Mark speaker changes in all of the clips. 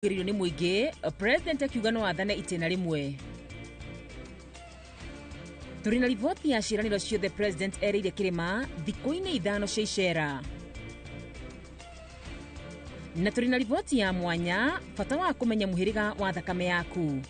Speaker 1: Kugĩrĩrio nĩ mũingĩ, President akiuga no athane itĩna rĩmwe. Tũrĩ na riboti ya ciĩranĩro ciothe President erĩire kĩrĩma thikũ-inĩ 5 cia icera. Na tũrĩ na riboti ya mwanya bata wa kũmenya mũhĩrĩga wa thakame yaku.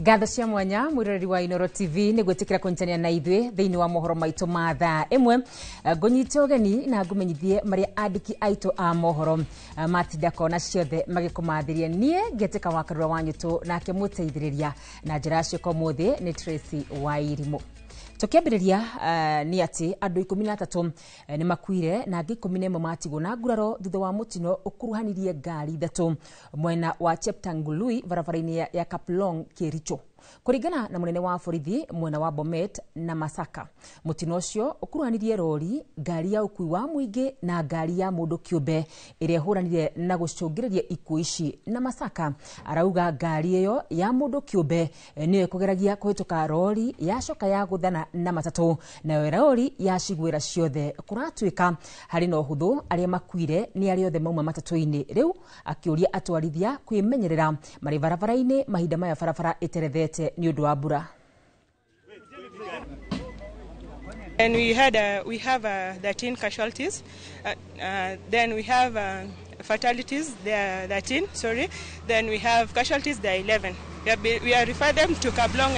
Speaker 1: Ngatho cia mwanya mwiroreri wa Inooro TV nĩ gwĩtĩkĩra kũnyitanĩra na ithuĩ thĩinĩ wa mohoro maitũ ma thaa ĩmwe. Ngũnyite ũgeni na ngũmenyithie marĩa andĩki aitũ a mohoro matinda kona ciothe magĩkũmathĩria. Niĩ ngĩtĩka wa Karura wa Nyũtũ nake mũteithĩrĩria na njĩra ya ciĩko ũmũthĩ nĩ Tracy Wairimũ. Tũkĩambĩrĩria nĩ atĩ andũ 13 nĩ makuire na angĩ 11 matigwo na nguraro thutha wa mũtino ũkuruhanirie ngari 3 mwena wa Cheptangului barabara-inĩ ya Kaplong Kericho. Kũringana na mũnene wa borithi mwena wa Bomet na Masaka, mũtino ũcio ũkuruhanirie rori, ngari ya ũkui wa mũingĩ na ngari ya mũndũ kĩũmbe ĩrĩa ĩhũranire na gũcũngĩrĩria ikuũ ici. Na Masaka arauga ngari ĩyo ya mũndũ kĩũmbe nĩyo ĩkũgeragia kũhĩtũka rori yacoka ya gũthana na matatũ, nayo rori yacigwĩra ciothe. Kũratuĩka harĩ na ũhũthũ arĩa makuire nĩ arĩa othe mauma matatũ-inĩ. Rĩu akĩũria atwarithia kwĩmenyerera marĩ barabara-inĩ mahinda maya barabara ĩterethete nĩ ũndũ wa mbura.
Speaker 2: And we have 13 casualties. Then we have fatalities, there are 13, sorry. Then we have casualties, there are 11. We are referred them to Kaplong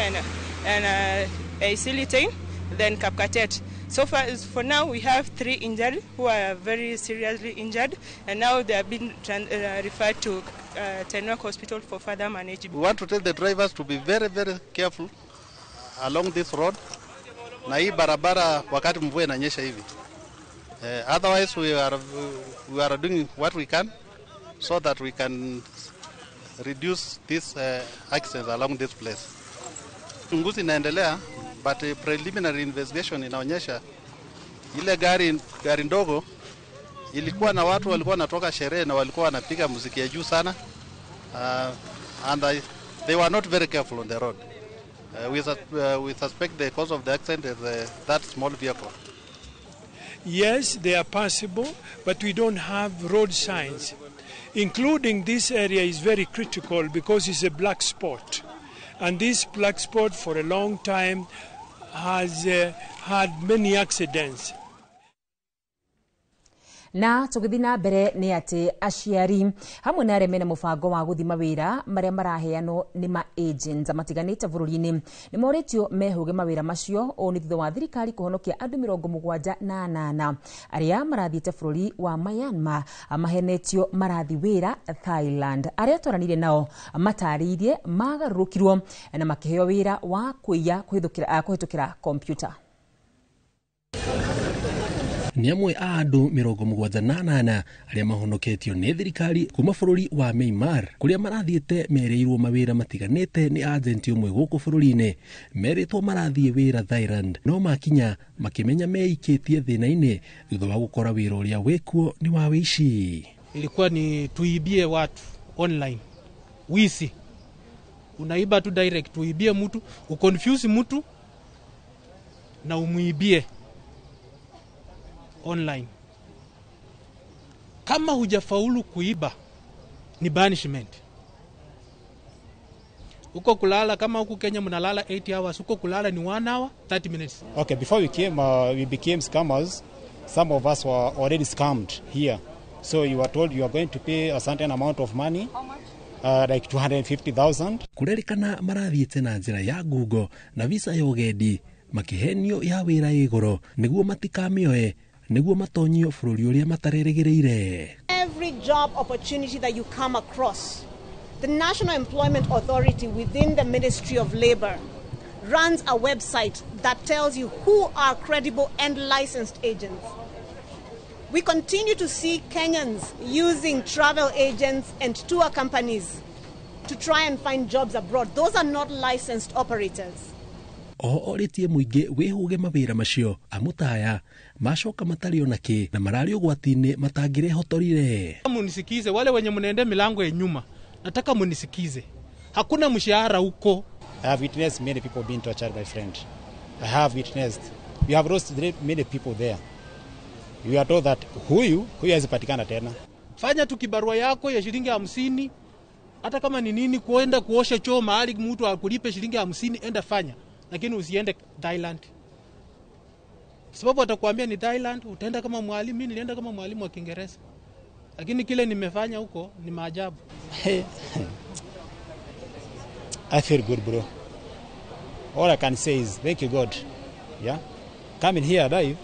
Speaker 2: and Isilitain, then Kapkatet. So far, for now, we have 3 injured who are very seriously injured, and now they have been referred to Tenwek Hospital for further management.
Speaker 3: We want to tell the drivers to be very, very careful along this road. Na hii barabara wakati mvua inanyesha hivi. Otherwise we are doing what we can so that we can reduce this accidents along this place. Uchunguzi inaendelea, but a preliminary investigation inaonyesha ile gari ndogo ilikuwa na watu walikuwa wanatoka sherehe na walikuwa wanapiga muziki ya juu sana, and they were not very careful on the road. We suspect the cause of the accident is that small vehicle.
Speaker 4: Yes, they are passable, but we don't have road signs. Including this area is very critical because it's a black spot. And this black spot for a long time has had many accidents.
Speaker 1: Na tũgĩthiĩ na mbere nĩ atĩ aciari hamwe na arĩa mena mũbango wa gũthima wĩra marĩa maraheanwo nĩ ma agents matiganĩte bũrũri-inĩ nĩ morĩtio mehũge mawĩra macio. Ũũ nĩ thutha wa thirikari kũhonokia andũ 78 arĩa marathiĩte bũrũri wa Myanmar mahenetio marathi wĩra Thailand. Arĩa twaranire nao matarĩirie magarũrũkirwo na makĩheo wĩra wa kũiya kũhĩtũkĩra kompyuta.
Speaker 5: Nĩ amwe a andũ 78 arĩa mahonoketio nĩ thirikari kuma bũrũri wa Myanmar kũrĩa marathiĩte merĩirwo mawĩra matiganĩte nĩ agenti ũmwe gũkũ bũrũri-inĩ. Merĩtwo marathiĩ wĩra Thailand no makinya makĩmenya meikĩtie thĩna-inĩ thutha wa gũkora wĩra ũrĩa wĩkuo nĩ wa wĩici.
Speaker 6: Ilikuwa ni tuibie watu online. Wisi. Unaiba tu direct, tuibie mtu, uconfuse mtu na umuibie online. Kama hujafaulu kuiba ni banishment. Huko kulala, kama huku Kenya mnalala 8 hours, huko kulala ni 1 hour 30 minutes.
Speaker 7: Okay, before we came, we became scammers. Some of us were already scammed here. So you were told you are going to pay a certain amount of money.
Speaker 8: How much?
Speaker 7: Like 250,000.
Speaker 5: Kurerikana marathiĩte na njĩra ya Google na visa ya ũgendi makĩhenio ya wĩra ĩgoro nĩguo matikamĩoe nĩguo matonyio bũrũri ũrĩa matarerĩgĩrĩire.
Speaker 8: Every job opportunity that you come across, the National Employment Authority within the Ministry of Labor runs a website that tells you who are credible and licensed agents. We continue to see Kenyans using travel agents and tour companies to try and find jobs abroad. Those are not licensed operators.
Speaker 5: Oho orĩtie mũingĩ wĩhũge mawĩra macio amutaya macoka matarĩ ona kĩ na mararĩ ũgwati-inĩ matangĩrehotorire.
Speaker 6: Munisikize wale wenye mnaende milango ya nyuma, nataka munisikize, hakuna mshahara huko.
Speaker 7: I have witnessed many people being tortured, my friend. I have witnessed. We have lost many people there. We are told that huyu huyu patikana tena.
Speaker 6: Fanya tu kibarua yako ya shilingi 50, hata kama ni nini, kuenda kuosha choo mahali mtu akulipe shilingi 50, enda fanya, lakini usiende Thailand, sababu atakwambia ni Thailand. Utaenda kama mwalimu. Mimi nilienda kama mwalimu wa Kiingereza, lakini kile nimefanya huko ni maajabu.
Speaker 7: I feel good, bro. All I can say is thank you, God. Yeah, coming here alive.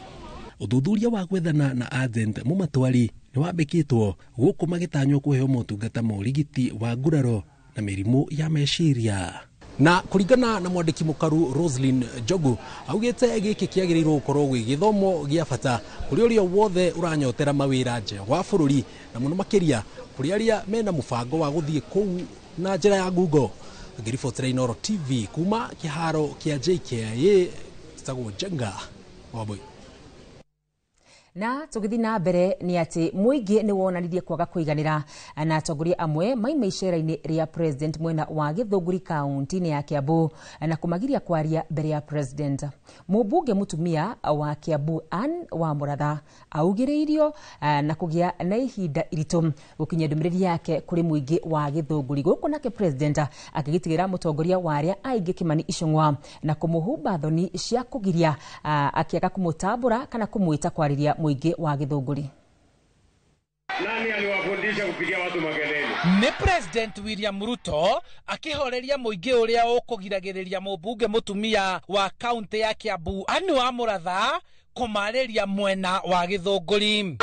Speaker 5: Ũthuthuria wa gwethana na agent mũmatwari nĩ wambĩkĩtwo gũkũ magĩtanywo kũheo motungata ma ũrigiti wa nguraro na mĩrimũ ya meciria. Na kũringana na mwandĩki mũkaru Roslyn Njogu, augĩte gĩkĩ kĩagĩrĩirwo gũkorwo gwĩ gĩthomo gĩa bata kũrĩ ũrĩa wothe ũranyotera mawĩra nja wa bũrũri, na mũno makĩria kũrĩ arĩa mena mũbango wa gũthiĩ kũu na njĩra ya Google. Ngĩribotera Inooro TV kuma kĩharo kĩa JKIA, gĩtagwo Njenga Wambui.
Speaker 1: Na tũgĩthiĩ na mbere nĩ atĩ mũingĩ nĩ wonanirie kwaga kũiganĩra na atongoria amwe maima icera-inĩ rĩa president mwena wa Gĩthũngũri kaunti-inĩ ya Kiambu na kũmagiria kwaria mbere ya president. Mũmbunge mũtumia wa Kiambu Ann wa Mũratha augĩrĩirio na kũgĩa na ihinda iritũ gũkinyia ndũmĩrĩri yake kũrĩ mũingĩ wa Gĩthũngũri. Gũkũ nake president akĩgitĩra mũtongoria wa arĩa aingĩ Kimani Ichung'wa na kũmũhumba thoni cia kũgiria akĩaga kũmũtambũra kana kũmwĩta kwarĩria mũingĩ wa Gĩthũngũri.
Speaker 9: Nani aliwafundisha kupigia watu makelele?
Speaker 10: Ni President William Ruto akihoreria mũingĩ ũrĩa ũkũgiragĩrĩria mũmbunge mũtumia wa kaunti ya Kiambu Anne wa Mũratha kũmarĩria mwena wa Gĩthũngũri.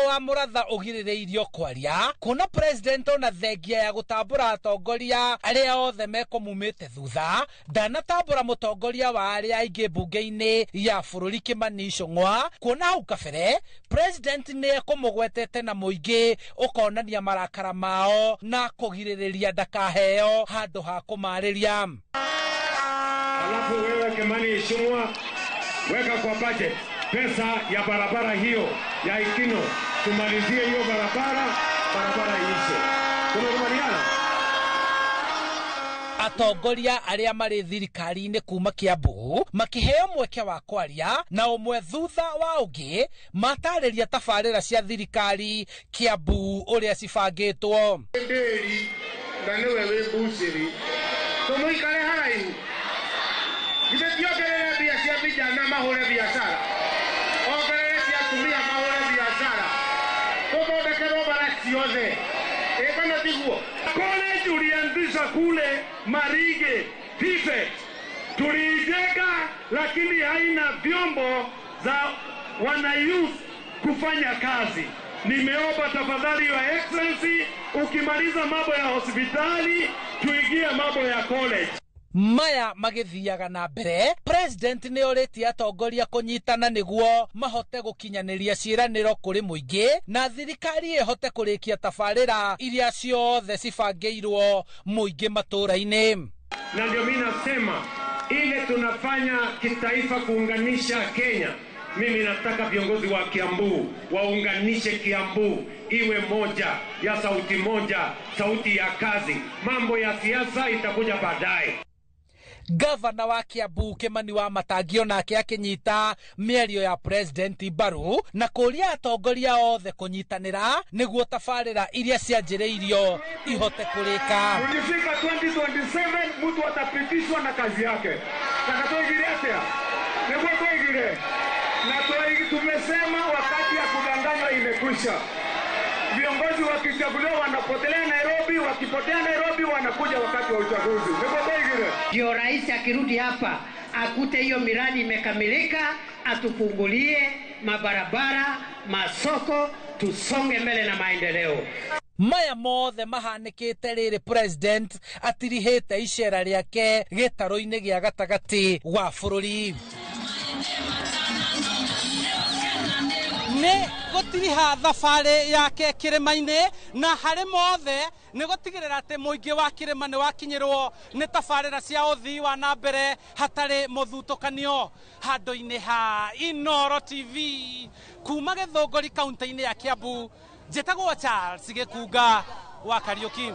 Speaker 10: Wa Mũratha ũgirĩrĩirio kwaria kuona president ona thengia ya gũtambũra atongoria arĩa othe mekũmumĩte thutha ndanatambũra mũtongoria wa arĩa aingĩ mbunge-inĩ ya bũrũri Kimani Ichung'wa, kuona hau kabere president nĩ ekũmũgwetete na mũingĩ ũkonania marakara mao na kũgirĩrĩria ndakaheo handũ ha kũmarĩria.
Speaker 9: Alafu wewe Kimani Ichung'wa, weka kwa budget pesa ya barabara hiyo ya Ikino, tumalizie hiyo barabara, barabara iishe. Tumekubaliana?
Speaker 10: Atongoria arĩa marĩ thirikari-inĩ kuma Kiambu makĩheo mweke wa kwaria na ũmwe thutha wa ũngĩ matarĩria tabarĩra cia thirikari Kiambu ũrĩa cibangĩtwo.
Speaker 9: Ndĩri na nĩwe wĩ mbucĩrĩ, tũmũikare haraihu, githĩ tiongerere mbia cia vijana mahũre biacara, ongerere cia atumia mahũre biacara, tũthondekerwo bara ciothe, ĩ kana tiguo? College ulianzisha kule Marige TVET, tuliijenga lakini haina vyombo za wana youth kufanya kazi. Nimeomba tafadhali Your Excellency, ukimaliza mambo ya hospitali tuingie mambo ya college.
Speaker 10: Maya magĩthiaga na mbere, president nĩ orĩtie atongoria kũnyitana nĩguo mahote gũkinyanĩria ciĩranĩro kũrĩ mũingĩ na thirikari ĩhote kũrĩkia tabarĩra iria ciothe cibangĩirwo mũingĩ matũũra-inĩ.
Speaker 9: Na ndio mimi nasema ile tunafanya kitaifa kuunganisha Kenya, mimi nataka viongozi wa Kiambu waunganishe Kiambu iwe moja ya sauti moja, sauti ya kazi. Mambo ya siasa itakuja baadaye.
Speaker 10: Gavana wa Kiambu Kimani wa Matangio nake akĩnyita mĩario ya president mbaru na kũria atongoria othe kũnyitanĩra nĩguo tabarĩra iria cianjĩrĩirio ihote kũrĩka.
Speaker 9: Ukifika 2027 mtu atapitishwa na kazi yake. Takatoigire atia? Nĩguo tũigire. Na tumesema wakati ya kudanganywa imekwisha. Viongozi wakichaguliwa wanapotelea Nairobi, wakipotea Nairobi wanakuja wakati wa uchaguzi. Nĩguo tũigire.
Speaker 11: Ndio rais akirudi hapa akute hiyo miradi imekamilika, atufungulie mabarabara, masoko, tusonge mbele na maendeleo.
Speaker 10: Maya mothe mahanĩkĩte rĩrĩ president atirihĩte icera rĩake gĩtarũ-inĩ gĩa gatagatĩ wa bũrũri. Nĩ gũtiriha thabarĩ yake kĩrĩma-inĩ, na harĩ mothe nĩ gũtigĩrĩra atĩ mũingĩ wa kĩrĩma nĩ wakinyĩrwo nĩ tabarĩra cia ũthii wa na mbere hatarĩ mũthutũkanio. Handũ-inĩ ha Inooro TV kuma Gĩthũngũri kaunti-inĩ ya Kiambu, njĩtagwo Charles Gĩkunga wa Kariũki.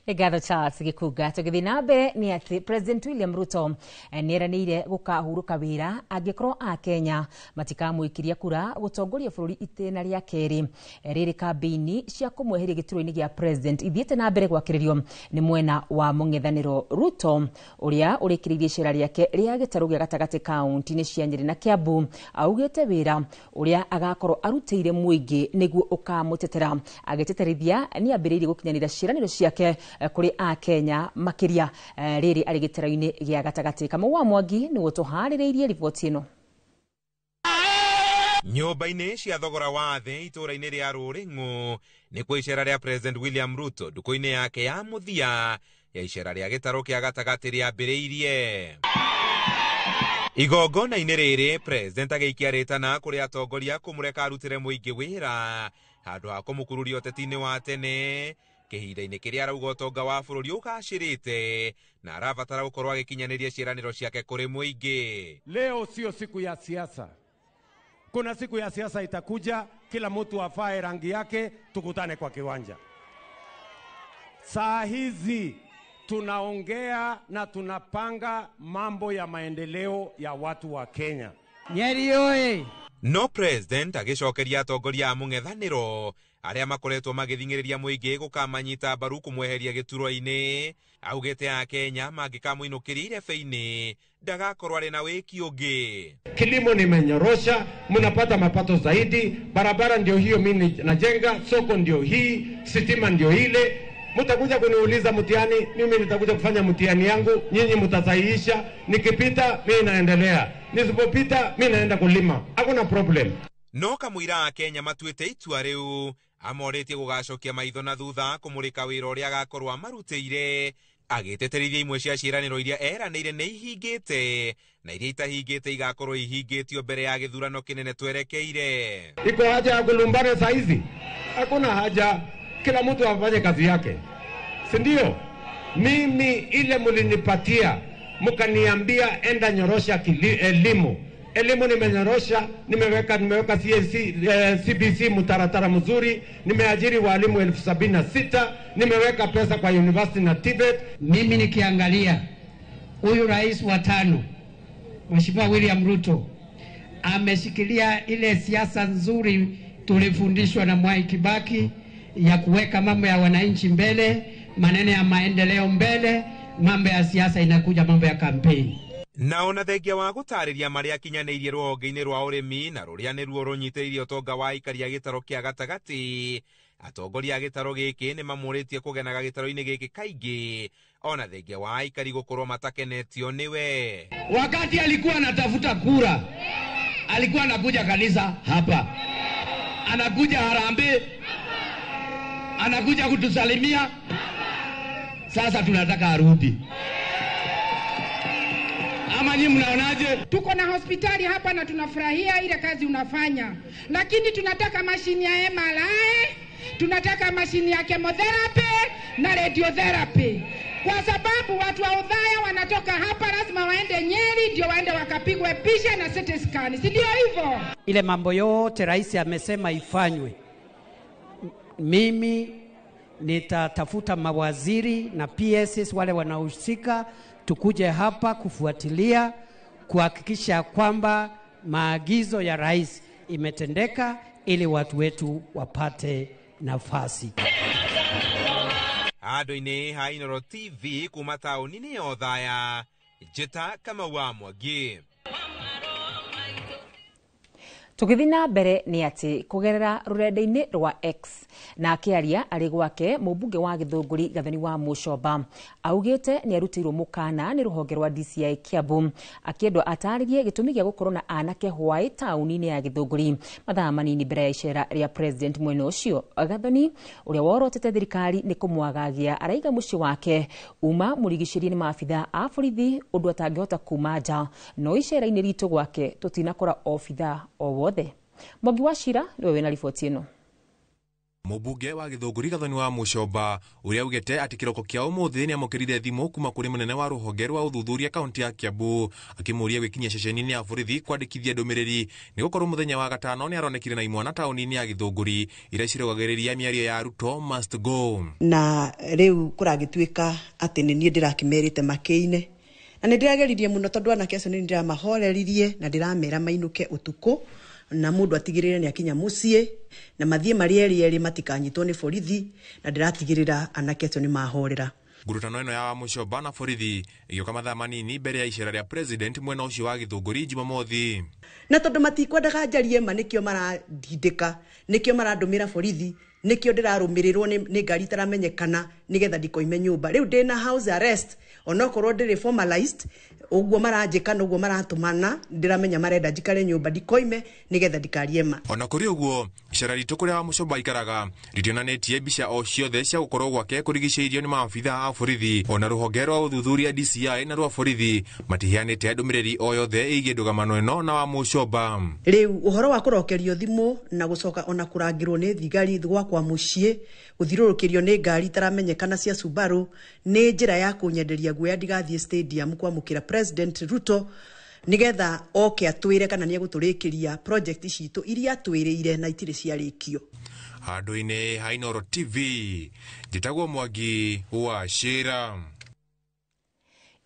Speaker 1: Nĩ ngatho Charles Gĩkunga. Tũgĩthiĩ na mbere nĩ atĩ President William Ruto nĩ eranĩire gũkahurũka wĩra angĩkorwo a Kenya matikamũikiria kura gũtongoria bũrũri itĩna rĩa kerĩ. Rĩrĩ kambĩini cia kũmweheria gĩturwa-inĩ gĩa president ithiĩte na mbere gwakĩrĩrio nĩ mwena wa mũng'ethanĩro. Ruto ũrĩa ũrĩkĩrĩirie icera rĩake rĩa gĩtarũ gĩa gatagatĩ kaunti-inĩ cia Nyĩrĩ na Kiambu augĩte wĩra ũrĩa agakorwo arutĩire mũingĩ nĩguo ũkamũtetera, agĩteterithia nĩ ambĩrĩirie gũkinyanĩria ciĩranĩro ciake kũrĩ a Kenya makĩria rĩrĩ arĩ gĩtarũ-inĩ gĩa gatagatĩ. Kamau wa Mwangi nĩwe ũtũharĩrĩirie riboti ĩno.
Speaker 12: Nyũmba-inĩ cia thogora wa thĩ itũũra-inĩ rĩa Rũrĩng'ũ nĩkuo icera rĩa President William Ruto ndukũ-inĩ yake ya mũthia ya icera rĩa gĩtarũ kĩa gatagatĩ rĩambĩrĩirie. Igongona-inĩ rĩrĩ President agĩikia rĩtana kũrĩ atongoria kũmũreka arutĩre mũingĩ wĩra handũ ha kũmũkururia ũteti-inĩ wa tene kĩhinda-inĩ kĩrĩa arauga ũtonga wa bũrũri ũgacĩrĩte na arabatara gũkorwo agĩkinyanĩria ciĩranĩro ciake kũrĩ mũingĩ.
Speaker 9: Leo sio siku ya siasa. Kuna siku ya siasa itakuja, kila mtu afae rangi yake, tukutane kwa kiwanja. Saa hizi tunaongea na tunapanga mambo ya maendeleo ya watu wa Kenya.
Speaker 11: Nyeri oye!
Speaker 12: No president agĩcokeria atongoria a mũng'ethanĩro arĩa makoretwo magĩthing'ĩrĩria mũingĩ gũkamanyita mbaru kũmweheria gĩturwa-inĩ, augĩte a Kenya mangĩkamũinũkĩria irebe-inĩ ndagakorwo arĩ na wĩki ũngĩ.
Speaker 9: Kilimo nimenyorosha, mnapata mapato zaidi, barabara ndio hiyo mimi najenga, soko ndio hii, sitima ndio ile. Mtakuja kuniuliza mtihani, mimi nitakuja kufanya mtihani yangu, nyinyi mtasahihisha, nikipita mimi naendelea, nisipopita mimi naenda kulima. Hakuna problem.
Speaker 12: No kamũira a Kenya matuĩte itua rĩu amorĩtie gũgacokia maitho na thutha kũmũrĩka wĩra ũrĩa agakorwo amarutĩire, agĩteterithia imwe cia ciĩranĩro iria eranĩire nĩ ihingĩte na iria itahingĩte igakorwo ihingĩtio mbere ya gĩthurano kĩnene twerekeire.
Speaker 9: Iko haja ya kulumbana saa hizi? Hakuna haja, kila mtu afanye kazi yake, si ndio? Mimi ile mlinipatia mkaniambia enda nyorosha elimu. Elimu nimenyorosha, nimeweka CAC, CBC mtaratara mzuri, nimeajiri walimu 76,000, nimeweka pesa kwa university na TVET.
Speaker 11: Mimi nikiangalia huyu rais wa tano Mheshimiwa William Ruto ameshikilia ile siasa nzuri tulifundishwa na Mwai Kibaki ya kuweka mambo ya wananchi mbele, maneno ya maendeleo mbele, mambo ya siasa inakuja mambo ya kampeni.
Speaker 12: Na ona thengia wa gũtarĩria marĩa akinyanĩirie rũhonge-inĩ rwa ũrĩmi na rũrĩa nĩruo rũnyitĩrĩire ũtonga wa aikari a gĩtarũ kĩa gatagatĩ, atongoria a gĩtarũ gĩkĩ nĩ mamũrĩtie kũgenaga gĩtarũ-inĩ gĩkĩ kaingĩ ona thengia wa aikari gũkorwo matakenetio nĩwe.
Speaker 13: Wakati alikuwa anatafuta kura, alikuwa anakuja kanisa hapa, anakuja harambee, anakuja kutusalimia. Sasa tunataka arudi. Ama nyinyi mnaonaje?
Speaker 14: Tuko na hospitali hapa na tunafurahia ile kazi unafanya, lakini tunataka mashini ya MRI, tunataka mashini ya chemotherapy na radiotherapy, kwa sababu watu wa Othaya wanatoka hapa lazima waende Nyeri ndio waende wakapigwe picha na CT scan, si ndio hivyo?
Speaker 11: Ile mambo yote rais amesema ifanywe, mimi nitatafuta mawaziri na PSS wale wanaohusika, tukuje hapa kufuatilia kuhakikisha kwamba maagizo ya rais imetendeka ili watu wetu wapate nafasi.
Speaker 12: Handũ-inĩ ha Inooro TV kuma taũni-inĩ ya Othaya, njĩta Kamau wa Mwangi.
Speaker 1: Tũgĩthiĩ na mbere nĩ atĩ kũgerera rũrenda-inĩ rwa X na akĩaria arĩ gwake mũmbunge wa Gĩthũngũri Gathoni wa Mũcomba augĩte nĩ arutĩirwo mũkana nĩ rũhonge rwa DCI Kiambu akĩendwo atarĩrie gĩtũmi gĩa gũkorwo na anake hwaĩ taũni-inĩ ya Gĩthũngũri mathaa manini mbere ya icera rĩa president mwena ũcio. Gathoni ũrĩa worotete thirikari nĩ kũmwagagia araiga mũciĩ wake uma mũrigicĩrie nĩ maabitha a borithi ũndũ atangĩhota kuma nja, no icera-inĩ ritũ gwake tũtinakora obitha o wothe. Mwangi wa Cira niwe wina riboti ĩno.
Speaker 12: Mũmbunge wa Gĩthũngũri Gathoni wa Mũcomba ũrĩa augĩte atĩ kĩroko kĩa ũmũthĩ nĩamũkĩrire thimũ kuma kũrĩ mũnene wa rũhonge rwa ũthuthuria kaunti ya Kiambu akĩmũria gwĩkinyia ceceni-inĩ ya borithi kwandĩkithia ndũmĩrĩri nĩ gũkorwo mũthenya wa gatano nĩaronekire na imwana taũni-inĩ ya Gĩthũngũri iria cirũgagĩrĩria mĩario ya Ruto must go.
Speaker 15: Na rĩu kũragĩtuĩka atĩ nĩ niĩ ndĩrakĩmerĩte makĩine na nĩ ndĩrageririe mũno tondũ anake acio nĩ ndĩramahoreririe na ndĩramera mainũke ũtukũ na mundu atigirire ni akinya mucii na mathie mari eri matikanyitwo ni borithi na ndiratigirira anake acio ni mahorera.
Speaker 12: Ngurutano ĩno ya Wamuchomba na borithi ĩgĩũka mathaa manini mbere ya icera rĩa president mwena ũcio wa Gĩthũngũri Jumamothi.
Speaker 15: Na tondu matikwendaga njarie ma nikio marandindĩka, nikio marandũmĩra borithi, nikio ndĩrarũmĩrĩrwo nĩ ngari itaramenyekana nigetha ndikoime nyũmba. Rĩu ndĩna house arrest onokorwo ndĩrĩ formalized, ũguo maranjĩka na ũguo maratũmana ndĩramenya marenda njikare nyũmba ndikoime nigetha ndikarie ma.
Speaker 12: Ona kũrĩ ũguo icera ritũ kũrĩa Wamuchomba aikaraga rĩtionanĩtie mbica o ciothe cia gũkorwo gwake kũrigicĩirio nĩ maabitha a borithi ona rũhonge rwa ũthuthuria DCI na rwa borithi matiheanĩte ndũmĩrĩri o yothe ĩgiĩ ndũgamano ĩno na Wamuchomba.
Speaker 15: Rĩu ũhoro wa kũrokerio thimũ na gũcoka ona kũrangĩrwo nĩ thigari gwakwa mũciĩ gũthiũrũrũkĩrio nĩ ngari itaramenyekana cia Subaru nĩ njĩra ya kũnyenderia guoya ndigathiĩ stadium kwamũkĩra President Ruto nigetha oke atwire kana nĩ egũtũrĩkĩria project citũ iria atwĩrĩire na itirĩ ciarĩkio.
Speaker 12: Handũ-inĩ ha Inooro TV njĩtagwo Mwangi wa Cira.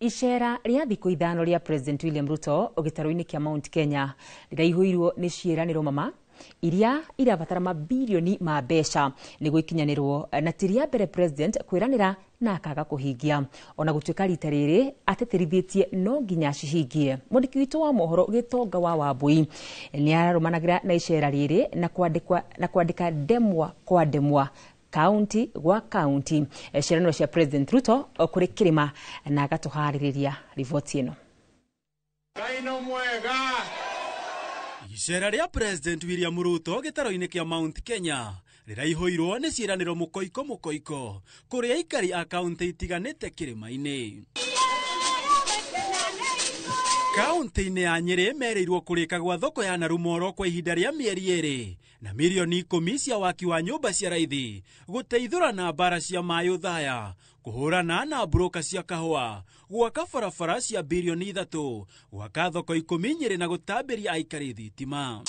Speaker 1: Icera rĩa thikũ ithano rĩa President William Ruto gĩtarũ-inĩ kĩa Mount Kenya rĩraihũirwo nĩ ciĩranĩro mama iria irabatara mabilioni ma mbeca nĩguo ikinyanĩrwo na ti rĩa mbere president kwĩranĩra na akaga kũhingia ona gũtuĩka rita rĩrĩ atĩtĩrithĩtie no nginya cihingie. Mwandĩki witũ wa mohoro Gĩtonga wa Wambui nĩ ararũmanagĩra na icera rĩrĩ na kwandĩka ndemwa kwa ndemwa kaunti gwa kaunti ciĩranĩro cia President Ruto kũrĩ kĩrĩma na agatũharĩrĩria riboti ĩno.
Speaker 16: Icera rĩa President William Ruto gĩtaro-inĩ kĩa Mount Kenya rĩraihũirwo nĩ ciĩranĩro mũkoiko mũkoiko kũrĩ aikari a kaunti itiganĩte kĩrĩma-inĩ. Kaunti-inĩ ya Nyĩrĩ merĩirwo kũrĩka gwa thoko ya Narumoro kwa ihinda rĩa mĩeri 2 na milioni 10 cia waki wa nyũmba cia raithi gũteithũrana mbara cia maĩ Othaya kũhũrana na mburoka cia kahũa gwaka barabara cia bilioni 3 gwaka thoko 10 Nyĩrĩ na gũtambĩria aikari thitima.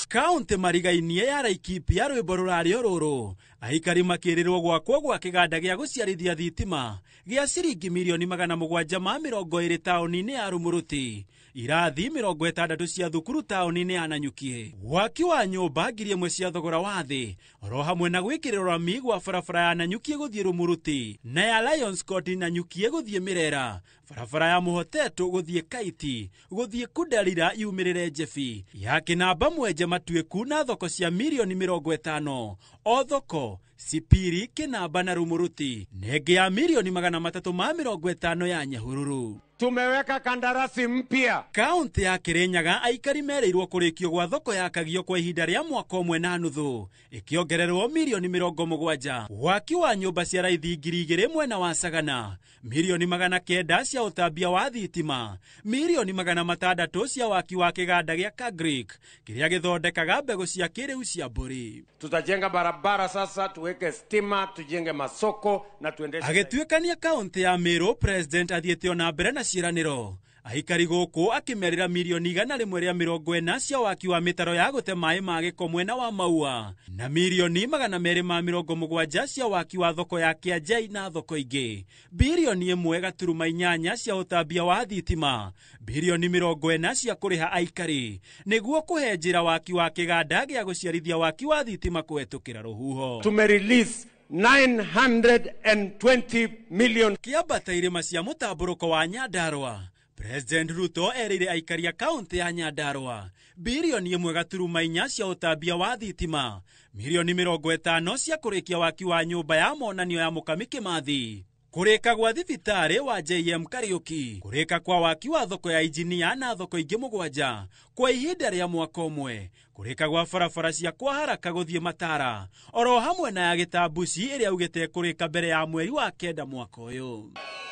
Speaker 16: Kaunti marigainie ya Laikipia rwĩmbo rũrarĩ o rũrũ aikari makĩrĩrwo gwakwo gwa kĩganda gĩa gũciarithia thitima gĩa ciringi milioni 720 taũni-inĩ ya Rumuruti, irathi 60 cia thukuru taũni-inĩ ya Nanyuki, waki wa nyũmba 1000 cia thogora wa thĩ oro hamwe na gwĩkĩrĩrwo rami gwa barabara ya Nanyuki gũthiĩ Rumuruti na ya Lions Court Nanyuki gũthiĩ Mirera, barabara ya Mũhotetũ gũthiĩ Kaiti gũthiĩ Kundarira yumĩrĩre Njebi ya Kĩnamba Mwenje Matuĩku na thoko cia milioni 50 o thoko Sipiri Kĩnamba na Rumuruti nenge ya milioni 350 ya Nyahururu.
Speaker 9: Tumeweka kandarasi mpya.
Speaker 16: Kaunti ya Kirinyaga aikari merĩirwo kũrĩkio gwa thoko ya Kagio kwa ihinda rĩa mwaka 1.5 ĩkĩongererwo milioni 70 waki wa nyũmba cia raithi 2000 mwena wa Sagana, milioni 900 cia ũtambia wa thitima, milioni 600 cia waki wa kĩganda gĩa Kagric kĩrĩa gĩthondekaga mbegũ cia kĩrĩu cia mbũri.
Speaker 9: Tutajenga barabara sasa, tuweke stima, tujenge masoko na tuendeshe.
Speaker 16: Agĩtuĩkania kaunti ya Meru, President athiĩte ona mbere na ciĩranĩro aikari gũkũ akĩmerĩra milioni 140 cia waki wa mĩtaro ya gũte maĩ ma gĩko mwena wa Maua na milioni 270 cia waki wa thoko ya Kĩanjai na thoko ingĩ, bilioni 1.8 cia ũtambia wa thitima, bilioni 40 cia kũrĩha aikari nĩguo kũhe njĩra waki wa kĩganda gĩa gũciarithia waki wa thitima kũhetũkĩra rũhuho.
Speaker 9: Tumerelease 920 million.
Speaker 16: Kĩambata irĩma cia mũtambũrũko wa Nyandarua, President Ruto erĩire aikari a kaunti ya Nyandarua bilioni 1.4 cia ũtambia wa thitima, milioni 50 cia kũrĩkia waki wa nyũmba ya monanio ya Mũkami Kĩmathi, kũrĩka gwa thibitarĩ wa JM Kariuki, kũrĩka kwa waki wa thoko ya injinia na thoko ingĩ 7 kwa ihinda rĩa mwaka 1, kũrĩka gwa barabara cia kwa haraka gũthiĩ Matara oro hamwe na ya Gĩtambuci ĩrĩa augĩte kũrĩka mbere ya mweri wa 9 mwaka ũyũ.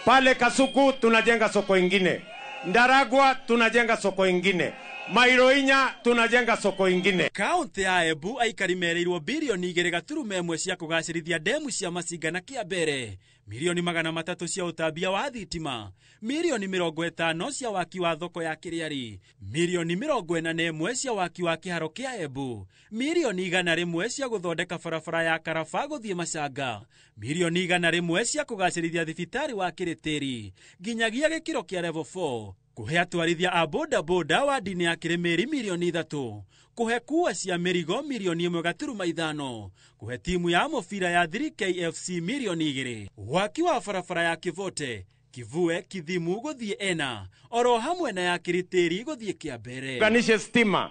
Speaker 9: Pale Kasuku tunajenga soko ingine, Ndaragwa tunajenga soko ingine,
Speaker 17: Mairo 4 tunajenga soko ingine.
Speaker 16: Kaunti ya Embu aikari mereirwo birioni 2.1 cia kugacirithia demu cia Masinga na Kiambere, milioni 300 cia utambia wa thitima, milioni 50 cia waki wa thoko ya Kiriari, milioni 41 cia waki wa kiharo kia Embu, milioni 101 cia guthondeka barabara ya Karaba guthie Macanga, milioni 101 cia kugacirithia thibitari wa Kiritiri nginyagia gikiro kia level 4, kuhe atwarithia a boda boda wa ndini ya Kirimiri milioni 3, kuhe kuwa cia mĩrigo milioni 1.5, kuhe timu ya mũbira ya 3KFC milioni 2, waki wa barabara ya Kivote Kivue Kithimu guthie Ena oro hamwe na ya Kiritiri guthie Kiambere.
Speaker 17: Tuunganishe stima,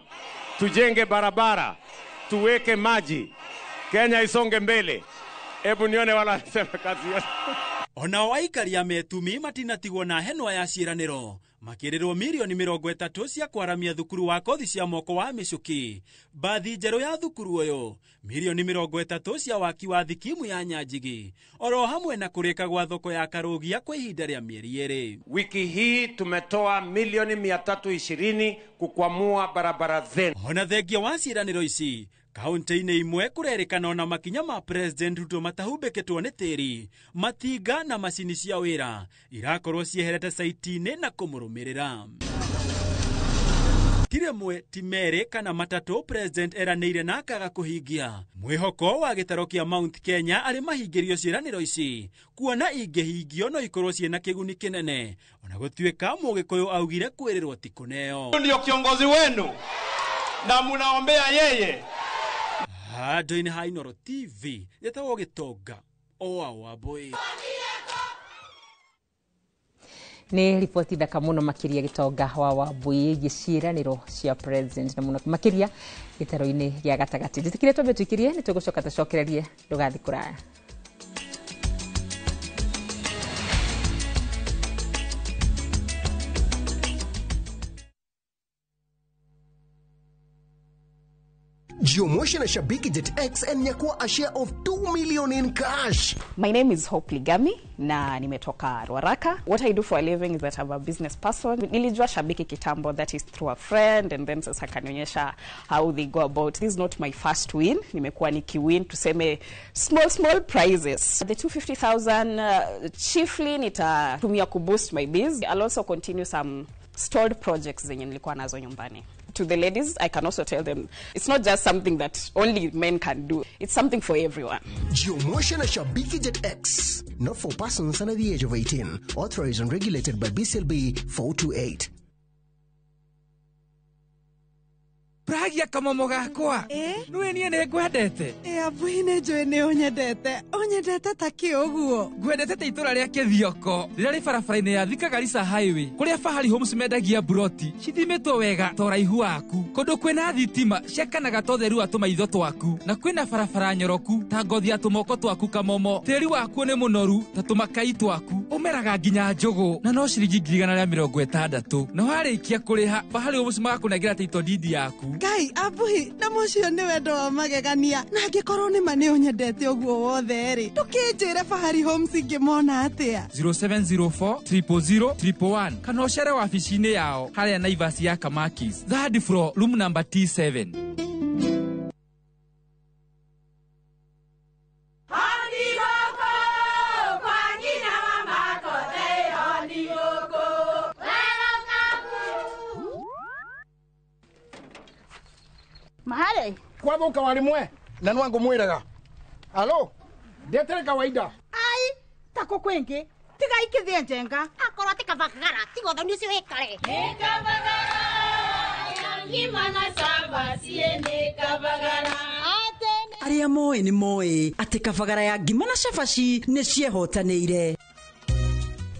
Speaker 17: tujenge barabara, tuweke maji, Kenya isonge mbele. Hebu nione wala wanasema kazi.
Speaker 16: Onao aikari a Metumi matinatigwo na henwa ya ciĩranĩro, makĩrĩrwo milioni 30 cia kwaramia thukuru wa kothi cia moko wa Mĩcũki, mbathi njerũ ya thukuru ũyũ, milioni 30 cia waki wa thikimu ya Nyanjigi, oro hamwe na kũrĩka gwa thoko ya Karũgia kwa ihinda rĩa mĩeri 2.
Speaker 17: Wiki hii tumetoa milioni 320 kukwamua barabara zenu.
Speaker 16: Ona thengia wa ciĩranĩro ici, kaunti-inĩ imwe kũrerĩkana ona makinya ma President Ruto matahumbĩkĩtwo nĩ tĩri, matinga na macini cia wĩra irakorwo cieherete saiti-inĩ na kũmũrũmĩrĩra. Ti rĩmwe ti merĩ kana matatũ President eranĩire na akaga kũhingia. Mwĩhoko wa gĩtaro kĩa Mount Kenya arĩ mahingĩrio ciĩranĩro ici, kuona ingĩhingio no ikorwo ciĩna kĩguni kĩnene, ona gũtuĩka Mũgĩkũyũ augire kwĩrĩrwo ti kũneo.
Speaker 18: Ndio kiongozi wenu na munaombea yeye.
Speaker 16: Handũ-inĩ ha Inooro TV gĩtagwo Gĩtonga oa Wambui.
Speaker 1: Nĩ riboti thaka mũno makĩria Gĩtonga wa Wambui ĩgiĩ ciĩranĩro cia president na mũno makĩria gĩtaro-inĩ gĩa gatagatĩ. Njĩtĩkĩrie twambe tũikirie, nĩ tũgũcoka tũcokererie, ndũgathiĩ kũraya.
Speaker 19: Jiomotion na Shabiki Jet X and nyakua a share of 2 million in cash.
Speaker 20: My name is Hope Ligami na nimetoka Ruaraka. What I do for a living is that I'm a business person. Nilijua Shabiki kitambo, that is through a friend, and then sasa kanionyesha how they go about. This is not my first win. Nimekuwa nikiwin tuseme small prizes. The 250,000 chiefly nitatumia kuboost my biz. I'll also continue some stalled projects zenye nilikuwa nazo nyumbani. To the ladies, I can also tell them it's not just something that only men can do. It's something for everyone.
Speaker 19: Jiomotion na Shabiki Jet X. Not for persons under the age of 18. Authorized and regulated by BCLB 428.
Speaker 21: Pragia kamomo gakwa. Nĩwe niĩ nĩ ngwendete.
Speaker 22: Abui nĩ njũĩ nĩ ũnyendete. Ũnyendete ta kĩ ũguo?
Speaker 21: Ngwendete ta itũra rĩa Kĩthioko rĩrĩa rĩ barabara-inĩ ya Thika Garissa Highway, kũrĩa Fahari Homes mendagia mburoti cithimĩtwo wega ta ũraihu waku, kũndũ kwĩna thitima ciakanaga ta ũtheru wa tũmaitho twaku, na kwĩna barabara nyoroku ta ngothi ya tũmoko twaku kamomo. Tĩri wakuo nĩ mũnoru ta tũmakai twaku, ũmeraga nginya njũgũ na no ciringi 160,000. Na warĩkia kũrĩha, Fahari Homes magakũnengera title deed yaku.
Speaker 22: Ngai Abuhi, na mũcio nĩ wendo wa magegania, na angĩkorwo nĩ ma nĩ ũnyendete ũguo wothe rĩ, ndũkĩnjĩre Fahari Homes ingĩmona atĩa?
Speaker 21: 0704 000 111 kana ũcere wabici-inĩ yao harĩa Naivas ya Kamakis, third floor, room number T7.
Speaker 23: Mahare kwathuka warimwe na nwangu mwiraga alo ndetere kawaida
Speaker 8: ai tako kwingi tiga ikithie njenga akorwo ti kabagara tiga uthoni ucio wikare
Speaker 24: ni kabagara ngima na saba sie ni kabagara.
Speaker 15: Arĩa moĩ nĩ moĩ atĩ kabagara ya ngima na cabaci nĩ ciehotanĩire.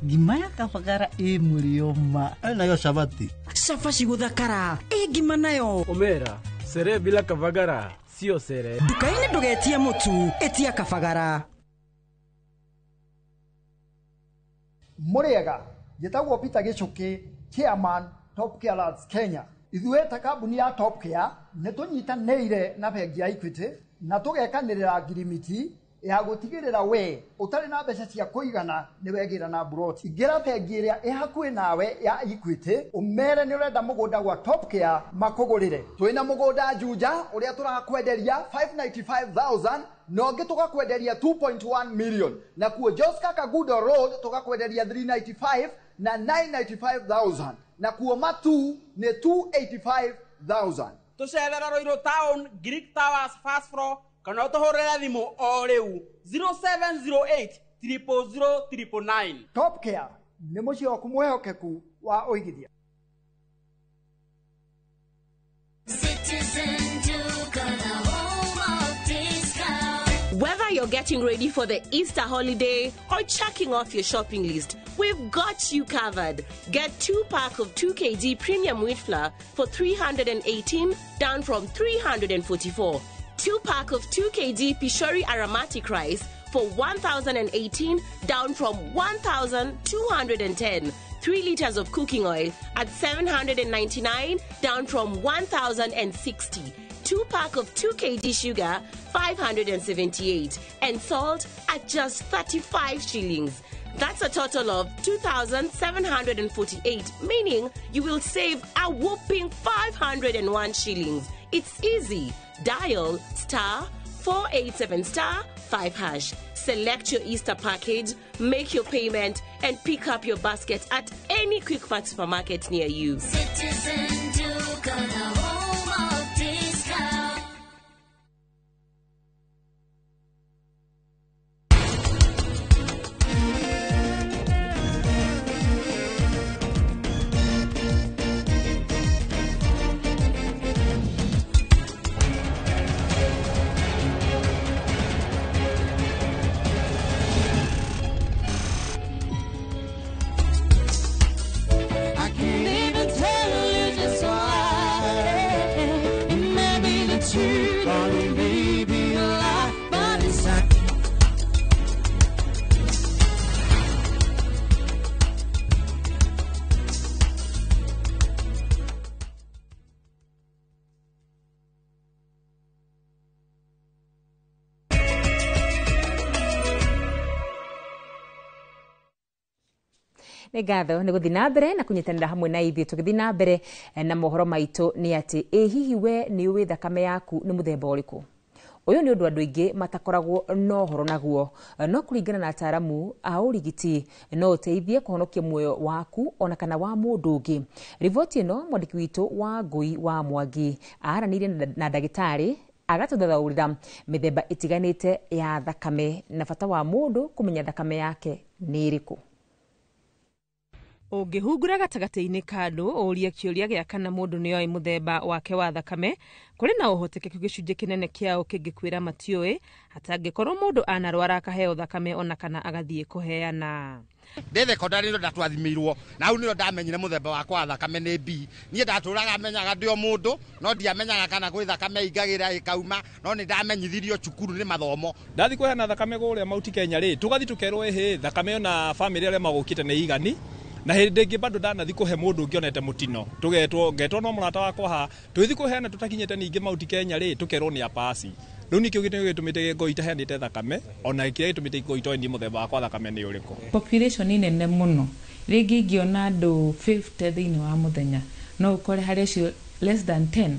Speaker 25: Ngima ya kabagara ĩ mũrĩo ma
Speaker 26: nayo cabati
Speaker 15: cabaci gũthakara ĩ ngima nayo
Speaker 27: omera sere bila kabagara sio sere.
Speaker 15: Nduka-inĩ ndũgetie mũtu, ĩtia kabagara.
Speaker 28: Mũrĩega, njĩtagwo Peter Gĩchũkĩ, chairman Top Care Lads Kenya. Ithuĩ ta kambuni ya Top Care nĩ tũnyitanĩire na bengi ya Equity na tũgekanĩrĩra ngirimiti Ya gũtigĩrĩra we ũtarĩ na mbeca cia kũigana nĩ wegĩra na mburoti. Ingĩra bengi ĩrĩa ĩ hakuhĩ nawe ya Equity, ũmere nĩ ũrenda mũgũnda gwa Top Care makũgũrĩre.
Speaker 2: Twĩna mũgũnda Juja ũrĩa tũrakwenderia 595,000 na ũngĩ tũgakwenderia 2.1 million, nakuo Joska Kagudo Road tũgakwenderia 395 na 995,000, nakuo Matu nĩ 285,000.
Speaker 3: Tũcerera Ruiru Town, Greek Towers first floor, kana ũtũhũrĩre thimũ o rĩu 0708 000 999.
Speaker 28: Top Care nĩ mũciĩ waku mwĩhokeku wa ũigithia.
Speaker 24: Citizen Duka, the home of discount.
Speaker 4: Whether you're getting ready for the Easter holiday or checking off your shopping list, we've got you covered. Get 2 pack of 2 kg premium wheat flour for 318, down from 344. 2 pack of 2 kg Pishori aromatic rice for 1,018, down from 1,210. 3 liters of cooking oil at 799, down from 1,060. 2 pack of 2 kg sugar, 578, and salt at just 35 shillings. That's a total of 2,748, meaning you will save a whopping 501 shillings. It's easy. Dial star 487 star 5 hash. Select your Easter package, make your payment, and pick up your basket at any Quickmart supermarket near you.
Speaker 24: Citizen Duka, the home of discount.
Speaker 5: I can't even tell you just why. It may be the truth or it may be a lie, but it's
Speaker 1: Nĩ ngatho nĩ gũthiĩ na mbere na kũnyitanĩra hamwe na ithuĩ. Tũgĩthiĩ na mbere na mohoro maitũ nĩ atĩ ĩ hihi we nĩ ũĩ thakame yaku nĩ mũthemba ũrĩkũ? Ũyũ nĩ ũndũ andũ aingĩ matakoragwo na ũhoro naguo, no kũringana na ataaramu a ũrigiti no ũteithie kũhonokia muoyo waku ona kana wa mũndũ ũngĩ. Riboti ĩno mwandĩki witũ wa Ngũi wa Mwangi aranĩirie na ndagĩtarĩ agatũthathaũrĩra mĩthemba ĩtiganĩte ya thakame na bata wa mũndũ kũmenya thakame yake nĩ ĩrĩkũ.
Speaker 6: Ũngĩhungura gatagatĩ-inĩ ka andũ ũrie kĩũria gĩa kana mũndũ nĩoĩ mũthemba wake wa thakame, kũrĩ na ũhotekeku gĩcunjĩ kĩnene kĩao kĩngĩkwĩra matiũĩ, hatangĩkorwo mũndũ anarwara akaheo thakame ona kana agathiĩ kũheana.
Speaker 7: Ndĩ thekondarĩ nĩrĩo ndatwathimĩirwo na hau nĩrĩo ndamenyire mũthemba wakwa wa thakame nĩ B. Niĩ ndatũraga menyaga ndĩ o mũndũ, no ndiamenyaga kana gwĩ thakame ingagĩra ĩkauma, no nĩ ndamenyithirio cukuru nĩ mathomo.
Speaker 18: Ndathi kũheana thakame kũrĩa Mount Kenya rĩ, tũgathi tũkerwo ĩhĩ thakame ona bamĩrĩ arĩa magũkĩte nĩ igani, na hĩndĩ ĩngĩ bado ndanathi kũhe mũndũ ũngĩ onete mũtino, tũgetwo ngetwo no mũrata wakwa haha, twĩthi kũheana tũtakinyĩte ningĩ Mount Kenya rĩ, tũkerwo nĩ apasi. Rĩu nĩkĩo gĩtũmi gĩtũmĩte ngoi itaheanĩte thakame, ona kĩrĩa gĩtũmĩte ngoi itoĩ niĩ mũthemba wakwa thakame nĩ ũrĩkũ.
Speaker 10: Population nĩ nene mũno, rĩngĩ ingĩona andũ 50 thĩinĩ wa mũthenya, no ũkore harĩ acio less than 10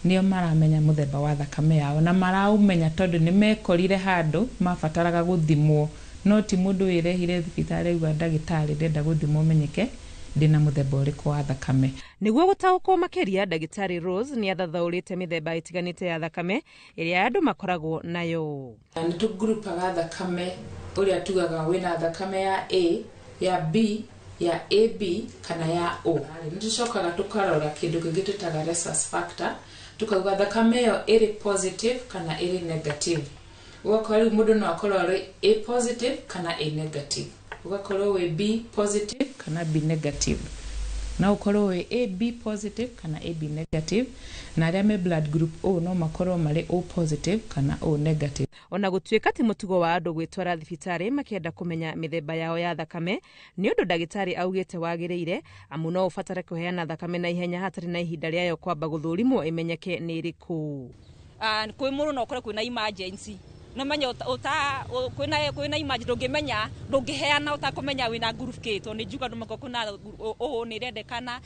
Speaker 10: nĩo maramenya mũthemba wa thakame yao, na maraũmenya tondũ nĩ mekorire handũ mabataraga gũthimwo, no ti mũndũ wĩrehire thibitarĩ auga ndagĩtarĩ ndĩrenda gũthimwo menyeke ndĩna mũthemba ũrĩkũ wa thakame.
Speaker 6: Nĩguo gũtaũkwo makĩria, ndagĩtarĩ Rose nĩ athathaũrĩte mĩthemba ĩtiganĩte ya thakame ĩrĩa andũ makoragwo nayo.
Speaker 10: Nĩ tũngurupaga thakame ũrĩa tugaga wĩna thakame ya A, ya B, ya AB kana ya O. Nĩ tũcokaga tũkarora kĩndũ kĩngĩ twĩtaga rhesus factor, tukauga thakame ĩyo ĩrĩ positive kana ĩrĩ negative. Ũgakora rĩu mũndũ no akorwo arĩ A positive kana A negative, ũgakorwo wĩ B positive kana B negative, no ũkorwo wĩ AB positive kana AB negative, na arĩa me blood group O no makorwo marĩ O positive kana O negative.
Speaker 6: Ona gũtuĩka ti mũtugo wa andũ gwĩtwara thibitarĩ makĩenda kũmenya mĩthemba yao ya thakame, nĩ ũndũ ndagĩtarĩ augĩte wagĩrĩire, amu no ũbatare kũheana thakame na ihenya hatarĩ na ihinda rĩayo kwamba gũthũrimwo ĩmenyeke nĩ ĩrĩkũ.
Speaker 26: Kwĩ mũndũ no ũkore kwĩna emergency,
Speaker 9: No menye kwĩna kwĩna image ndũngĩmenya, ndũngĩheana ũtakũmenya wĩna group K, tondũ nĩ njuga andũ makorwo kwĩna O nĩ ĩrendekana,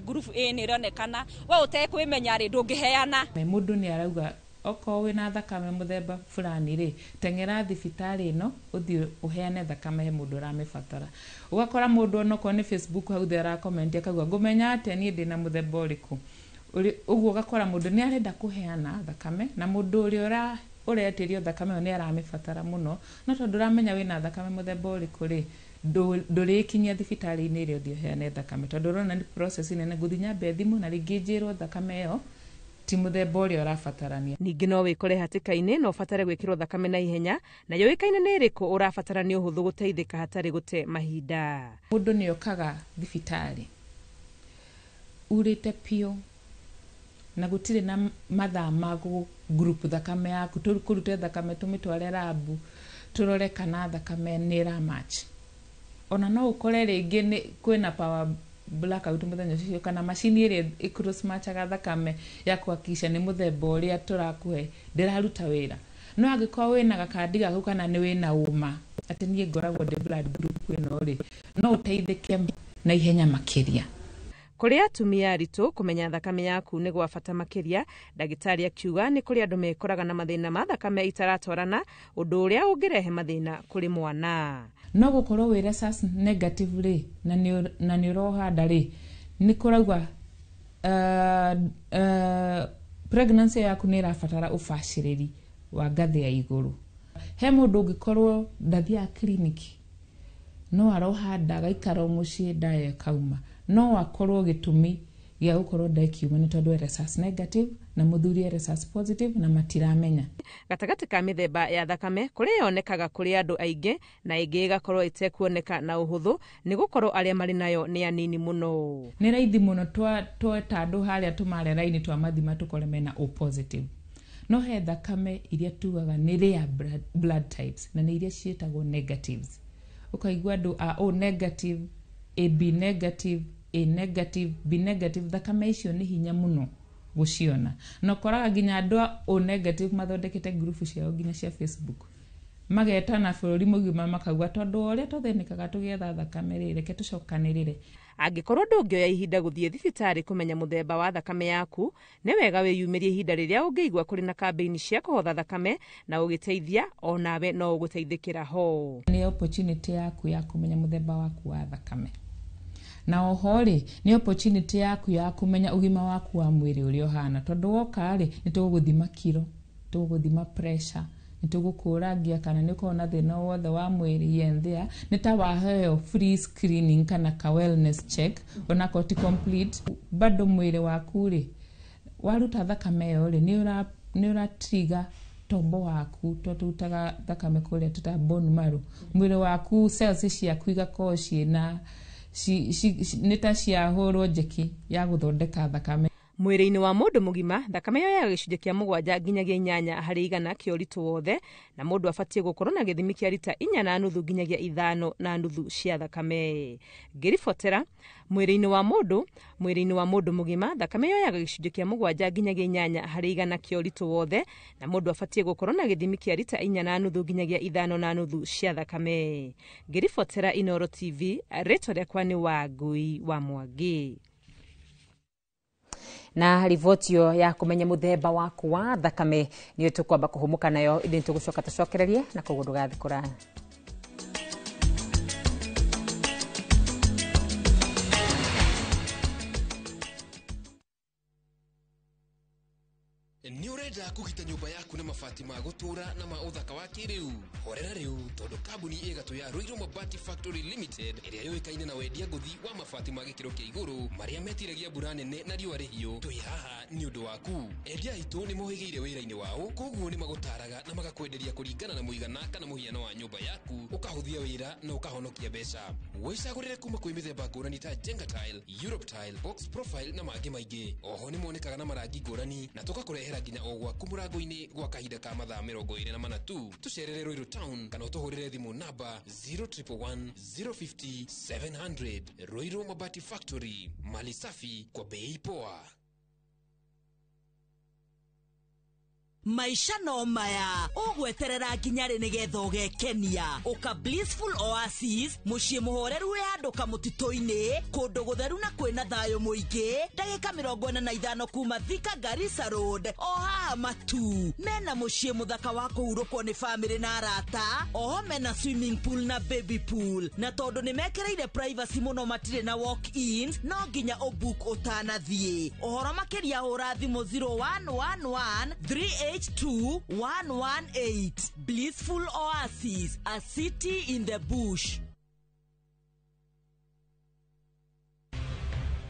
Speaker 9: group A nĩ ĩronekana. We ũtekwĩmenya rĩ, ndũngĩheana.
Speaker 10: Mũndũ nĩ arauga okorwo wĩna thakame mũthemba fulani rĩ, teng'era thibitarĩ ĩno ũthiĩ ũheane thakame he mũndũ ũramĩbatara. Ũgakora mũndũ onokorwo nĩ Facebook hau thĩ arakomenti akauga ngũmenya atĩa niĩ ndĩna mũthemba ũrĩkũ. Ũguo ũgakora mũndũ nĩ arenda kũheana thakame na mũndũ ũrĩa ũretĩrio thakame ĩyo nĩ aramĩbatara mũno, no tondũ ũramenya wĩna thakame mũthemba ũrĩkũ rĩ, ndũrĩkinyia thibitarĩ-inĩ ĩrĩa ũthiĩ ũheane thakame, tondũ ũrona nĩ process nene, ngũthiĩ nyambe thimũ na rĩngĩ njĩrwo thakame ĩyo ti mũthemba ũrĩa ũrabatarania.
Speaker 6: Ningĩ no wĩkore hatĩka-inĩ na ũbatare gwĩkĩrwo thakame na ihenya, na yũĩkaine nĩ ĩrĩkũ ũrabatara nĩ ũhũthũ gũteithĩka hatarĩ gũte mahinda.
Speaker 10: Mũndũ nĩ okaga thibitarĩ urĩte piũ na gũtirĩ na mathaa ma group thakame yaku, tũkũrute thakame tũmĩtware rabu tũrore kana thakame nĩ ĩra match. Ona no ũkore rĩngĩ nĩ kwĩna power blackout mũthenya ũcio, kana macini ĩrĩa ĩ matchaga thakame ya kuhakikisha nĩ mũthemba ũrĩa tũrakũhe ndĩraruta wĩra. No angĩkorwo wĩna gakandi gaku kana nĩ wĩna ũma atĩ niĩ ngoragwo ndĩ blood group ĩno rĩ, no ũteithĩke na ihenya makĩria.
Speaker 6: Kũrĩ atumia aritũ, kũmenya thakame yaku nĩ gwa bata makĩria. Ndagĩtarĩ akiuga nĩ kũrĩ andũ mekoraga na mathĩna ma thakame itaratwarana, ũndũ ũrĩa ũngĩrehe mathĩna kũrĩ mwana.
Speaker 10: No gũkorwo wĩ rhesus negative rĩ, na nĩ ũroha nda rĩ, nĩ kũrauga pregnancy yaku nĩ ĩrabatara ũbacĩrĩri wa ngathĩ ya igũrũ. He mũndũ ũngĩkorwo ndathiaga kiriniki, no aroha nda agaikara o mũciĩ nda ĩyo ĩkauma, no akorwo gĩtũmi gĩa gũkorwo nda ĩkiuma nĩ tondũ e rhesus negative na mũthuri e rhesus positive na matiramenya.
Speaker 6: Gatagatĩ ka mĩthemba ya thakame, kũrĩ yonekaga kũrĩ andũ aingĩ na ĩngĩ ĩgakorwo ĩtekuoneka na ũhũthũ nĩ gũkorwo arĩa marĩ nayo nĩ anini mũno.
Speaker 10: Nĩ raithi mũno tweta andũ harĩa tũmare raini twamathima tũkore mena O positive, no he thakame iria tugaga nĩ rare blood types na nĩ iria ciĩtagwo negatives. Ũkaigua andũ a O negative, AB negative, A negative, B negative, thakame icio nĩ hinya mũno gũciona, na ũkoraga nginya andũ a O negative mathondekete ngurubu ciao nginya cia Facebook, magetana bũrũri mũgima makauga tondũ o ũrĩa tũthĩnĩkaga tũgĩetha thakame rĩ, reke tũcokanĩrĩre.
Speaker 6: Angĩkorwo ndũngĩoya ihinda gũthiĩ thibitarĩ kũmenya mũthemba wa thakame yaku, nĩ wega wĩyumĩrie ihinda rĩrĩa ũngĩigua kũrĩ na kambĩini cia kũhotha thakame na ũgĩteithia onawe no ũgũteithĩkĩra ho.
Speaker 10: Nĩ opportunity yaku ya kũmenya mũthemba waku wa thakame, na oho rĩ, nĩ opportunity yaku ya kũmenya ũgima waku wa mwĩrĩ ũrĩa ũhana, tondũ woka rĩ, nĩ tũgũgũthima kiro, tũgũgũthima pressure, nĩ tũgũkũrangia kana nĩ ũkoragwo na thĩna o wothe wa mwĩrĩ here and there. Nĩ ta waheo free screening kana ka wellness check, onakorwo ti complete bado mwĩrĩ waku rĩ, waruta thakame ĩyo rĩ, nĩ ũratiga tombo waku, to tũrutaga thakame kũrĩa tũta bone marrow, mwĩrĩ waku cells ciaku igakorwo ciĩna nĩ ta ciahũrwo njeki ya gũthondeka thakame.
Speaker 6: Mwĩrĩ-inĩ wa mũndũ mũgima, thakame yoyaga gĩcunjĩ kĩa 7 nginyagia 8 harĩ igana kĩa ũritũ wothe, na mũndũ abatiĩ gũkorwo na gĩthimi kĩa rita 4.5 nginyagia 5.5 cia thakame. Ngĩribotera mwĩrĩ-inĩ wa mũndũ mũgima, thakame yoyaga gĩcunjĩ kĩa 7 nginyagia 8 harĩ igana kĩa ũritũ wothe, na mũndũ abatiĩ gũkorwo na gĩthimi kĩa rita 4.5 nginyagia 5.5 cia thakame. Ngĩribotera Inooro TV, rĩtwa rĩakwa nĩ Wangui wa Mwangi.
Speaker 1: Na riboti ĩyo ya kũmenya mũthemba waku wa thakame nĩyo tũkwamba kũhũmũka nayo, ĩndĩ nĩtũgũcoka tũcokererie na koguo ndũgathiĩ kũraya.
Speaker 11: Nĩ ũrenda kũgita nyũmba yaku na mabati ma gũtũũra na ma ũthaka wa kĩrĩu? Horera rĩu, tondũ kambuni ĩgatũ ya Ruiru Mabati Factory Limited, ĩrĩa yũĩkaine na wendia ngũthi wa mabati ma gĩkĩro kĩa igũrũ marĩa metiragia mbura nene na riũa rĩhiũ, twĩ haha nĩ ũndũ waku. Endia aitũ nĩ mohĩgĩire wĩra-inĩ wao, koguo nĩ magũtaraga na magakwenderia kũringana na mũigana kana mũhiano wa nyũmba yaku, ũkahũthia wĩra na ũkahonokia mbeca. Wĩcagũrĩre kuma kwĩ mĩthemba ngũrani ta Jenga Tile, Europe Tile, Box Profile na mangĩ maingĩ. Oho nĩ monekaga na marangi ngũrani na tũgakũrehera nginya o gwaku mũrango-inĩ gwa kahinda ka mathaa 24 tu. Tũcerere Ruiru Town kana ũtũhũrĩre thimũ namba 0111 050 700. Ruiru Mabati Factory, mali safi kwa bei poa.
Speaker 12: Maisha no maya ũgweterera nginya rĩ nĩgetha ũgekenia. Ũka Blissful Oasis, mũciĩ mũhoreru wĩ handũ kamũtitũ-inĩ, kũndũ gũtheru na kwĩna thayũ mũingĩ, ndagĩka 45 kuma Thika Garissa Road, o haha Matu. Mena mũciĩ mũthaka wa kũhurũkwo nĩ bamĩrĩ na arata, oho mena swimming pool na baby pool. Na tondũ nĩ mekĩrĩire privacy mũno matirĩ na walk-ins, no nginya ũbook ũtanathiĩ. Ũhoro makĩria hũra thimũ 0111 382 118. Blissful Oasis, a city in the bush.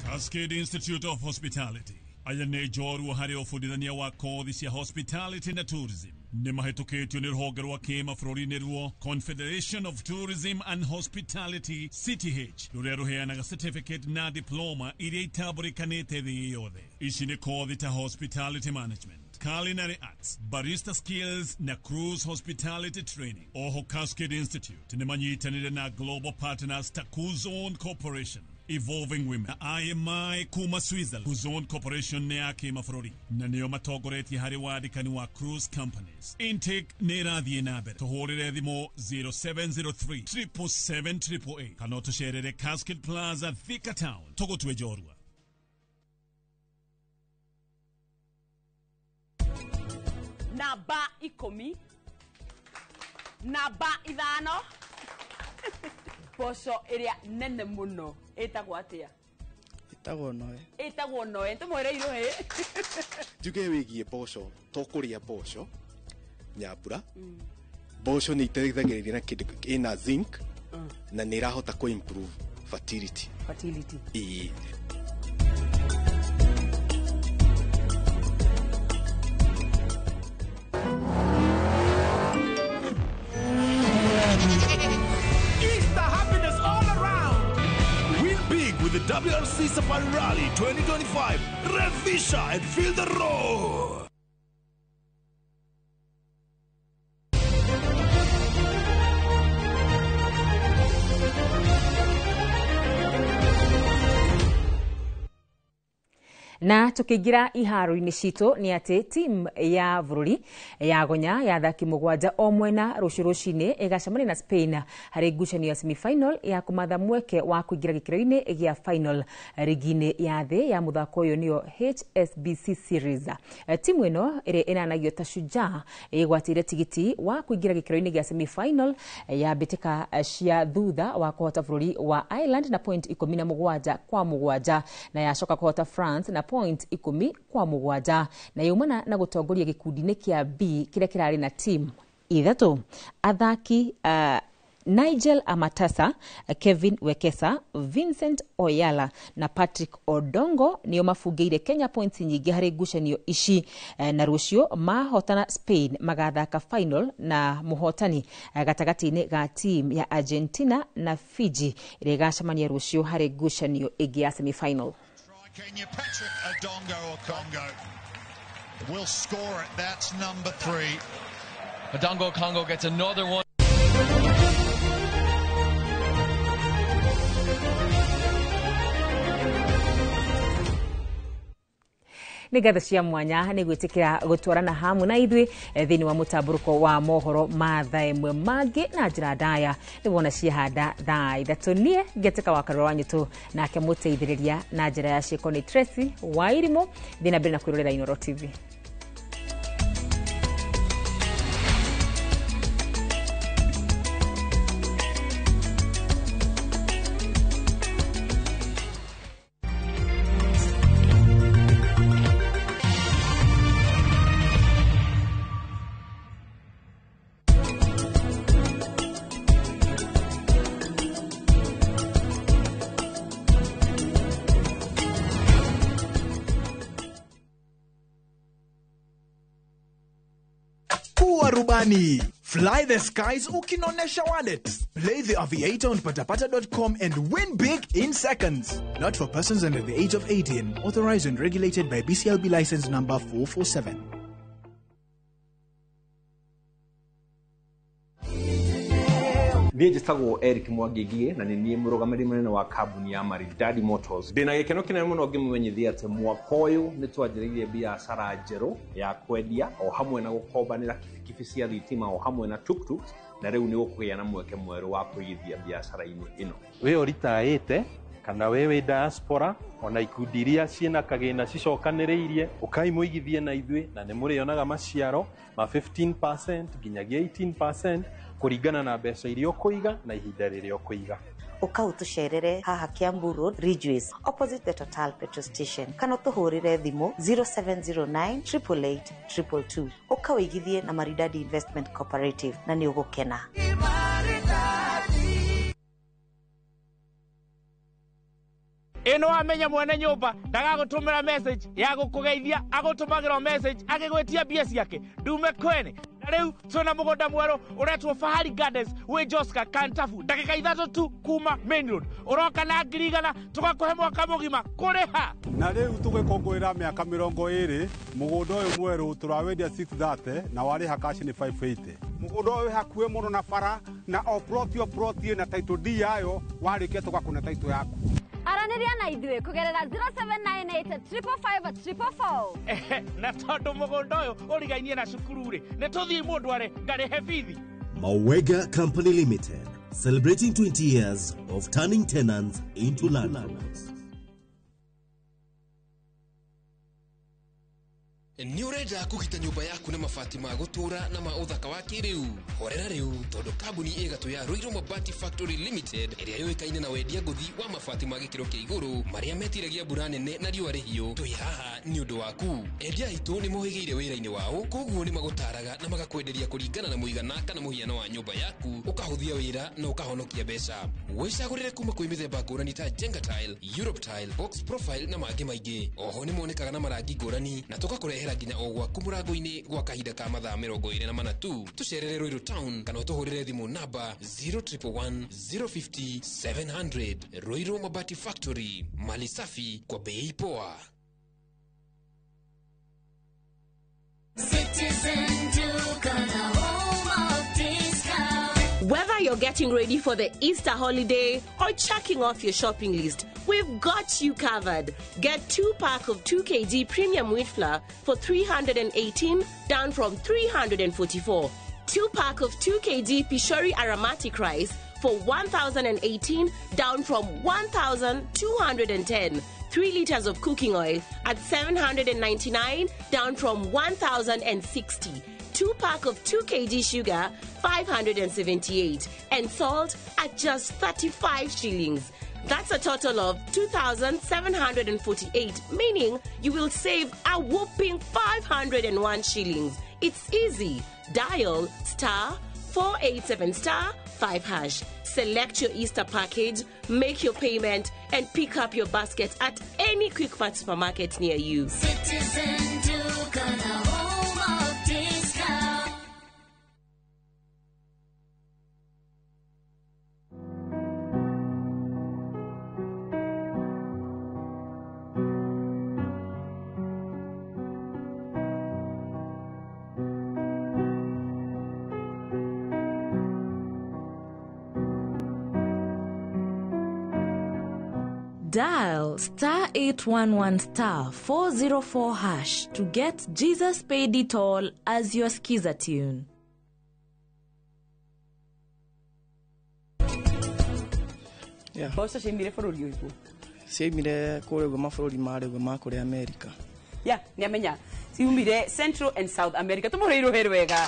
Speaker 13: Cascade Institute of Hospitality aya nĩ njorua harĩ ũbundithania wa kothi cia hospitality na tourism. Nĩ mahĩtũkĩtio nĩ rũhonge rwa kĩmabũrũri nĩruo Confederation of Tourism and Hospitality CTH, rũrĩa rũheanaga certificate na diploma iria itambũrĩkanĩte thĩ yothe. Ici nĩ kothi ta hospitality management, culinary arts, barista skills na cruise hospitality training. Oho Cascade Institute nĩ manyitanĩire na global partners ta Kuzone Corporation, Evolving Women na IMI kuma Switzerland. Kuzone Corporation nĩ ya kĩmabũrũri na nĩo matongoretie harĩ wandĩkani wa cruise companies. Intake nĩ ĩrathiĩ na mbere. Tũhũrĩre thimũ 0703 777 888 kana ũtũcerere Cascade Plaza, Thika Town. Tũgũtue njorua.
Speaker 3: Namba 10, namba 5, mboco ĩrĩa nene mũno ĩtagwo atĩa?
Speaker 14: Ĩtagwo noe.
Speaker 3: Ĩtagwo noe. Tũmwĩre irũhĩ.
Speaker 14: Njuge wĩgiĩ mboco, to kũrĩa mboco nyambura. Mboco nĩ iteithagĩrĩria na kĩndũ ĩna zinc na nĩ ĩrahota kũ improve fertility.
Speaker 3: Fertility.
Speaker 14: Ĩĩ.
Speaker 16: Easter happiness all around. Win big with the WRC Safari Rally 2025. Revisha and feel the roar.
Speaker 1: Na tukiingira iharo-inĩ citũ nĩ atĩ team ya bũrũri ya gonya ya athaki 7 o mwena rũciũ rũcinĩ ĩgacemania na Spain harĩ ngucanio ya semi-final ya kũmatha mweke wa kũingĩra gĩkĩro-inĩ gĩa final rigi-inĩ ya thĩ ya mũthako ũyũ nĩyo HSBC Series. Timu ĩno ĩrĩa ĩnanagio ta Shujaa ĩgwatĩire tigiti wa kũingĩra gĩkĩro-inĩ gĩa semi-final ya mbĩtĩka cia thutha wa kũhota bũrũri wa Ireland na point 17 kwa 7 na yacoka kũhota France na point 10 kwa 7 na yaumana na gũtongoria gĩkundi-inĩ kĩa B kĩrĩa kĩrarĩ na team 3. Athaki Nigel Amatasa, Kevin Wekesa, Vincent Oyala na Patrick Odongo nĩo mabungĩire Kenya points nyingĩ harĩ ngucanio ici, na rũciũ mahotana Spain magathaka final na mũhotani gatagatĩ-inĩ ga team ya Argentina na Fiji ĩrĩa ĩgacemania rũciũ harĩ ngucanio ĩngĩ ya semi-final.
Speaker 17: Kenya, Patrick Odongo or Congo will score it. That's number 3.
Speaker 19: Odongo Congo gets another one.
Speaker 1: Nĩ ngatho cia mwanya nĩ gwĩtĩkĩra gũtwarana hamwe na ithuĩ thĩinĩ wa mũtambũrũko wa mohoro ma thaa ĩmwe mangĩ na njĩra ndaya nĩ wona ciahanda thaa 3. Niĩ ngĩtĩka wa Karũra wa Nyũtũ nake mũteithĩrĩria na njĩra ya ciĩko nĩ Tracy Wairimũ. Thiĩ na mbere na kwĩrorera Inooro TV.
Speaker 16: Rubani. Fly the skies ukinonesha wallet. Play the Aviator on patapata.com and win big in seconds. Not for persons under the age of 18. Authorized and regulated by BCLB license number 447.
Speaker 8: Niĩ njĩtagwo Eric Mwangi Ngigĩ na nĩ niĩ mũrũgamĩrĩri mũnene wa kambuni ya Maridadi Motors. Ndĩna gĩkeno kĩnene mũno ngĩmũmenyithia atĩ mwaka ũyũ nĩ twanjĩrĩirie biacara njerũ ya kwendia o hamwe na gũkombanĩra kibikibi cia thitima o hamwe na tuktuk, na rĩu nĩ ũkũgĩa na mweke mwerũ wa kũigithia biacara-inĩ ĩno.
Speaker 20: We ũritaĩte kana we wĩ diaspora, ona ikundi iria ciĩna kagĩna cicokanĩrĩirie, ũkai mũigithie na ithuĩ na nĩ mũrĩonaga maciaro ma 15% nginyagia 18% kũringana na mbeca iria ũkũiga na ihinda rĩrĩa ũkũiga.
Speaker 21: Ũka ũtũcerere haha Kiambu Road, Ridgeways, opposite the Total petrol station, kana ũtũhũrĩre thimũ 0709 888 222. Ũka ũigithie na Maridadi Investment Cooperative na nĩ ũgũkena.
Speaker 22: Ĩno wamenya mwene nyũmba ndagagũtũmĩra message ya gũkũgeithia, agũtũmagĩra o message agĩgwĩtia mbia ciake ndume kwene. Na rĩu twĩna mũgũnda mwerũ ũretwo Fahari Gardens wĩ Joska Kantafu, ndagĩka 3 tu kuma main road. Ũroka na 100,000 tũgakũhe mwaka mũgima kũrĩha.
Speaker 23: Na rĩu tũgĩkũngũĩra mĩaka 20, mũgũnda ũyũ mwerũ tũrawendia 630 na warĩha cash nĩ 580.
Speaker 25: Mũgũnda ũyũ wĩ hakuhĩ mũno na bara, na o plot o plot ĩna title deed yayo, warĩkia tũgakũne title yaku.
Speaker 26: Aranĩria na ithuĩ kũgerera 0798 555 444.
Speaker 22: Ehe, na tondũ mũgũnda ũyũ ũrigainie na cukuru rĩ, nĩ tũthiĩ mũndũ arĩ ngarĩhe bithi.
Speaker 27: Mawega Company Limited, celebrating 20 years of turning tenants into landlords.
Speaker 11: Nĩ ũrenda kũgita nyũmba yaku na mabati ma gũtũũra na ma ũthaka wa kĩrĩu? Horera rĩu, tondũ kambuni ĩgatũ ya Ruiru Mabati Factory Limited, ĩrĩa yũĩkaine na wendia ngũthi wa mabati ma gĩkĩro kĩa igũrũ marĩa metiragia mbura nene na riũa rĩhiũ, twĩ haha nĩ ũndũ waku. Endia aitũ nĩ mohĩgĩire wĩra-inĩ wao, koguo nĩ magũtaraga na magakwenderia kũringana na mũigana kana mũhiano wa nyũmba yaku, ũkahũthia wĩra na ũkahonokia mbeca. Wĩcagũrĩre kuma kwĩ mĩthemba ngũrani ta Jenga Tile, Europe Tile, Box Profile na mangĩ maingĩ. Oho nĩ monekaga na marangi ngũrani na tũgakũrehera nginya o gwaku mũrango-inĩ gwa kahinda ka mathaa 24 tu. Tũcerere Ruiru Town kana ũtũhũrĩre thimũ namba 0111 050 700. Ruiru Mabati Factory, mali safi kwa bei poa.
Speaker 24: Citizen Duka, the home of discount.
Speaker 4: Whether you're getting ready for the Easter holiday or checking off your shopping list, we've got you covered. Get 2 pack of 2 kg premium wheat flour for 318, down from 344. 2 pack of 2 kg Pishori aromatic rice for 1,018, down from 1,210. 3 liters of cooking oil at 799, down from 1,060. 2 pack of 2 kg sugar, 578, and salt at just 35 shillings. That's a total of 2,748, meaning you will save a whopping 501 shillings. It's easy. Dial star 487 star 5 hash. Select your Easter package, make your payment, and pick up your basket at any Quickmart supermarket near you.
Speaker 24: Citizen Duka, the home of discount.
Speaker 29: Dial star 811 star 404 hash to get Jesus Paid It All as your skiza tune.
Speaker 30: Mboco ciaimire bũrũri ũrĩkũ?
Speaker 31: Ciaimire kũrĩa ũguo mabũrũri marĩa ũguo ma kũrĩa America.
Speaker 30: Ya, nĩamenya. Ciumire Central and South America. Tũmũhũrĩre rũhĩ rwega.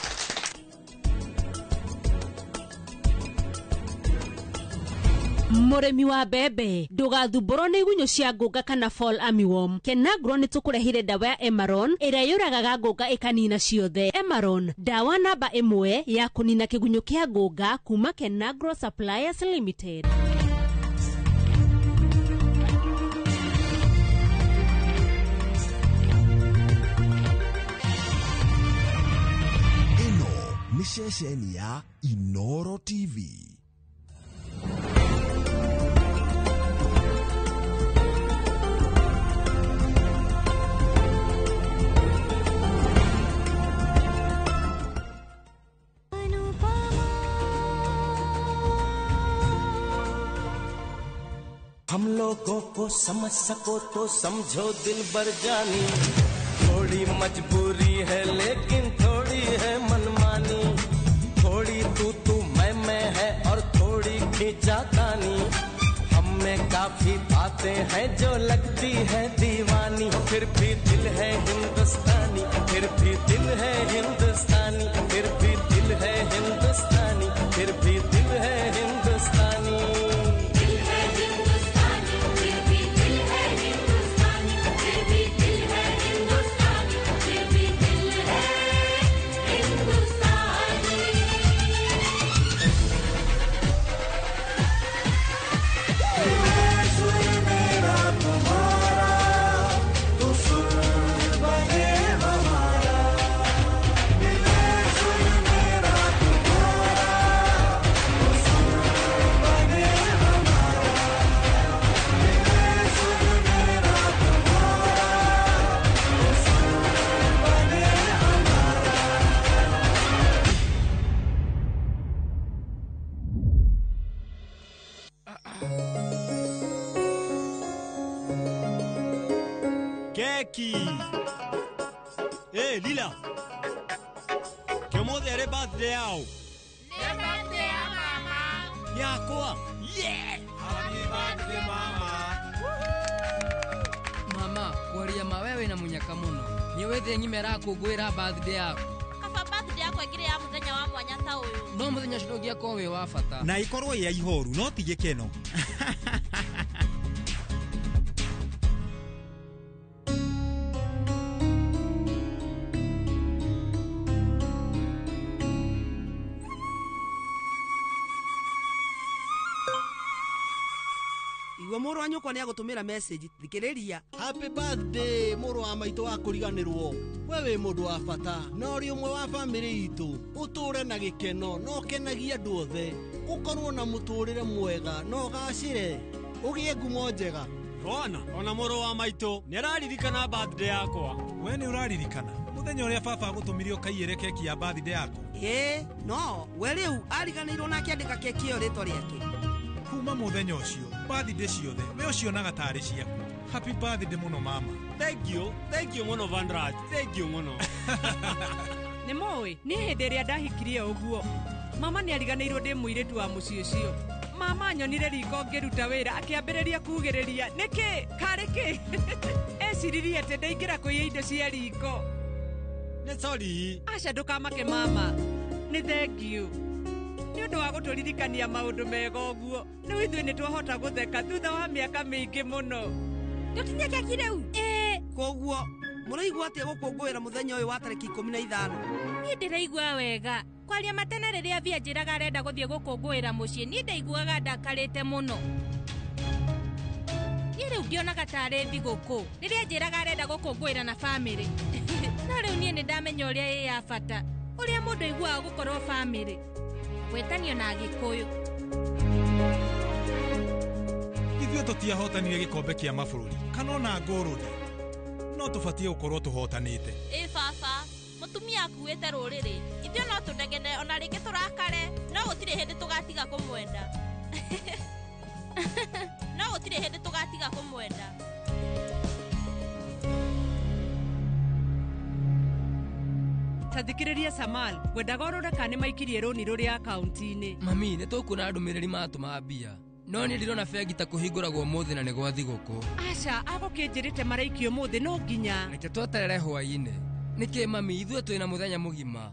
Speaker 32: Mũrĩmi wa mbembe, ndũgathumbũrwo nĩ igunyũ cia ngũnga kana fall armyworm. Kenagro nĩ tũkũrehire ndawa ya Emaron ĩrĩa yũragaga ngũnga ĩkanina ciothe. Emaron, ndawa namba 1 ya kũnina kĩgunyũ kĩa ngũnga kuma Kenagro Suppliers Limited.
Speaker 33: Ĩno nĩ ceceni ya Inoro TV.
Speaker 2: हम लोगों को समझ सको तो समझो दिल बर जानी, थोड़ी मजबूरी है लेकिन थोड़ी है मनमानी, थोड़ी तू तू मैं है और थोड़ी खींचातानी, हम में काफी बातें हैं जो लगती है दीवानी, फिर भी दिल है हिंदुस्तानी, फिर भी दिल है हिंदुस्तानी, फिर भी दिल है हिंदुस्तानी, फिर भी दिल है हिंदुस्तानी।
Speaker 3: Keki. Hey, Lila. Kĩũmũthĩ arĩ birthday yao?
Speaker 5: Nĩ birthday ya mama.
Speaker 3: Yakwa. Yeah! Happy birthday mama.
Speaker 6: Mama, kwaria ma wewe na munyaka muno. Nĩ wĩthĩ ng'ima ĩrakũngũĩra birthday yaku.
Speaker 5: Kaba birthday yakwa ĩngĩrĩ ya mũthenya wa mwanya ta ũyũ.
Speaker 6: No mũthenya ũcio ndũngĩakorwo wĩ wa bata.
Speaker 7: Na ikorwo ya ihoru no ti gĩkeno.
Speaker 9: Mũrũ wa nyũkwa nĩagũtũmĩra message thikĩrĩria.
Speaker 10: Happy birthday mũrũ wa maitũ wa kũriganĩrwo. We wĩ mũndũ wa bata na ũrĩ ũmwe wa bamĩrĩ itũ. Ũtũũre na gĩkeno na ũkenagie andũ othe. Ũkorwo na mũtũũrĩre mwega na ũgacĩre. Ũgĩe ngumo njega.
Speaker 3: Rona, ona mũrũ wa maitũ nĩararirikana birthday yakwa.
Speaker 7: We nĩ ũraririkana mũthenya ũrĩa baba agũtũmire ũkaiyĩre keki ya birthday yaku?
Speaker 9: Ĩĩ, no we rĩu ariganĩirwo na akĩandĩka keki ĩyo rĩtwa rĩake.
Speaker 7: Kuma mũthenya ũcio birthday ciothe we ũcionaga tarĩ ciaku. Happy birthday mũno mama.
Speaker 3: Thank you, thank you mũno Vanraj, thank you mũno.
Speaker 12: Nĩ mũĩ, niĩ hĩndĩ ĩrĩa ndahikirie ũguo mama nĩ ariganĩirwo ndĩ mũirĩtu wa mũciĩ ũcio. Mama nyonire riko ngĩruta wĩra akĩambĩrĩria kugĩrĩria nĩkĩ karĩ kĩ. Eciririe atĩ ndaingĩra kũiya indo cia riko.
Speaker 3: Nĩ sorry.
Speaker 12: Aca ndũkamake mama, nĩ thank you nĩ ũndũ wa gũtũririkania maũndũ mega ũguo. Rĩu ithuĩ nĩ twahota gũtheka thutha wa mĩaka mĩingĩ mũno.
Speaker 9: Tũtinye keki rĩu? Ĩĩ. Koguo mũraigua atĩa gũkũngũĩra mũthenya ũyũ wa tarĩki 15?
Speaker 5: Niĩ ndĩraigua wega. Kwaria matene rĩrĩa Via njĩraga arenda gũthiĩ gũkũngũĩra mũciĩ, niĩ ndaiguaga ndakarĩte mũno. Niĩ rĩu ngĩonaga tarĩ thigũkũ rĩrĩa njĩraga arenda gũkũngũĩra na bamĩrĩ. No rĩu niĩ nĩ ndamenya ũrĩa ĩ ya bata, ũrĩa mũndũ aiguaga gũkorwo bamĩrĩ. Gwĩtanio na Gĩkũyũ.
Speaker 7: Ithuĩ tũtiahotanire gĩkombe kĩa mabũrũri kana ona ngũrũni, no tũbatiĩ gũkorwo tũhotanĩte.
Speaker 5: Ĩ baba, mũtumia akuĩte rũrĩrĩ, ithuĩ no tũnegene ona rĩngĩ tũrakare, no gũtirĩ hĩndĩ tũgatiga kũmwenda. No gũtirĩ hĩndĩ tũgatiga kũmwenda.
Speaker 12: Tathikĩrĩria Samal, ngwendaga ũrore kana nĩ maikirie rũni rũrĩa akaunti-inĩ.
Speaker 6: Mami, nĩ tũkuona ndũmĩrĩri matũma mbia. No niĩ ndĩrona bengi ta kũhingũragwo ũmũthĩ na nĩ gwa thigũkũ.
Speaker 12: Aca, agũkĩnjĩrĩte maraikio ũmũthĩ no nginya.
Speaker 6: Reke tweterere hwaĩ-inĩ. Nĩkĩ mami, ithuĩ twĩna mũthenya mũgima.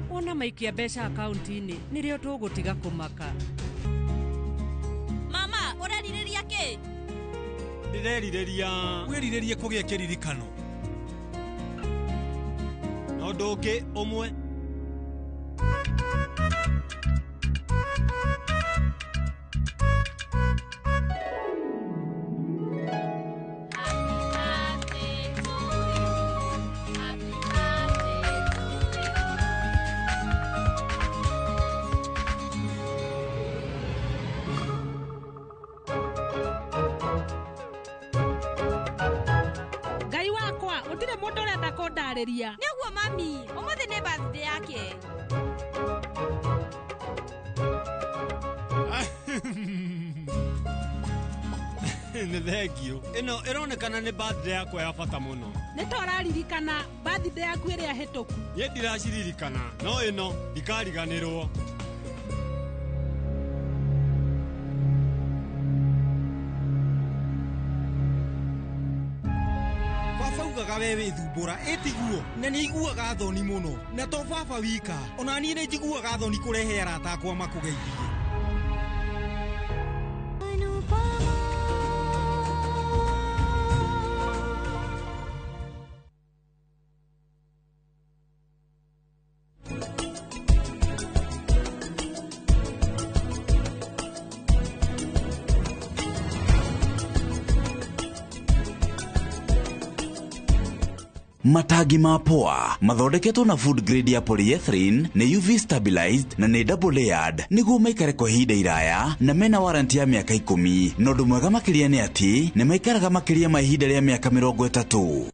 Speaker 12: Wona maikia mbeca akaunti-inĩ, nĩrĩo tũgũtiga kũmaka.
Speaker 5: Mama, ũrerirĩria kĩ?
Speaker 3: Ndĩrerirĩria.
Speaker 7: Wĩrirĩrie kũgĩa kĩririkano.
Speaker 3: Na ũndũ ũngĩ ũmwe.
Speaker 12: Ngai wakwa, gũtirĩ mũndũ ũrenda kũndarĩria.
Speaker 5: Nĩguo mami, ũmũthĩ nĩ birthday yake.
Speaker 3: Nĩ thengiũ. Ĩno ĩronekana nĩ birthday yakwa ya bata mũno.
Speaker 1: Nĩ ta ũraririkana birthday yaku ĩrĩa hĩtũku.
Speaker 3: Niĩ ndiraciririkana, no ĩno ndikariganĩrwo.
Speaker 8: Baba ugaga we wĩthumbũra ĩtiguo na nĩ aiguaga thoni mũno na to baba wika ona niĩ nĩ njiguaga thoni kũrehe arata akwa makũgeithie.
Speaker 13: Matangi ma poa mathondeketwo na food grade ya polyethylene nĩ UV stabilized na nĩ double layered nĩguo maikare kwa ihinda iraya na mena warranty ya mĩaka 10 na ũndũ mwega makĩria nĩ atĩ nĩ maikaraga makĩria ma ihinda rĩa mĩaka 30.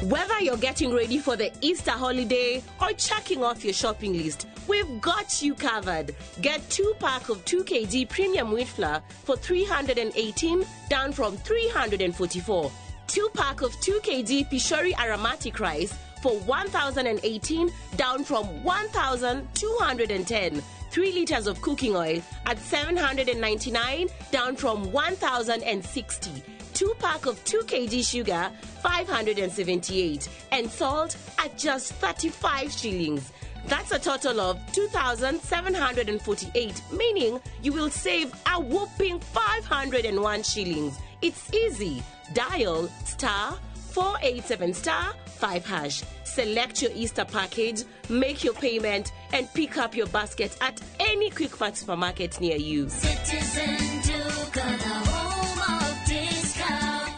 Speaker 4: Whether you're getting ready for the Easter holiday or checking off your shopping list, we've got you covered. Get 2 pack of 2 kg premium wheat flour for 318, down from 344. 2 pack of 2 kg Pishori aromatic rice for 1,018, down from 1,210. 3 liters of cooking oil at 799, down from 1,060. 2 pack of 2 kg sugar, 578, and salt at just 35 shillings. That's a total of 2,748, meaning you will save a whopping 501 shillings. It's easy. Dial star 487 star 5 hash. Select your Easter package, make your payment, and pick up your basket at any Quickmart supermarket near you.
Speaker 24: Citizen Duka, the home of discount.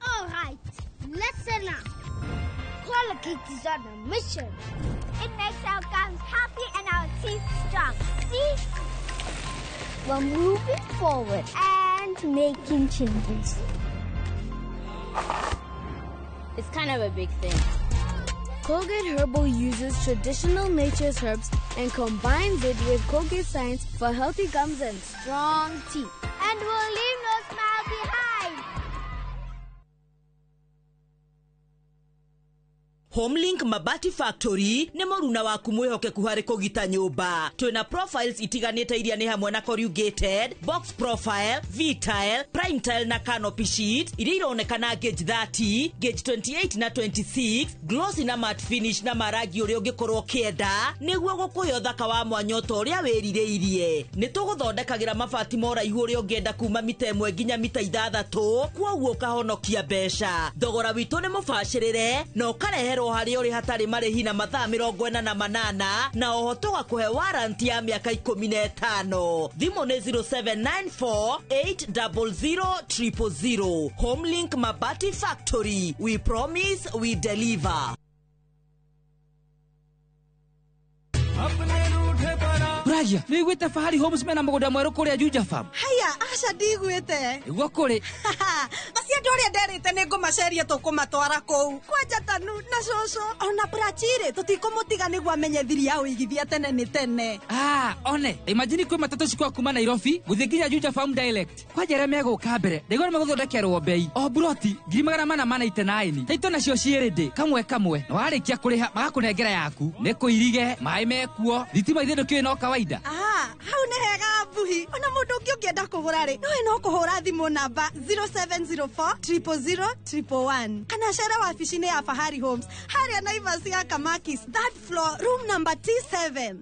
Speaker 14: All right, listen up. Colgate is on a mission. It makes our gums healthy and our teeth strong. See? We're moving forward and making changes.
Speaker 15: It's kind of a big thing.
Speaker 16: Colgate Herbal uses traditional nature's herbs and combines it with Colgate science for healthy gums and strong teeth.
Speaker 14: And we'll leave no smile behind.
Speaker 17: Homelink Mabati Factory nĩ mũruna waku mwĩhokeku harĩ kũgita nyũmba. Twĩna profiles itiganĩte iria nĩ hamwe na corrugated, box profile, V-tile, prime tile na canopy sheet iria ironekana gauge 30, gauge 28 na 26, glossy na matte finish na marangi ũrĩa ũngĩkorwo ũkĩenda nĩguo gũkũhe ũthaka wa mwanya ta ũrĩa wĩrirĩirie. Nĩ tũgũthondekagĩra mabati ma ũraihu ũrĩa ũngĩenda kuma mita 1 nginya mita 6, kwoguo ũkahonokia mbeca. Thogora witũ nĩ mũbacĩrĩre na ũkareherwo harĩa ũrĩ hatarĩ marĩhi na mathaa 48 na oho tũgakũhe warranty ya mĩaka 15. Thimũ nĩ 0794 800 000. Homelink Mabati Factory, we promise we deliver.
Speaker 6: Ragia, nĩ wiguĩte Fahari Homes mena mũgũnda mwerũ kũrĩa Juja Farm?
Speaker 18: Haya, aca ndigwĩte.
Speaker 6: Nĩguo kũrĩ.
Speaker 18: Basi andũ arĩa nderĩte nĩ ngũmaceria tũkũmatwara kũu. Kwanja Tanu na cũcũ ona Prachirĩ tũtikũmũtiga nĩguo amenye thiri ya ũigithia tene nĩ tene.
Speaker 6: Ah, one, imagine kwĩ matatũ cikwa kuma Nairobi gũthiĩ nginya Juja Farm direct. Kwanja arĩa megũka mbere, ndaigua nĩ megũthondekerwo bei. O buroti 499. Taito nacio ciĩ ready kamwe kamwe. Na warĩkia kũrĩha magakũnengera yaku. Nĩ kũirige, maĩ mekuo, thitima ithe ndũkĩũĩ no kawaida.
Speaker 18: Ah, hau nĩ hega mbuhi. Ona mũndũ ũngĩ ũngĩenda kũgũra rĩ, nowe no kũhũra thimũ namba 0704 000 111 kana cere wabici-inĩ ya Fahari Homes harĩa Naivas ya Kamakis, third floor, room number T7.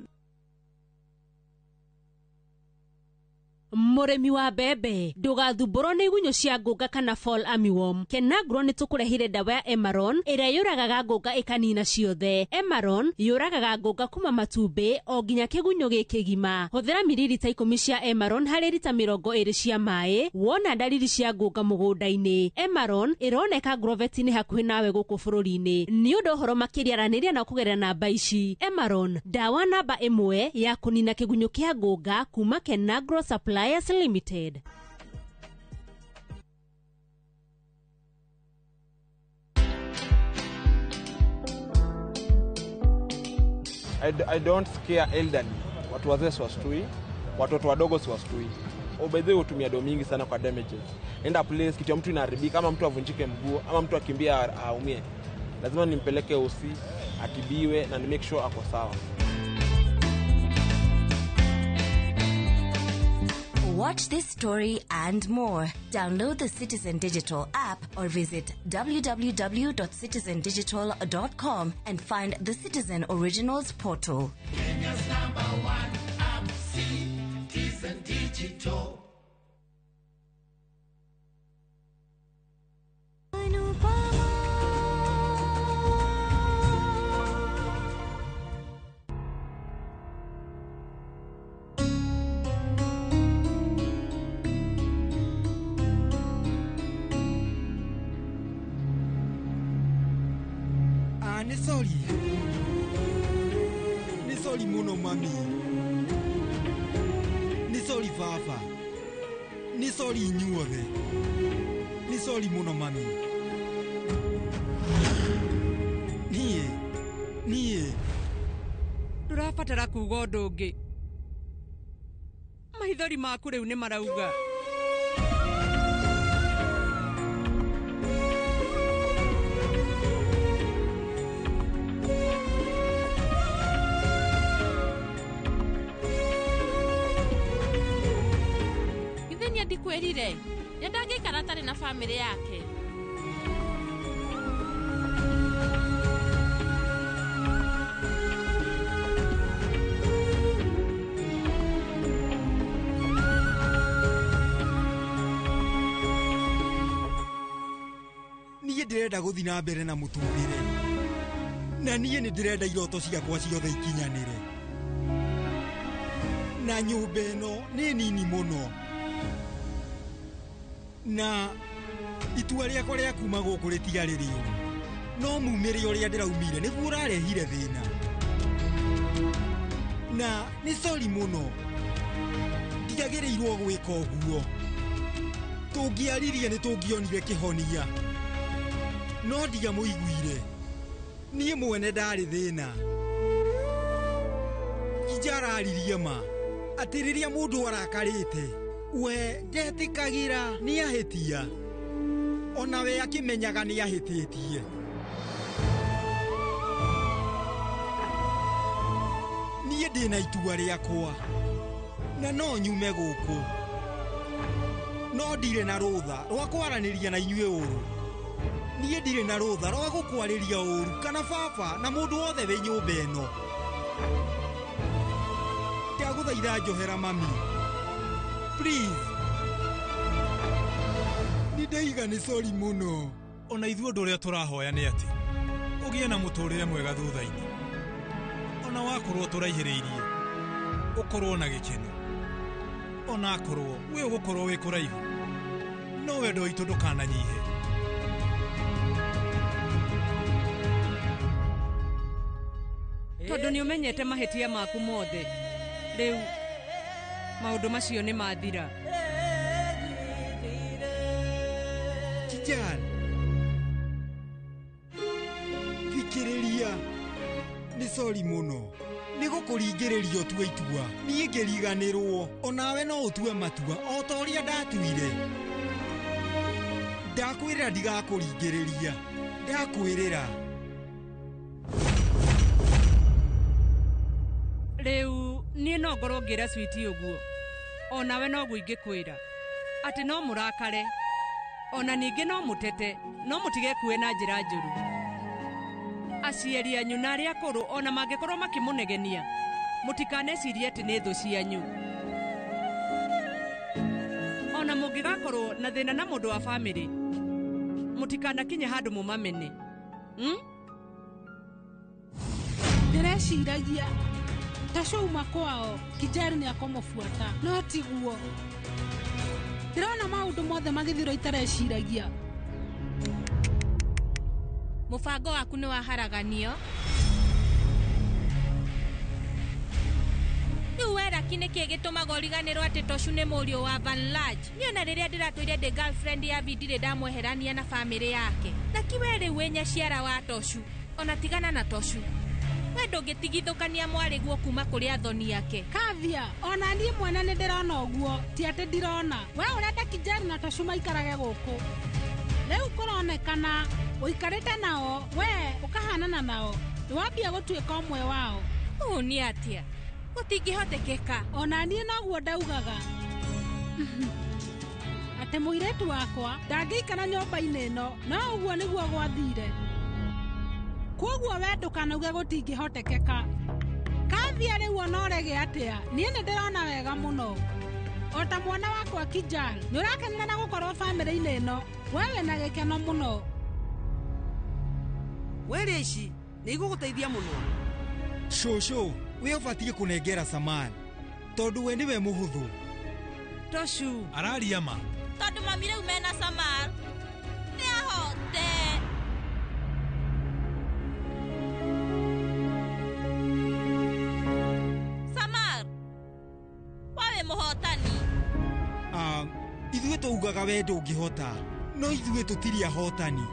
Speaker 32: Mũrĩmi wa mbembe ndũgathumbũrwo nĩ igunyũ cia ngũnga kana fall armyworm. Kenagro nĩ tũkũrehire ndawa ya Emaron ĩrĩa yũragaga ngũnga ĩkanina ciothe. Emaron yũragaga ngũnga kuma matumbĩ o nginya kĩgunyũ gĩkĩgima. Hũthĩra miririta 10 cia Emaron harĩ rita 20 cia maĩ wona ndariri cia ngũnga mũgũnda-inĩ. Emaron ĩroneka Grovet-inĩ hakuhĩ nawe gũkũ bũrũri-inĩ. Nĩ ũndũ ũhoro makĩria aranĩria na kũgerera namba ici. Emaron ndawa namba 1 ya kũnina kĩgunyũ kĩa ngũnga kuma Kenagro Supply Limited.
Speaker 11: I don't scare elderly. Watu wazee siwastui, watoto wadogo siwastui. Oh, by the way, hutumia do mingi sana kwa damages. Enda place kitu ya mtu inaharibika, ama mtu avunjike mguu, ama mtu akimbia aumie, lazima nimpeleke hosi atibiwe na ni make sure ako sawa.
Speaker 19: Watch this story and more. Download the Citizen Digital app or visit www.citizendigital.com and find the Citizen Originals portal.
Speaker 20: Kenya's number one app, Citizen Digital.
Speaker 8: Ah, nĩ sorry, nĩ sorry mũno mami, nĩ sorry baba, nĩ sorry inyuothe, nĩ sorry mũno mami. Niĩ
Speaker 12: Ndũrabatara kuga ũndũ ũngĩ. Maithori maku rĩu nĩ marauga.
Speaker 5: Ithe nĩ ndikwĩrire nĩ ndangĩikara atarĩ na bamĩrĩ yake.
Speaker 8: Niĩ ndĩrenda gũthiĩ na mbere na mũtũrĩre, na niĩ nĩ ndĩrenda iroto ciakwa ciothe ikinyanĩre, na nyũmba ĩno nĩ nini mũno, na itua rĩakwa rĩa kuma gũkũ rĩtiarĩ rĩũru, no mumĩre ũrĩa ndĩraumire nĩguo ũrarehire thĩna, na nĩ sorry mũno, ndiagĩrĩirwo gwĩka ũguo. Tũngĩaririe nĩ tũngĩonire kĩhonia, no ndiamũiguire. Niĩ mwene ndarĩ thĩna. Injararirie ma atĩ rĩrĩa mũndũ arakarĩte we ndetĩkagĩra nĩ ahĩtia, ona we akĩmenyaga nĩ ahĩtĩtie. Niĩ ndĩna itua rĩakwa na no nyume gũkũ, no ndirĩ na rũtha rwa kwaranĩria na inyuĩ ũru. Niĩ ndirĩ na rũtha rwa gũkwarĩria ũru kana baba na mũndũ wothe wĩ nyũmba ĩno. Ndagũthaitha njohera mami, please. Nĩ ndaiga nĩ sorry mũno.
Speaker 7: Ona ithuĩ ũndũ ũrĩa tũrahoya nĩ atĩ ũgĩe na mũtũrĩre mwega thutha-inĩ, ona wakorwo tũraihĩrĩirie ũkorwo na gĩkeno, ona akorwo wĩ ũgũkorwo wĩ kũraihu, no wendo witũ ndũkananyihe.
Speaker 12: Tondũ nĩ ũmenyete mahĩtia maku mothe, rĩu maũndũ macio nĩ mathira.
Speaker 8: Kijana, thikĩrĩria, nĩ sorry mũno nĩ gũkũringĩrĩria ũtue itua. Niĩ ngĩriganĩrwo, onawe no ũtue matua o ta ũrĩa ndatuire. Ndakwĩrĩra ndigakũringĩrĩria, ndakwĩrĩra.
Speaker 12: Rĩu niĩ no ngorwo ngĩra Sweetie ũguo, onawe noguo ingĩkwĩra atĩ no mũrakare, ona ningĩ no mũtete, no mũtigekue na njĩra njũru. Aciari anyu na arĩa akũrũ ona mangĩkorwo makĩmũnegenia, mũtikanecirie atĩ nĩ thũ cianyu. Ona mũngĩgakorwo na thĩna na mũndũ wa bamĩrĩ, mũtikanakinye handũ mũmamene.
Speaker 1: Ndĩreciragia tacouma kwao Kijari nĩ akomũbuata, no tiguo. Ndĩrona maũndũ mothe magĩthira itareciragia.
Speaker 5: Mũbango waku nĩ waharaganio. Rĩu we Raki nĩkĩ gĩtũmaga ũriganĩrwo atĩ Toshu nĩ mũriũ wa Van Large? Niĩ ona rĩrĩa ndĩratũire ndĩ girlfriend ya Vi ndirĩ ndamweherania na bamĩrĩ yake. Raki we rĩu wĩ nyaciara wa Toshu, ona tigana na Toshu. We ndũngĩtigithũkania mwarĩguo kuma kũrĩ athoni ake.
Speaker 1: Kavia, ona niĩ mwene nĩ ndĩrona ũguo, ti atĩ ndirona. We ũrenda Kijari na Toshu maikarage gũkũ. Rĩu kũronekana ũikarĩte nao, we ũkahanana nao. Nĩwambia gũtuĩka ũmwe wao.
Speaker 5: Ũũ nĩ atĩa? Gũtingĩhotekeka.
Speaker 1: Ona niĩ noguo ndaugaga. Atĩ mũirĩtu wakwa ndangĩikara nyũmba-inĩ ĩno, no ũguo nĩguo gwathire. Kwoguo we ndũkanauge gũtingĩhotekeka. Kavia rĩu ona ũrege atĩa, niĩ nĩ ndĩrona wega mũno. O ta mwana wakwa Kijal, nĩ ũrakenera na gũkorwo bamĩrĩ-inĩ ĩno. We wĩna gĩkeno mũno.
Speaker 9: Werĩa ici nĩ igũgũteithia mũno.
Speaker 8: Cũcũ, we ũbatiĩ kũnengera Samar tondũ we nĩwe mũhũthũ.
Speaker 9: Toshu
Speaker 7: araria ma.
Speaker 5: Tondũ mami rĩu mena Samar nĩ ahote. Samar, wawe mũhotani.
Speaker 8: Ithuĩ tũugaga we ndũngĩhota, no ithuĩ tũtirĩ ahotani.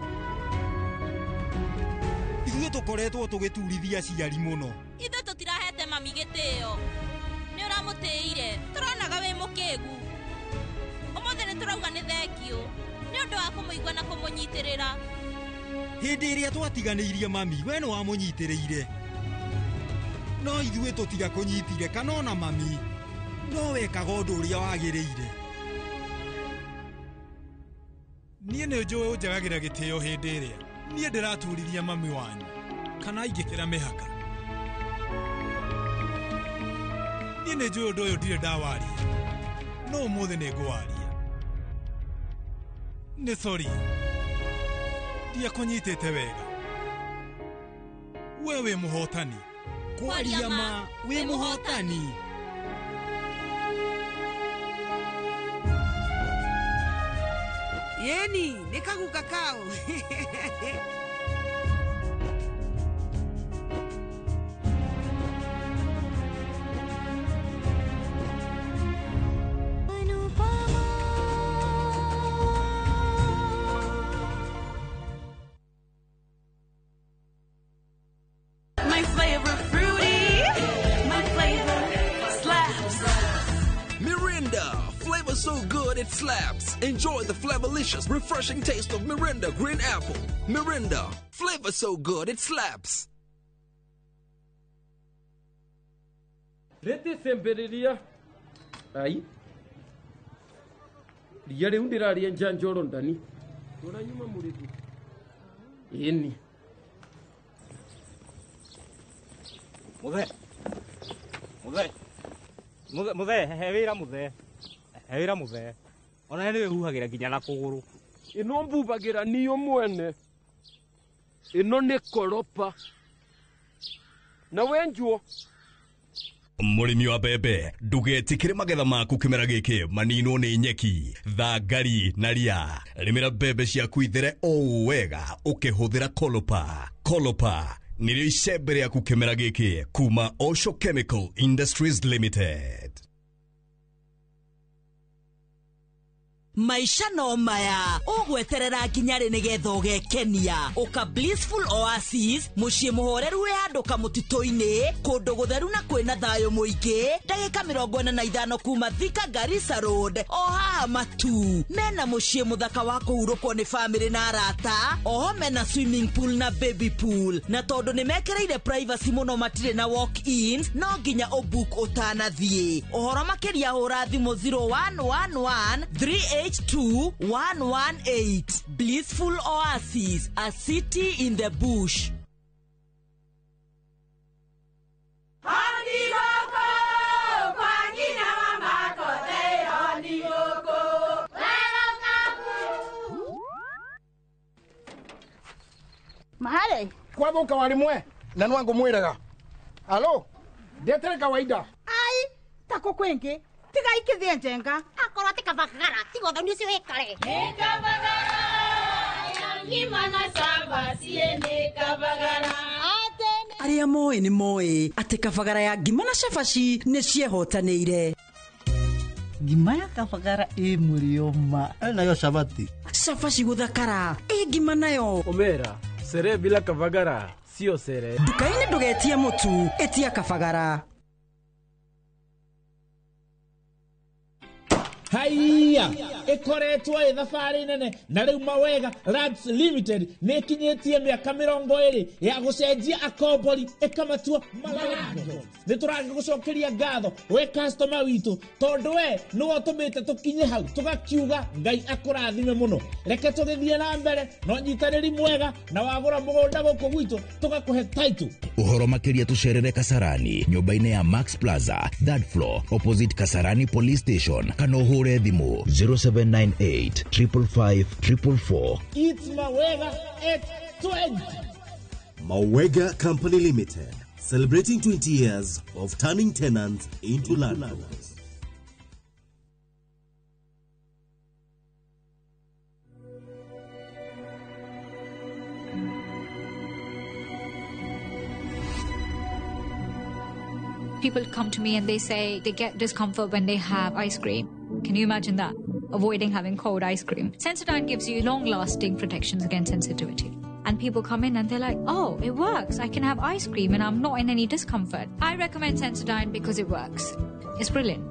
Speaker 8: Ithuĩ tũkoretwo tũgĩturithia aciari mũno.
Speaker 5: Ithuĩ tũtirahete mami gĩtĩo. Nĩ ũramũtĩire, tũronaga wĩ mũkĩgu. Ũmũthĩ nĩ tũrauga nĩ thengiũ nĩ ũndũ wa kũmũigua na kũmũnyitĩrĩra.
Speaker 8: Hĩndĩ ĩrĩa twatiganĩirie mami, we nĩ wamũnyitĩrĩire. No ithuĩ tũtigakũnyitire kana ona mami, no wekaga ũndũ ũrĩa wagĩrĩire.
Speaker 7: Niĩ nĩ njũĩ ũnjagagĩra gĩtĩo hĩndĩ ĩrĩa niĩ ndĩraturithia mami wanyu kana ingĩkĩra mĩhaka. Niĩ nĩ njũĩ ũndũ ũyũ ndirĩ ndawaria, no ũmũthĩ nĩ ngũwaria. Nĩ sorry, ndiakũnyitĩte wega. We wĩ mũhotani.
Speaker 8: Kwaria ma, wĩ mũhotani.
Speaker 9: Yeni, nĩ kaguka kao.
Speaker 2: My flavor fruity, my flavor slaps.
Speaker 10: Mirinda, flavor so good it slaps. Enjoy the flavorlicious, refreshing taste of Mirinda Green Apple. Mirinda, flavor so good it slaps.
Speaker 21: Rete semberiria. Ai. Ria riu ndiraria njanjoro ndani. Uranyuma murithi. Yeni.
Speaker 22: Muthe. Muthe. Muthe, muthe, he wira muthe. He wira muthe. Ona nĩ wĩhuhagĩra nginya na kũgũrũ.
Speaker 21: Ĩno mbubagĩra niyo mwene. Ĩno nĩ koropa. Na wenjuo.
Speaker 23: Mũrĩmi wa mbembe ndũgetĩkĩre magetha maku kĩmera gĩkĩ maninwo nĩ nyeki, thangari na ria. Rĩmĩra mbembe ciaku ithere o wega ũkĩhũthĩra Kolopa. Kolopa nĩrĩo icembe rĩaku kĩmera gĩkĩ kuma Osho Chemical Industries Limited.
Speaker 17: Maisha no maya ũgweterera nginya rĩ nĩgetha ũgekenia. Ũka Blissful Oasis, mũciĩ mũhoreru wĩ handũ kamũtitũ-inĩ, kũndũ gũtheru na kwĩna thayũ mũingĩ, ndagĩka 45 kuma Thika Garissa Road, o haha Matu. Mena mũciĩ mũthaka wa kũhurũkwo nĩ bamĩrĩ na arata, oho mena swimming pool na baby pool. Na tondũ nĩ mekĩrĩire privacy mũno matirĩ na walk-ins, no nginya ũbook ũtanathiĩ. Ũhoro makĩria hũra thimũ 0111 382 118. Blissful Oasis, a city in the bush.
Speaker 24: Mahale
Speaker 25: kwathuka wari mwe na nwangu mwiraga alo ndetere kawaida
Speaker 24: ai tako kwingi tiga ikithie njenga akorwo ti kabagara tiga ũthoni ũcio wĩkare.
Speaker 2: Nĩ kabagara ya ngima na cabaci nĩ kabagara.
Speaker 17: Arĩa moĩ nĩ moĩ atĩ kabagara ya ngima na cabaci nĩ ciehotanĩire.
Speaker 26: Ngima ya kabagara ĩ mũrĩo ma.
Speaker 27: Nayo cabaci.
Speaker 17: Cabaci gũthakara ĩ ngima nayo.
Speaker 21: Omera, sere bila kabagara Sio sere.
Speaker 3: Nduka-inĩ ndũgetie mũtu, ĩtia Kabagara.
Speaker 4: Haiya, ĩkoretwo ĩ thabarĩ nene na rĩu Mawega Lands Limited nĩ ĩkinyĩtie mĩaka 20 ya gũcenjia akombori ĩkamatua malandlords. Nĩ tũragĩgũcokeria ngatho we customer witũ, tondũ we nĩwe ũtũmĩte tũkinye hau tũgakiuga Ngai akũrathime mũno. Reke tũgĩthiĩ na mbere na ũnyitanĩri mwega, na wagũra mũgũnda gũkũ gwitũ tũgakũhe title.
Speaker 6: Ũhoro makĩria tũcerere Kasarani nyũmba-inĩ ya Max Plaza, third floor, opposite Kasarani Police Station, kana ũhũre thimũ 0798 555 444.
Speaker 4: It's Mawega at 20.
Speaker 13: Mawega Company Limited, celebrating 20 years of turning tenants into landlords.
Speaker 32: People come to me and they say they get discomfort when they have ice cream. Can you imagine that? Avoiding having cold ice cream. Sensodyne gives you long-lasting protections against sensitivity. And people come in and they're like, oh, it works. I can have ice cream and I'm not in any discomfort. I recommend Sensodyne because it works. It's brilliant.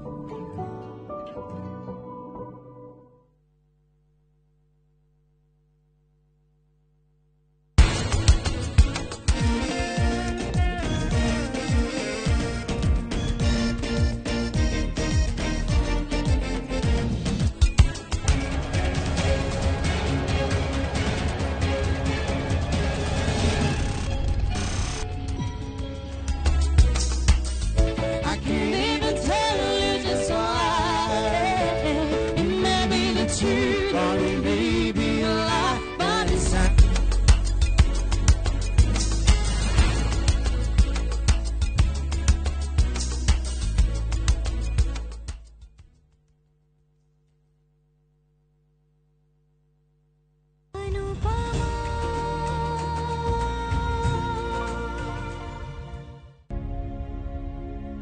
Speaker 2: I can't even tell you just why. It may be the truth or it may be a lie, but it's not.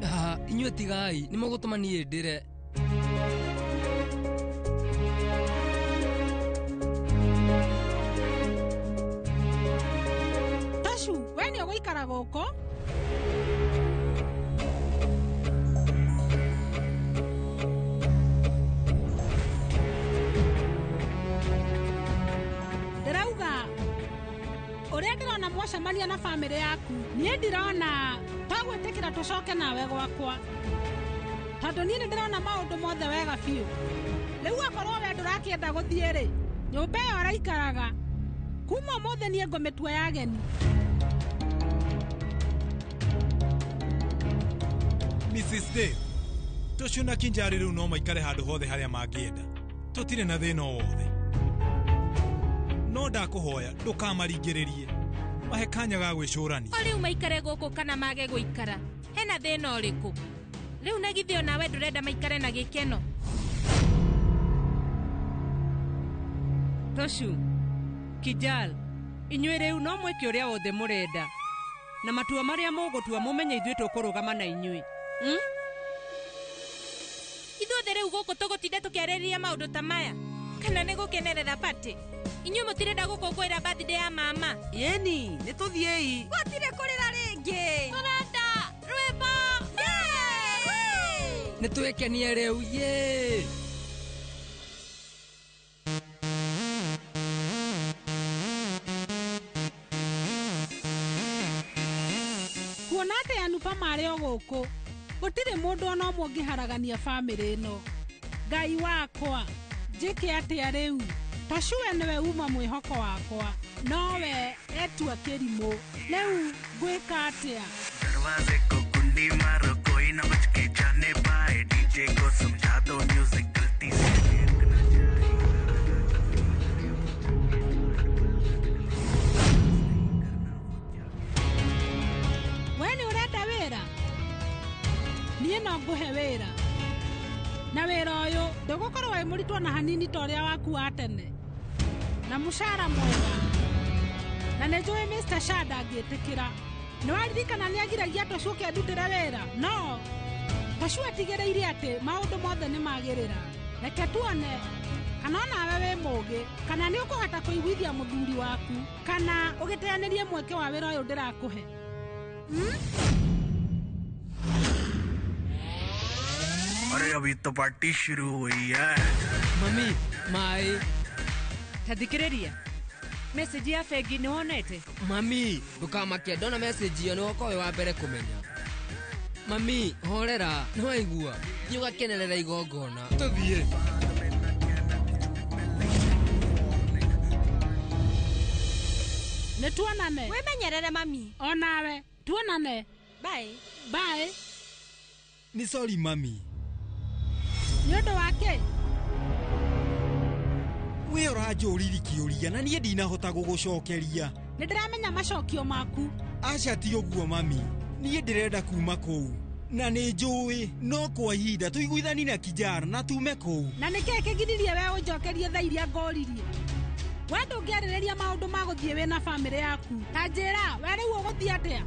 Speaker 9: Haha, inyuĩ tigai nĩ mũgũtũma niĩ ndĩre.
Speaker 1: Tashu, we nĩ ũgũikara gũkũ? Ndĩrauga ũrĩa ndĩrona mwacemania na bamĩrĩ yaku, niĩ ndirona twagwĩtĩkĩra tũcoke nawe gwakwa, tondũ niĩ nĩ ndĩrona maũndũ mothe wega biũ. Rĩu akorwo we ndũrakĩenda gũthiĩ rĩ, nyũmba ĩyo ũraikaraga kuma ũmũthĩ niĩ ngũmĩtua ya ageni.
Speaker 7: Mrs. Dave, Tũciũ na Kinjari rĩu no maikare handũ hothe harĩa mangĩenda, tũtirĩ na thĩna o wothe. No ndakũhoya ndũkamaringĩrĩrie, mahe kanya ga gwĩcũrania.
Speaker 5: O rĩu maikare gũkũ kana mage gũikara, hena thĩna ũrĩkũ? Rĩu na githĩ onawe ndũrenda maikare na gĩkeno?
Speaker 12: Toshu, Kijal, inyuĩ rĩu no mwĩke ũrĩa wothe mũrenda, na matua marĩa mũgũtua mũmenye ithuĩ tũkũrũgama na inyuĩ.
Speaker 5: Ithuothe rĩu gũkũ tũgũtinda tũkĩarĩrĩria maũndũ ta maya, kana nĩ gũkenerera batĩ? Inyuĩ mũtirenda gũkũngũĩra birthday ya mama?
Speaker 9: Yeni, nĩ tũthiĩi.
Speaker 18: Gũtirĩ kũrĩra rĩngĩ.
Speaker 5: Tũrenda rwĩmbo.
Speaker 9: Nĩ twĩkenie rĩu, yĩ.
Speaker 1: Kuona atĩ Anupa marĩ o gũkũ, gũtirĩ mũndũ ona ũmwe ũngĩharagania bamĩrĩ ĩno. Ngai wakwa, njĩke atĩa rĩu? Tashuwe nĩwe uma mwĩhoko wakwa, nowe etua kĩrimũ. Rĩu ngwĩka atĩa?
Speaker 14: दरवाजे को कुंडी मारो, कोई ना बच के जाने पाए। डीजे को समझा दो म्यूजिक गलती से।
Speaker 1: We nĩ ũrenda wĩra? Niĩ no ngũhe wĩra, na wĩra ũyũ ndũgũkorwo wĩ mũritũ ona hanini ta ũrĩa waku wa tene, na mũcara mwega. Na nĩ njũĩ Mr. Shah ndangĩtĩkĩra. Nĩ waririkana nĩ agiragia Toshu ũke andutĩre wĩra? No Toshu atigĩrĩire atĩ maũndũ mothe nĩ magĩrĩra. Reke tuone kana onawe wĩ mũũgĩ kana nĩ ũkũhota kũiguithia mũthuri waku kana ũgĩteanĩrie mweke wa wĩra ũyũ ndĩrakũhe.
Speaker 14: अरे अभी तो पार्टी शुरू हुई है।
Speaker 12: Mami, maĩ. Ta thikĩrĩria. Message ya bengi nĩ wonete?
Speaker 9: Mami, ndũkamake, ndona message ĩyo nĩ woka wĩ wa mbere kũmenya. Mami, horera, nĩ waigua? Thiĩ ũgakenerera igongona.
Speaker 7: Tũthiĩ.
Speaker 1: Nĩ tuonane.
Speaker 5: Wĩmenyerere mami.
Speaker 1: Onawe, tuonane.
Speaker 5: Bye.
Speaker 1: Bye.
Speaker 7: Nĩ sorry mami.
Speaker 1: Nĩ ũndũ wa kĩ?
Speaker 7: We ũranjũririe kĩũria na niĩ ndinahota gũgũcokeria.
Speaker 1: Nĩ ndĩramenya macokio maku.
Speaker 7: Aca ti ũguo mami. Niĩ ndĩrenda kuma kũu. Na nĩ njũĩ no kwa ihinda tũiguithani na kijana na tume kũu.
Speaker 1: Na nĩ kĩĩ kĩgiririe we ũnjokerie thaa iria ngoririe? We ndũngĩarĩrĩria maũndũ ma gũthiĩ wĩna bamĩrĩ yaku. Ta njĩra, we rĩu ũgũthiĩ atĩa?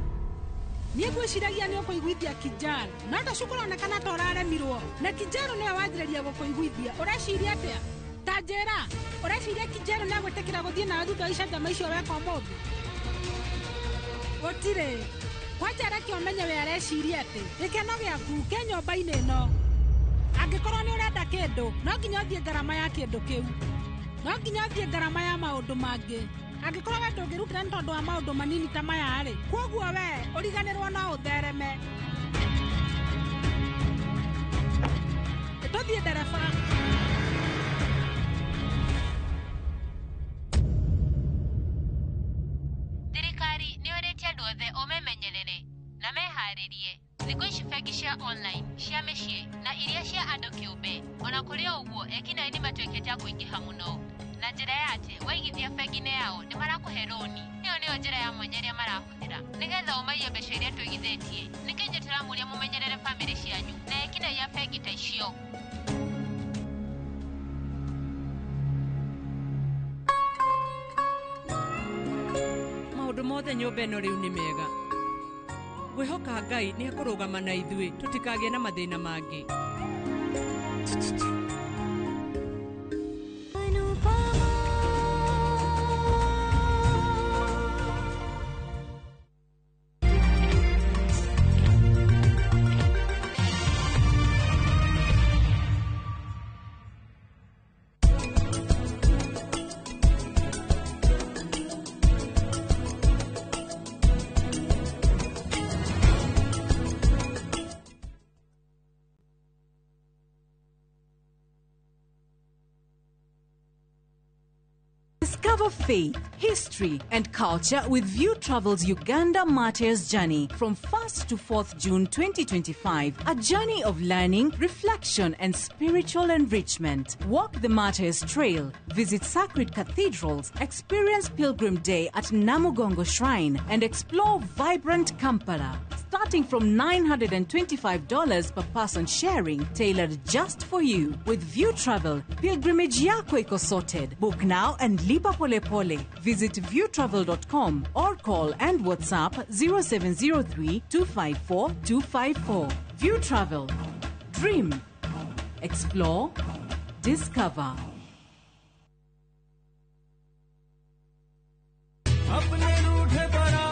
Speaker 1: Niĩ ngwĩciragia nĩ ũkũiguithia Kijaro, no ta kũronekana ta ũraremirwo. Na Kijaro nĩwe wanjĩrĩria gũkũiguithia. Ũreciria atĩa? Ta njĩra, ũreciria Kijaro nĩ agwĩtĩkĩra gũthiĩ nawe thutha wa icanjama icio weka ũmũthĩ? Gũtirĩ. Kwanja reke ũmenye we areciria atĩ gĩkeno gĩaku kĩ nyũmba-inĩ ĩno. Angĩkorwo nĩ ũrenda kĩndũ, no nginya ũthiĩ ngarama ya kĩndũ kĩu. No nginya ũthiĩ ngarama ya maũndũ mangĩ. Angĩkorwo we ndũngĩrutĩra nĩ tondũ wa maũndũ manini ta maya rĩ, kwoguo we ũriganĩrwo no ũthereme. Tũthiĩ ndereba.
Speaker 8: Thirikari nĩ ĩrĩtie andũ othe ũmemenyerere na meharĩrie. Thikũ ici bengi cia online cia mĩciĩ na iria cia andũ kĩũmbe ona kũrĩ o ũguo ekinaĩ nĩ matuĩkĩte a kũingĩha mũno na njĩra ya atĩ waigithia bengi-inĩ yao nĩ marakũhe rũni. Ĩyo nĩyo njĩra ya mwanya ĩrĩa marahũthĩra nĩgetha ũmaiye mbeca iria tũigithĩtie. Nĩkĩo inyuĩ tũramũria mũmenyerere bamĩrĩ cianyu na ekinaĩ a bengi ta icio.
Speaker 12: Maũndũ mothe nyũmba ĩno rĩu nĩ mega. Ngwĩhoka Ngai nĩ ekũrũgama na ithuĩ tũtikagĩe na mathĩna mangĩ.
Speaker 10: Discover faith, history, and culture with View Travel's Uganda Martyrs Journey from 1st to 4th June 2025. A journey of learning, reflection, and spiritual enrichment. Walk the Martyrs Trail, visit sacred cathedrals, experience Pilgrim Day at Namugongo Shrine, and explore vibrant Kampala. Starting from $925 per person sharing, tailored just for you. With View Travel, pilgrimage yako iko sorted. Book now and lipa pole pole. Visit viewtravel.com or call and WhatsApp 0703 254 254. View Travel. Dream. Explore. Discover.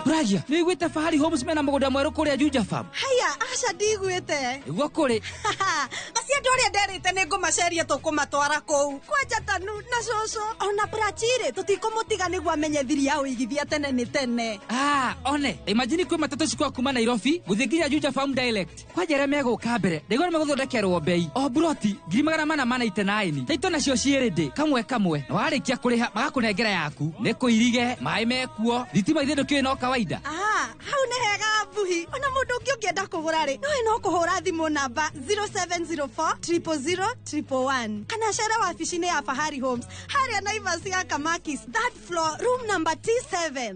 Speaker 11: Ragia, nĩ wĩiguĩte Fahari Homes mena mũgũnda mwerũ kũrĩa Juja Farm?
Speaker 18: Haya, aca ndiguĩte.
Speaker 11: Nĩguo kũrĩ.
Speaker 18: Acio andũ arĩa nderĩte nĩ ngũmaceria tũkũmatwara kũu. Kwanja Tanu na cũcũ ona Prachirĩ tũtikũmũtiga nĩguo amenye thiri ya ũigithia tene nĩ tene.
Speaker 11: Ah, one, imagine kwĩ matatũ cikwa kuma Nairobi gũthiĩ nginya Juja Farm direct. Kwanja arĩa megũka mbere, ndaigua nĩ megũthondekerwo bei. O buroti 499. Taito nacio ciĩ ready kamwe kamwe. Na warĩkia kũrĩha magakũnengera yaku. Nĩ kũirige, maĩ mekuo, thitima ithe ndũkĩũĩ no kawaida.
Speaker 18: Ah, hau nĩ hega mbuhi. Ona mũndũ ũngĩ ũngĩenda kũgũra rĩ, no no kũhũra thimũ namba 0704 000 111 kana cere wabici-inĩ ya Fahari Homes harĩa Naivas ya Kamakis, third floor, room number T7.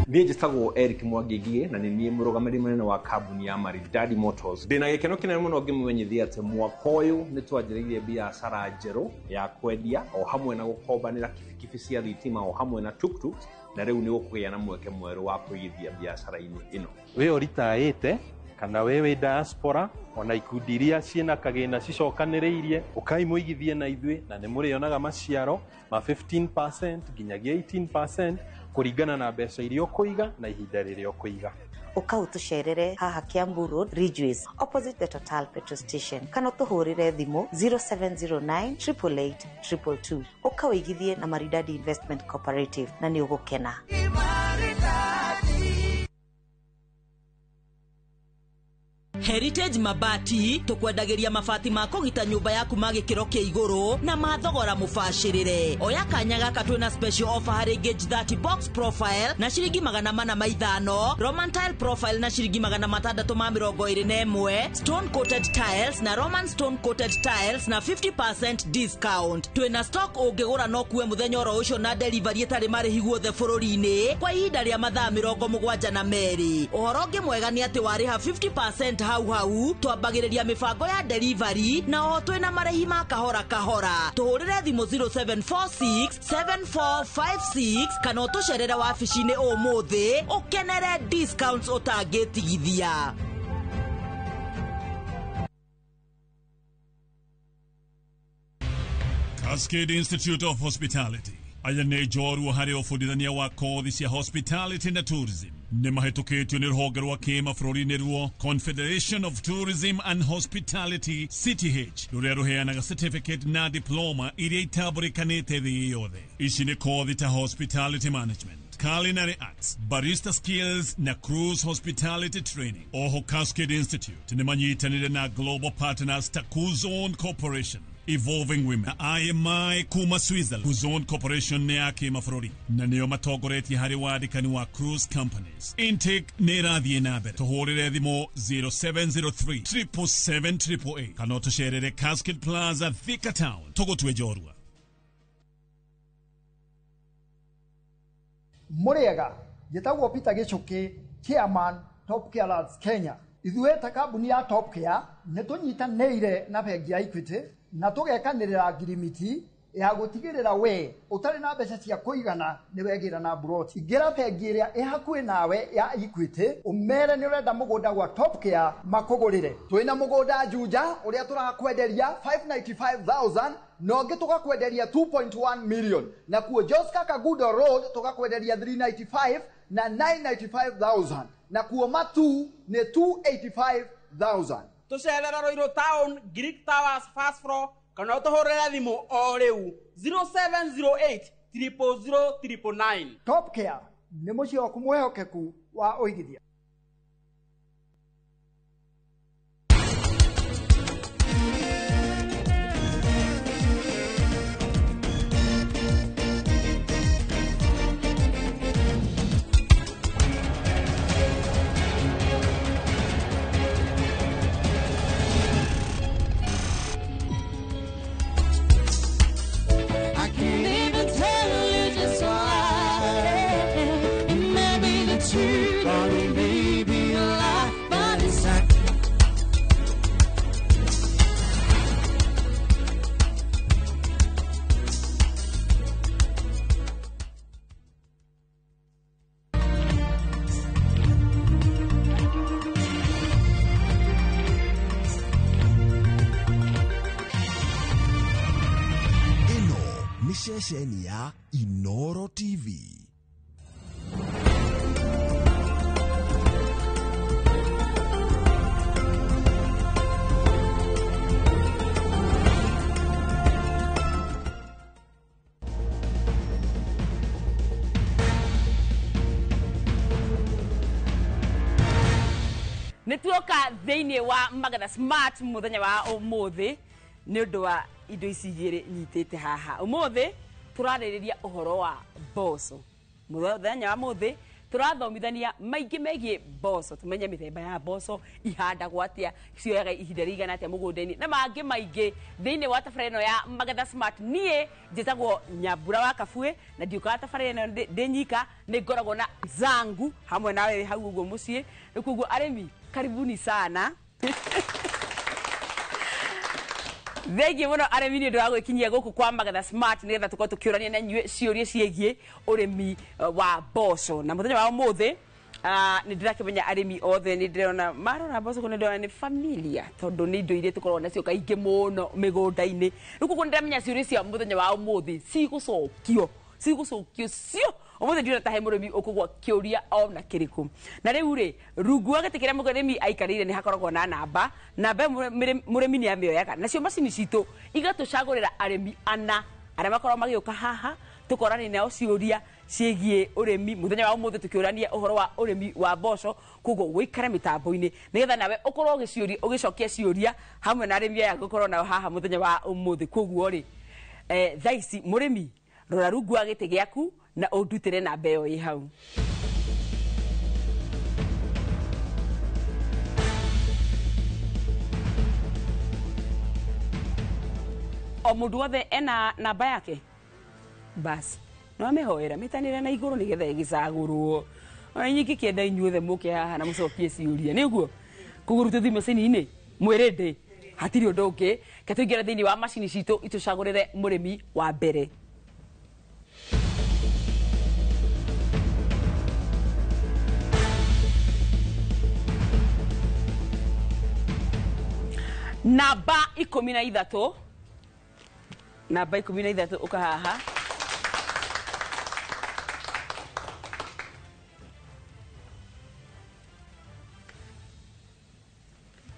Speaker 15: Niĩ njĩtagwo Eric Mwangi Ngigĩ na nĩ niĩ mũrũgamĩrĩri mũnene wa kambuni ya Maridadi Motors. Ndĩna gĩkeno kĩnene mũno ngĩmũmenyithia atĩ mwaka ũyũ nĩ twanjĩrĩirie biacara njerũ ya kwendia o hamwe na gũkombanĩra kibikibi cia thitima o hamwe na tuktuk, na rĩu nĩ ũkũgĩa na mweke mwerũ wa kũigithia biacara-inĩ ĩno.
Speaker 16: We ũritaĩte
Speaker 15: Kana we wĩ diaspora, ona ikundi iria ciĩna kagĩna cicokanĩrĩirie, ũkai mũigithie na ithuĩ na nĩ mũrĩonaga maciaro ma 15% nginyagia 18% kũringana na mbeca iria ũkũiga na ihinda rĩrĩa ũkũiga.
Speaker 16: Ũka ũtũcerere haha Kiambu Road, Ridgeways, opposite the Total petrol station, kana ũtũhũrĩre thimũ 0709 888 222. Ũka ũigithie na Maridadi Investment Cooperative na nĩ ũgũkena.
Speaker 17: Heritage Mabati tukwendagĩria mabati ma kũgita nyũmba yaku ma gĩkĩro kĩa igũrũ na ma thogora mũbacĩrĩre. Oya kanya gaka twĩna special offer harĩ gauge 30 box profile na ciringi 405, Roman tile profile na ciringi 621, stone coated tiles na Roman stone coated tiles na 50% discount. Twĩna stock ũngĩgũra no kuwe mũthenya oro ũcio na delivery ĩtarĩ marĩhi guothe bũrũri-inĩ kwa ihinda rĩa mathaa 72. Ũhoro ũngĩ mwega nĩ atĩ warĩha 50% hau hau twambagĩrĩria mĩbango ya delivery na oho twĩna marĩhi ma kahora kahora. Tũhũrĩre thimũ 0746 7456 kana ũtũcerere wabici-inĩ ũmũthĩ ũkenere discounts ũtangĩtigithia.
Speaker 19: Cascade Institute of Hospitality aya nĩ njorua harĩ ũbundithania wa kothi cia hospitality na tourism. Nĩ mahĩtũkĩtio nĩ rũhonge rwa kĩmabũrũri ruo Confederation of Tourism and Hospitality CTH, rũrĩa rũheanaga certificate na diploma iria itambũrĩkanĩte thĩ yothe. Ici nĩ kothi ta hospitality management, culinary arts, barista skills na cruise hospitality training. Oho Cascade Institute nĩ manyitanĩire na global partners ta Kuzon Corporation, Evolving Women na IMI kuma Switzerland. Kuzon Corporation nĩ ya kĩmabũrũri na nĩo matongoretie harĩ wandĩkani wa cruise companies. Intake nĩ ĩrathiĩ na mbere. Tũhũrĩre thimũ 0703 777 888 kana ũtũcerere Cascade Plaza, Thika Town. Tũgũtue njorua.
Speaker 20: Mũrĩega, njĩtagwo Peter Gĩchũkĩ, chairman Top Care Lands Kenya. Ithuĩ ta kambuni ya Top Care nĩ tũnyitanĩire na bengi ya Equity na tũgekanĩrĩra ngirimiti ya gũtigĩrĩra we ũtarĩ na mbeca cia kũigana nĩ wegĩra na mburoti. Ingĩra bengi ĩrĩa ĩ hakuhĩ nawe ya Equity ũmere nĩ ũrenda mũgũnda gwa Top Care makũgũrĩre. Twĩna mũgũnda Juja ũrĩa tũrakwenderia 595,000 na ũngĩ tũgakwenderia 2.1 million, na kuo Joska Kagudo Road tũgakwenderia 395 na 995,000, na kuo Matu nĩ 285,000.
Speaker 26: Tũcerere Ruiru Town, Greek Towers first floor, kana ũtũhũrĩre thimũ o rĩu 0708 000 999.
Speaker 20: Top Care nĩ mũciĩ waku mwĩhokeku wa ũigithia.
Speaker 2: I can't even tell you just why. It may be the truth or it may be a lie, but it's not.
Speaker 6: Ĩno nĩ ceceni ya Inoro TV.
Speaker 12: Nĩ tuoka thĩinĩ wa Magetha Smart mũthenya wa ũmũthĩ nĩ ũndũ wa indo ici igĩrĩ nyitĩte haha. Ũmũthĩ tũrarĩrĩria ũhoro wa mboco. Mũthenya wa ũmũthĩ tũrathomithania maingĩ megiĩ mboco, tũmenye mĩthemba ya mboco, ihandagwo atĩa, cioyaga ihinda rĩigana atĩa mũgũnda-inĩ na mangĩ maingĩ thĩinĩ wa tabarĩra ĩno ya Magetha Smart. Niĩ njĩtagwo Nyambura wa Kabue na ndiũkaga tabarĩra ĩno ndĩ nyika, nĩ ngoragwo na zangu hamwe nawe hau ũguo mũciĩ. Rĩu koguo arĩmi, karibuni sana. Thengiũ mũno arĩmi nĩ ũndũ wa gwĩkinyia gũkũ kwa Magetha Smart nĩgetha tũkorwo tũkĩũrania na inyuĩ ciũria ciĩgiĩ ũrĩmi wa mboco. Na mũthenya wa ũmũthĩ
Speaker 3: Nä ndä rakĩmenya arĩmi othe nä ndĩrona marora mboco nä ndĩrona nĩ familia tondũ nĩ indo iria tũkoragwo nacio kaingĩ mũno mĩgũnda-inĩ. Rĩu koguo nĩ ndĩramenya ciũria cia mũthenya wa ũmũthĩ cigũcokio cio ũmũthĩ ndiona ta he mũrĩmi ũkũgwa kĩũria ona kĩrĩkũ. Na rĩu rĩ, rungu wa gĩtĩ kĩrĩa mũrĩmi aikarĩire nĩ hakoragwo na namba ĩyo mũrĩmi nĩ amĩoyaga, nacio macini citũ igatũcagũrĩra arĩmi ana arĩa makoragwo magĩũka haha tũkoranie nao ciũria ciĩgiĩ ũrĩmi. Mũthenya wa ũmũthĩ tũkĩũrania ũhoro wa ũrĩmi wa mboco, koguo wĩikare mĩtambo-inĩ nĩgetha nawe ũkorwo ũgĩcokia ciũria hamwe na arĩmi aya ngũkorwo nao haha mũthenya wa ũmũthĩ. Koguo rĩ, thaa ici mũrĩmi rora rungu wa gĩtĩ gĩaku na ũndutĩre namba ĩyo ĩ hau. O mũndũ wothe ena namba yake bas no amĩhoera mĩtanĩre na igũrũ nĩgetha ĩgĩcagũrwo. Ona inyuĩ ingĩkĩenda inyuothe mũke haha na mũcokie ciũria nĩguo koguo tũthiĩ macini-inĩ mwĩrĩndĩ hatirĩ ũndũ ũngĩ ke tũingĩre thĩinĩ wa macini citũ itũcagũrĩre mũrĩmi wa mbere. Namba 13, namba 13 ũka haha.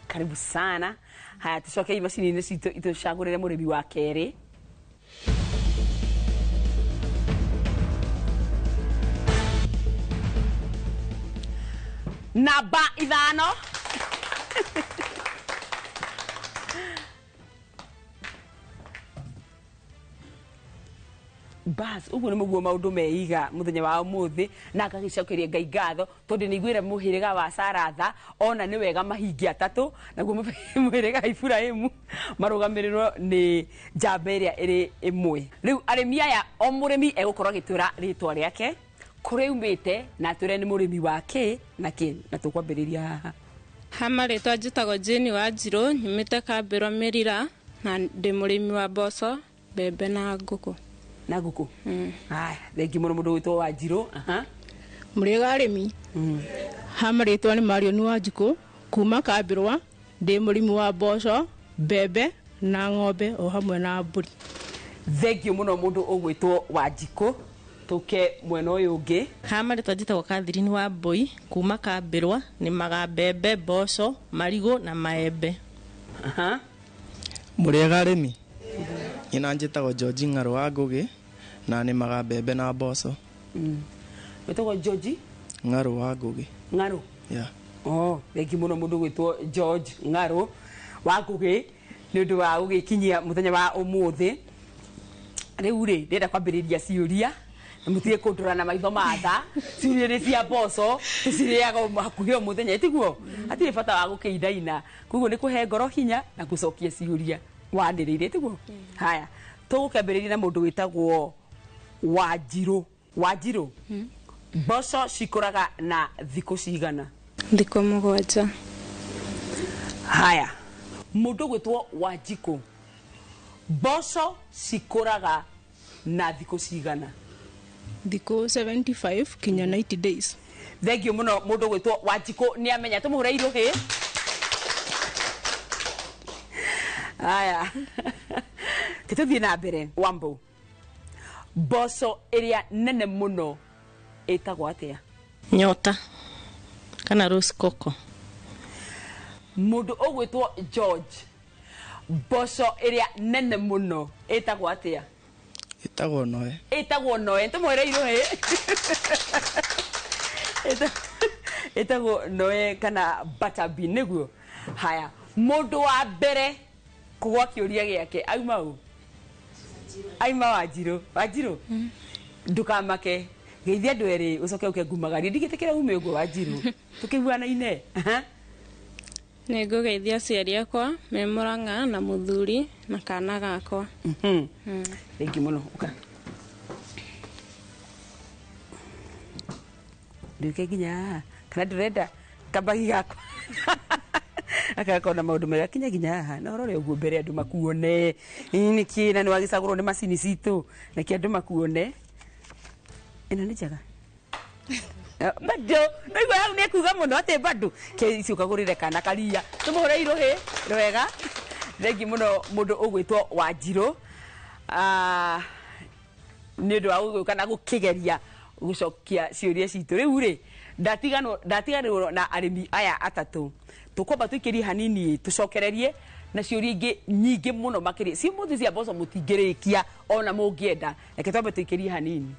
Speaker 3: Karibu sana. Haya, tucoke macini-inĩ citũ itũcagũrĩre mũrĩmi wa kerĩ. Namba 5. Bas ũguo nĩ mũguo maũndũ meiga mũthenya wa ũmũthĩ, na ngagĩcokeria Ngai ngatho tondũ nĩ iguĩre mũhĩrĩga wa Saratha ona nĩ wega mahingi atatũ, naguo mũhĩrĩga wa Iburahĩmu marũgamĩrĩrwo nĩ njamba ĩrĩa ĩrĩ ĩmwe. Rĩu arĩmi aya o mũrĩmi egũkorwo agĩtwĩra rĩtwa rĩake, kũrĩa aumĩte, na atwĩre nĩ mũrĩmi wa kĩ na kĩ, na tũkwambĩrĩria haha.
Speaker 4: Ha marĩtwa njĩtagwo Jane Wanjirũ, nyumĩte Kambĩrwa Mĩrira, na ndĩ mũrĩmi wa mboco, mbembe na ngũkũ.
Speaker 3: Na ngũkũ. Haya, thengi mũno mũndũ wĩtwo Wanjirũ.
Speaker 21: Mũrĩega arĩmi. Ha marĩtwa nĩ Marion Wanjikũ kuma Kambĩrwa, ndĩ mũrĩmi wa mboco, mbembe na ng'ombe o hamwe na mbũri.
Speaker 3: Thengiũ mũno mũndũ ũgwĩtwo Wanjikũ. Tũke mwena ũyũ ũngĩ.
Speaker 22: Ha marĩtwa njĩtagwo Catherine Wambui kuma Kambĩrwa, nĩmaga mbembe, mboco, marigũ na maembe.
Speaker 23: Mũrĩega arĩmi. Ina njĩtagwo George Ng'arũ wa Ngũgĩ na nĩmaga mbembe na mboco.
Speaker 3: Wĩtagwo George
Speaker 23: Ng'arũ wa Ngũgĩ.
Speaker 3: Ng'arũ?
Speaker 23: Yeah.
Speaker 3: Oh, thengi mũno mũndũ gwĩtwo George Ng'arũ wa Ngũgĩ nĩ ũndũ wa gũgĩkinyia mũthenya wa ũmũthĩ. Rĩu rĩ, ndĩrenda kwambĩrĩria ciũria na mũtige kũndora na maitho ma tha. Ciũria nĩ cia mboco, tũcirĩaga hakuhĩ o mũthenya, tiguo? Hatirĩ bata wa gũkĩindaina. Koguo nĩ kũhe ngoro hinya na gũcokia ciũria wanĩrĩire, tiguo? Haya, tũgũkĩambĩrĩria na mũndũ wĩtagwo Wanjirũ. Wanjirũ, mboco cikũraga na thikũ cigana?
Speaker 4: Thikũ 7.
Speaker 3: Haya, mũndũ gwĩtwo Wanjikũ, mboco cikũraga na thikũ cigana?
Speaker 21: Thikũ 75 kinya 90 days.
Speaker 3: Thengiũ mũno mũndũ gwĩtwo Wanjikũ nĩ amenya, tũmũhũre irũhĩ. Haya, tũthiĩ na mbere. Wambo, mboco ĩrĩa nene mũno ĩtagwo atĩa?
Speaker 22: Nyota kana rose coco.
Speaker 3: Mũndũ ũgwĩtwo George, mboco ĩrĩa nene mũno ĩtagwo atĩa?
Speaker 23: Ĩtagwo Noe.
Speaker 3: Ĩtagwo Noe, tũmũhũre irũhĩ. Ĩtagwo Noe kana butterbean, nĩguo? Haya, mũndũ wa mbere kũgwa kĩũria gĩake auma ũ? Auma Wanjirũ. Wanjirũ, ndũkamake, geithia andũ erĩ ũcoke ũke ngumagarie, ndigĩtĩkĩra ume ũguo Wanjirũ, tũkĩiguanaine.
Speaker 4: Nĩ ngũgeithia aciari akwa me Mũrang'a na mũthuri na kana gakwa.
Speaker 3: Thengiũ mũno, ũka. Ndũke nginya haha kana ndũrenda kambagi gakwa akakona maũndũ mega kinya nginya haha na ũrore ũguo mbere andũ makuone. Nĩkĩ na nĩ wagĩcagũrwo nĩ macini citũ, nĩkĩ andũ makuone. Ĩno nĩ njega. Bado no igua hau nĩ kuga mũno atĩ bado ke ici ũkagũrĩre kana karia tũmũhũre irũhĩ rwega. Thengi mũno mũndũ ũgwĩtwo Wanjirũ nĩ ũndũ wa gũgĩũka na gũkĩgeria gũcokia ciũria citũ. Rĩu rĩ ndatiganĩrwo na arĩmi aya atatũ, tũkwamba tũikĩrie hanini tũcokererie na ciũria ingĩ nyingĩ mũno makĩria. Ci mũthĩ cia mboco mũtingĩrĩkia ona mũngĩenda, reke twambe tũikĩrie hanini.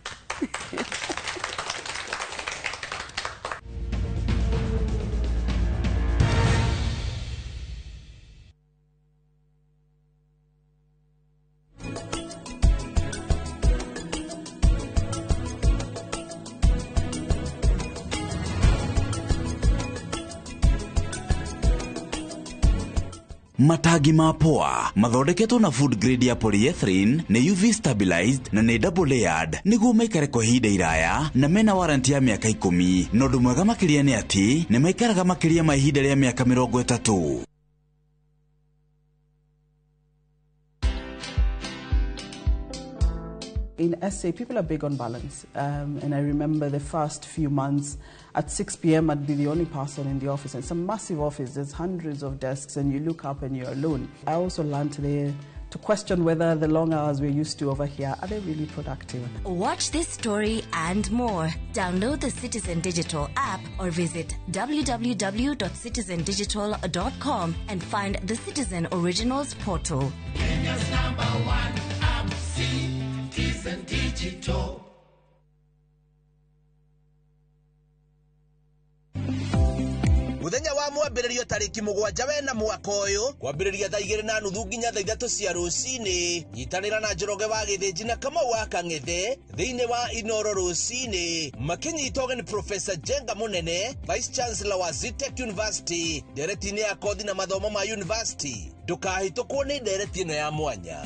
Speaker 5: Matangi ma poa mathondeketwo na food grade ya polyethylene, nĩ UV stabilized na nĩ double layered nĩguo maikare kwa ihinda iraya na mena warranty ya mĩaka 10. Na ũndũ mwega makĩria nĩ atĩ nĩ maikaraga makĩria ma ihinda rĩa mĩaka 30.
Speaker 9: In SA, people are big on balance. And I remember the first few months, at 6 p.m., I'd be the only person in the office. And it's a massive office, there's hundreds of desks, and you look up and you're alone. I also learned there to question whether the long hours we're used to over here, are they really productive?
Speaker 13: Watch this story and more. Download the Citizen Digital app or visit www.citizendigital.com and find the Citizen Originals portal.
Speaker 2: Kenya's number one app, Citizen Digital.
Speaker 14: Muthenya wa mwambĩrĩrio tarĩki 7 wena mwaka ũyũ kwambĩrĩria thaa 2:30 nginya thaa 3 cia rũcinĩ. Nyitanĩra na Njoroge wa Gĩthĩnji na Kamau wa Kang'ethe thĩinĩ wa Inoro rũcinĩ makĩnyita ũgeni Professor Jenga Munene, Vice Chancellor wa Zetech University, ndereti-inĩ ya kothi na mathomo ma university. Ndũkahĩtũkwo nĩ ndereti ĩno ya mwanya.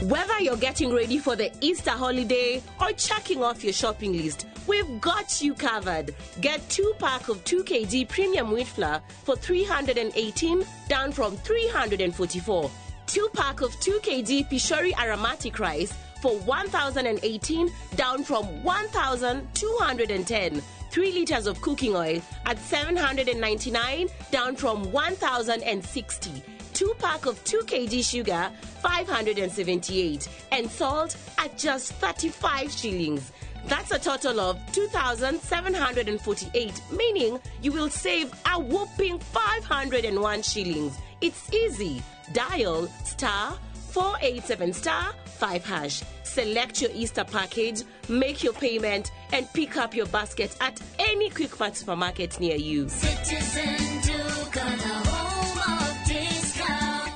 Speaker 24: Whether you're getting ready for the Easter holiday or checking off your shopping list, we've got you covered. Get 2 pack of 2 kg premium wheat flour for 318, down from 344. 2 pack of 2 kg Pishori aromatic rice for 1,018, down from 1,210. 3 liters of cooking oil at 799, down from 1,060. 2 pack of 2 kg sugar, 578, and salt at just 35 shillings. That's a total of 2,748, meaning you will save a whopping 501 shillings. It's easy. Dial star 487 star 5 hash. Select your Easter package, make your payment, and pick up your basket at any Quickmart supermarket near you.
Speaker 2: Citizen Duka, the home of discount.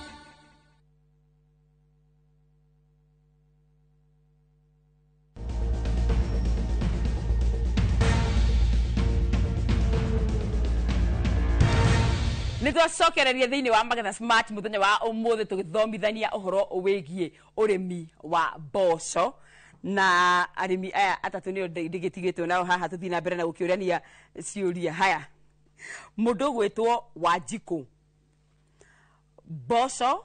Speaker 3: Nĩ twacokereria thĩinĩ wa Magetha Smart mũthenya wa ũmũthĩ tũgĩthomithania ũhoro wĩgiĩ ũrĩmi wa mboco na arĩmi aya atatũ nĩo ndĩgĩtigĩtwo nao haha tũthiĩ na mbere na gũkĩũrania ciũria. Haya, mũndũ ũgwĩtwo Wanjikũ, mboco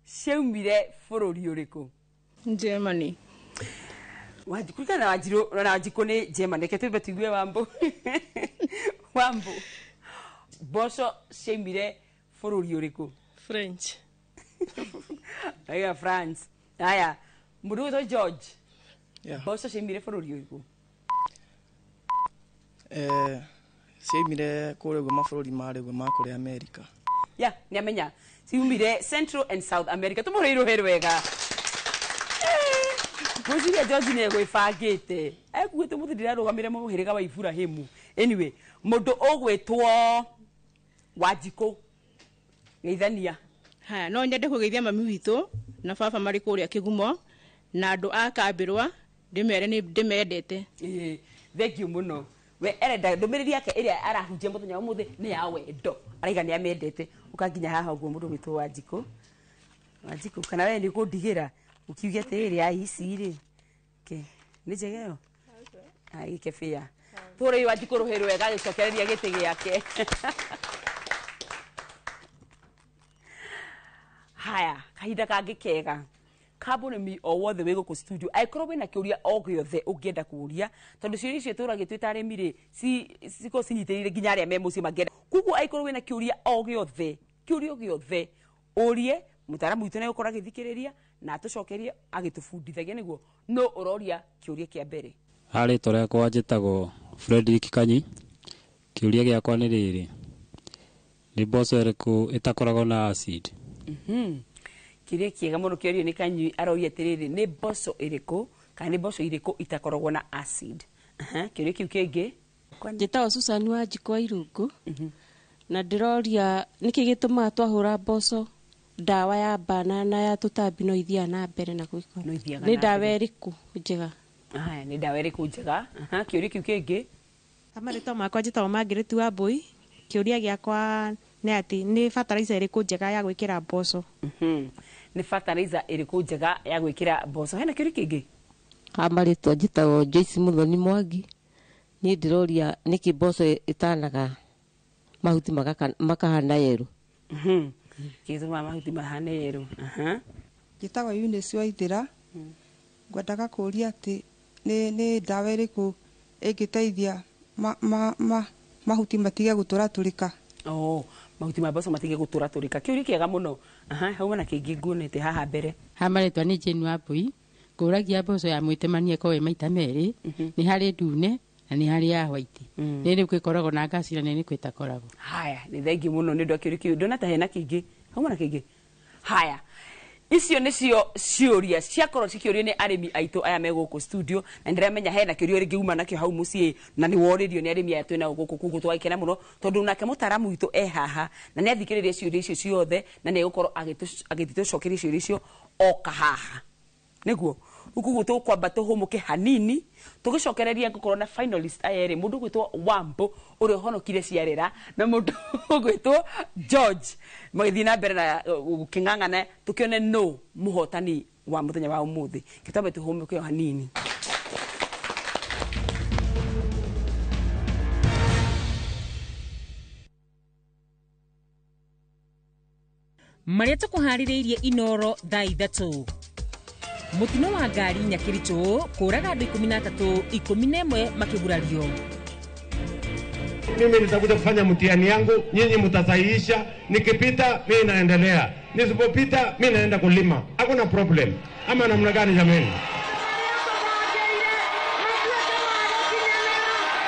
Speaker 3: ciaumire bũrũri ũrĩkũ?
Speaker 21: Germany.
Speaker 3: Wanjikũ na Wanjirũ na Wanjikũ nĩ Germany. Reke twambe tũigue Wambũ. Wambũ, mboco ciaumire bũrũri ũrĩkũ?
Speaker 22: French.
Speaker 3: Aya, France. Aya, mũndũ ũgwĩtwo George,
Speaker 23: Yeah.
Speaker 3: mboco ciaumire bũrũri ũrĩkũ?
Speaker 23: Ciaumire kũrĩa ũguo mabũrũri marĩa ũguo ma kũrĩa America.
Speaker 3: Ya, nĩamenya ciumire Central and South America. Tũmũhũrĩre irũhĩ rwega. Ngwĩciria George nĩ egwĩbangĩte, ekuĩte mũthĩ ndĩrarũgamĩre mũhĩrĩga wa Iburahĩmu. Anyway, mũndũ ũgwĩtwo Wanjikũ, geithania.
Speaker 21: Haya, no nyende kũgeithia mami witũ na baba marĩ kũrĩa Kĩgumo na andũ a Kambĩrwa, ndĩmere nĩ ndĩmendete.
Speaker 3: Thank you mũno. We arenda ndũmĩrĩri yake ĩrĩa arahunjia mũthenya wa ũmũthĩ nĩ ya wendo, araiga nĩ amendete. Ũka nginya haha ũguo mũndũ ũgwĩtwo Wanjikũ. Wanjikũ, kana we nĩ ũkũndigĩra ũkiuge atĩrĩrĩ, ai ici rĩ nĩ njega ĩyo? Ai gĩkebĩa. Tũhũrĩre Wanjikũ rũhĩ rwega agĩcokereria gĩtĩ gĩake. Haya, kahinda kangĩ kega ka mũrĩmi o wothe wĩ gũkũ studio angĩkorwo wĩna kĩũria o gĩothe ũngĩenda kũũria, tondũ ciũria icio tũragia twĩ ta arĩmi rĩ, cikorwo cinyitĩrĩire nginya arĩa me mũciĩ mangĩenda. Koguo angĩkorwo wĩna kĩũria o gĩothe, kĩũria o gĩothe ũrie mũtaaramu witũ nĩegũkorwo agĩthikĩrĩria na atũcokerie agĩtũbundithagia nĩguo no ũroria kĩũria kĩa mbere.
Speaker 1: Ha rĩtwa rĩakwa njĩtagwo Frederick Kanyi. Kĩũria gĩakwa nĩ rĩrĩ, nĩ mboco ĩrĩkũ ĩtakoragwo na acid?
Speaker 3: Kĩũria kĩega mũno kĩorio nĩ Kanyi, aroria atĩrĩrĩ, nĩ mboco ĩrĩkũ kana nĩ mboco irĩkũ itakoragwo na acid? Kĩũria kĩu kĩngĩ.
Speaker 7: Njĩtagwo Susan wa Njikũ wa Irũngũ, na ndĩroria nĩkĩ gĩtũmaga twahũra mboco ndawa ya banana ya tũtambi no ithiaga na mbere na gwĩka?
Speaker 3: No ithiaga
Speaker 7: Nĩ
Speaker 3: na
Speaker 7: ndawa
Speaker 3: mbere.
Speaker 7: ĩrĩkũ njega?
Speaker 3: Haya, nĩ ndawa ĩrĩkũ njega? Kĩũria kĩu kĩngĩ.
Speaker 8: Marĩtwa makwa njĩtagwo Margaret wa Mbui. Kĩũria gĩakwa nĩ atĩ nĩ fertilizer ĩrĩkũ njega ya gwĩkĩra mboco?
Speaker 3: Nĩ fertilizer ĩrĩkũ njega ya gwĩkĩra mboco? Hena kĩũria kĩngĩ?
Speaker 10: Ha marĩtwa njĩtagwo Joyce Muthoni Mwangi. Niĩ ndĩroria nĩkĩ mboco ĩtanaga mahuti makahana yerũ?
Speaker 3: Gĩtũmaga mahuti mahane yerũ.
Speaker 11: Njĩtagwo Eunice Waithĩra. Ngwendaga kũũria atĩ nĩ ndawa ĩrĩkũ ĩngĩteithia mahuti matige gũtũratũrĩka?
Speaker 3: Oh, mahuti ma mboco matige gũtũratũrĩka. Kĩũria kĩega mũno. Hauma na kĩngĩ nguonete haha mbere.
Speaker 25: Ha marĩtwa nĩ Jane wa Mbui. Ngũragia mboco ya mwĩtemania ĩkoragwo ĩ maita merĩ, nĩ harĩ ndune na nĩ harĩ ya white. Nĩ rĩu ĩkoragwo na ngaci na nĩ rĩkũ ĩtakoragwo.
Speaker 3: Haya, nĩ thengiũ mũno nĩ ũndũ wa kĩũria kĩu. Ndona ta hena kĩngĩ. Hauma na kĩngĩ. Haya, icio nĩcio ciũria ciakorwo cikĩũrio nĩ arĩmi aitũ aya me gũkũ studio, na ndĩramenya hena kĩũria rĩngĩ uma nakĩo hau mũciĩ na nĩ worĩrio nĩ arĩmi aya twĩnao gũkũ, koguo tũgagĩkena mũno tondũ nake mũtaaramu witũ e haha na nĩ athikĩrĩria ciũria icio ciothe na nĩ egũkorwo agĩtũcokeria ciũria icio oka haha. Nĩguo rĩu koguo tũkwamba tũhũmũke hanini tũgĩcokereria ngũkorwo na finalist aya erĩ, mũndũ ũgwĩtwo Wambo ũrĩa ũhonokire ciarĩra na mũndũ ũgwĩtwo George, magĩthiĩ na mbere na gũkĩng'ang'ana tũkĩone no mũhotani wa mũthenya wa ũmũthĩ. Kĩtwambe tũhũmũke o hanini.
Speaker 27: Marĩa tũkũharĩrĩirie Inoro thaa 3. Mũtino wa ngari Nyakĩritũ kũraga andũ 13, 11 makĩgurario.
Speaker 28: Mimi nitakuja kufanya mtihani yangu, nyinyi mtasahihisha. Nikipita mimi naendelea, nisipopita mimi naenda kulima. Hakuna problem. Ama namna gani jameni?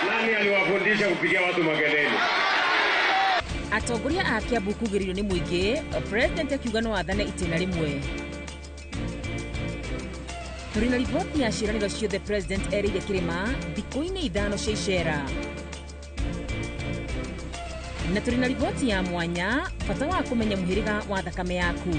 Speaker 28: Nani aliwafundisha kupigia watu makelele?
Speaker 27: Atongoria a Kiambu kugĩrĩrio nĩ mũingĩ, President akiuga no athane itĩna rĩmwe. Tũrĩ na riboti ya ciĩranĩro ciothe President erĩire kĩrĩma thikũ-inĩ 5 cia icera. Na tũrĩ na riboti ya mwanya bata wa kũmenya mũhĩrĩga wa thakame yaku.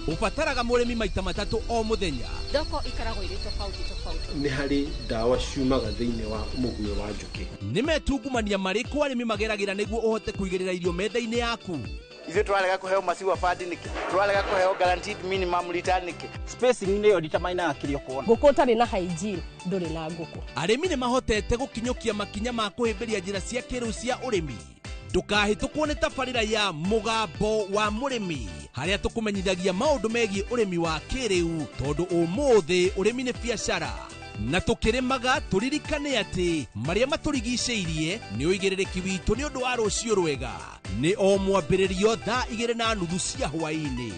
Speaker 14: Ũbataraga mũrĩmi maita matatũ o mũthenya.
Speaker 29: Thoko ikoragwo irĩ tofauti tofauti.
Speaker 30: Nĩ harĩ ndawa ciumaga thĩinĩ wa mũguĩ wa njũkĩ.
Speaker 14: Nĩ metungumania marĩkũ arĩmi mageragĩra nĩguo ũhote kũigĩrĩra irio metha-inĩ yaku?
Speaker 31: Ithuĩ tũrarega kũheo maciwa bandi nĩkĩ? Tũrarega kũheo guaranteed minimum return nĩkĩ?
Speaker 26: Spacing nĩyo determinaga kĩrĩa ũkuona.
Speaker 32: Ngũkũ ũtarĩ na hygiene ndũrĩ na ngũkũ.
Speaker 14: Arĩmi nĩ mahotete gũkinyũkia makinya ma kũhĩmbĩria njĩra cia kĩrĩu cia ũrĩmi. Ndũkahĩtũkwo nĩ tabarĩra ya Mũgambo wa Mũrĩmi, harĩa tũkũmenyithagia maũndũ megiĩ ũrĩmi wa kĩrĩu, tondũ ũmũthĩ ũrĩmi nĩ biacara. Na tũkĩrĩmaga tũririkane atĩ marĩa matũrigicĩirie nĩ ũigĩrĩrĩki witũ nĩ ũndũ wa rũciũ rwega. Nĩ o mwambĩrĩrio thaa 2:30 cia hwaĩ-inĩ.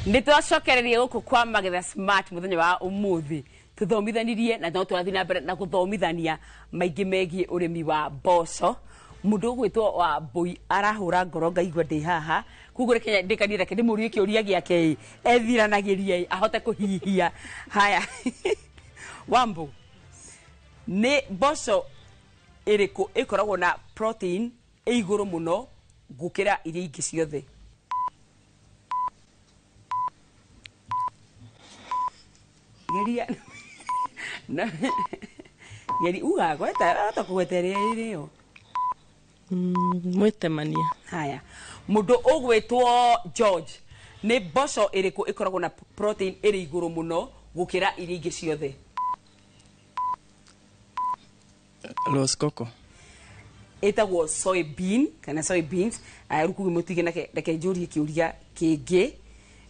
Speaker 3: Nä twacokererie gå kå kwa Magetha Smart muthenya wa umuthi tuthomithanirie na no tũrathiĩ na mbere na gũthomithania maingĩ megiĩ ũrĩmi wa mboco. Mũndũ ũgwĩtwo wa Mbũi arahũra ngoro ngaigua ndĩ haha, koguo reke ndĩkanie, reke ndĩmũrie kĩũria gĩake ĩ ethiranagĩrie ĩ ahote kũhihia. Haya, Wambũ, nĩ mboco ĩrĩkũ ĩkoragwo na protein ĩ igũrũ mũno gũkĩra iria ingĩ ciothe? Geria na geri uga gweta ata kugweta ĩrĩa ĩrĩo.
Speaker 22: Mwĩtemania.
Speaker 3: Haya, mũndũ ũgwĩtwo George, nĩ mboco ĩrĩkũ ĩkoragwo na protein ĩrĩ igũrũ mũno gũkĩra iria ingĩ ciothe?
Speaker 23: Los Coco.
Speaker 3: Ĩtagwo soybean kana soybeans. Aya, rĩu kuge mũtige nake, reke njũrie kĩũria kĩngĩ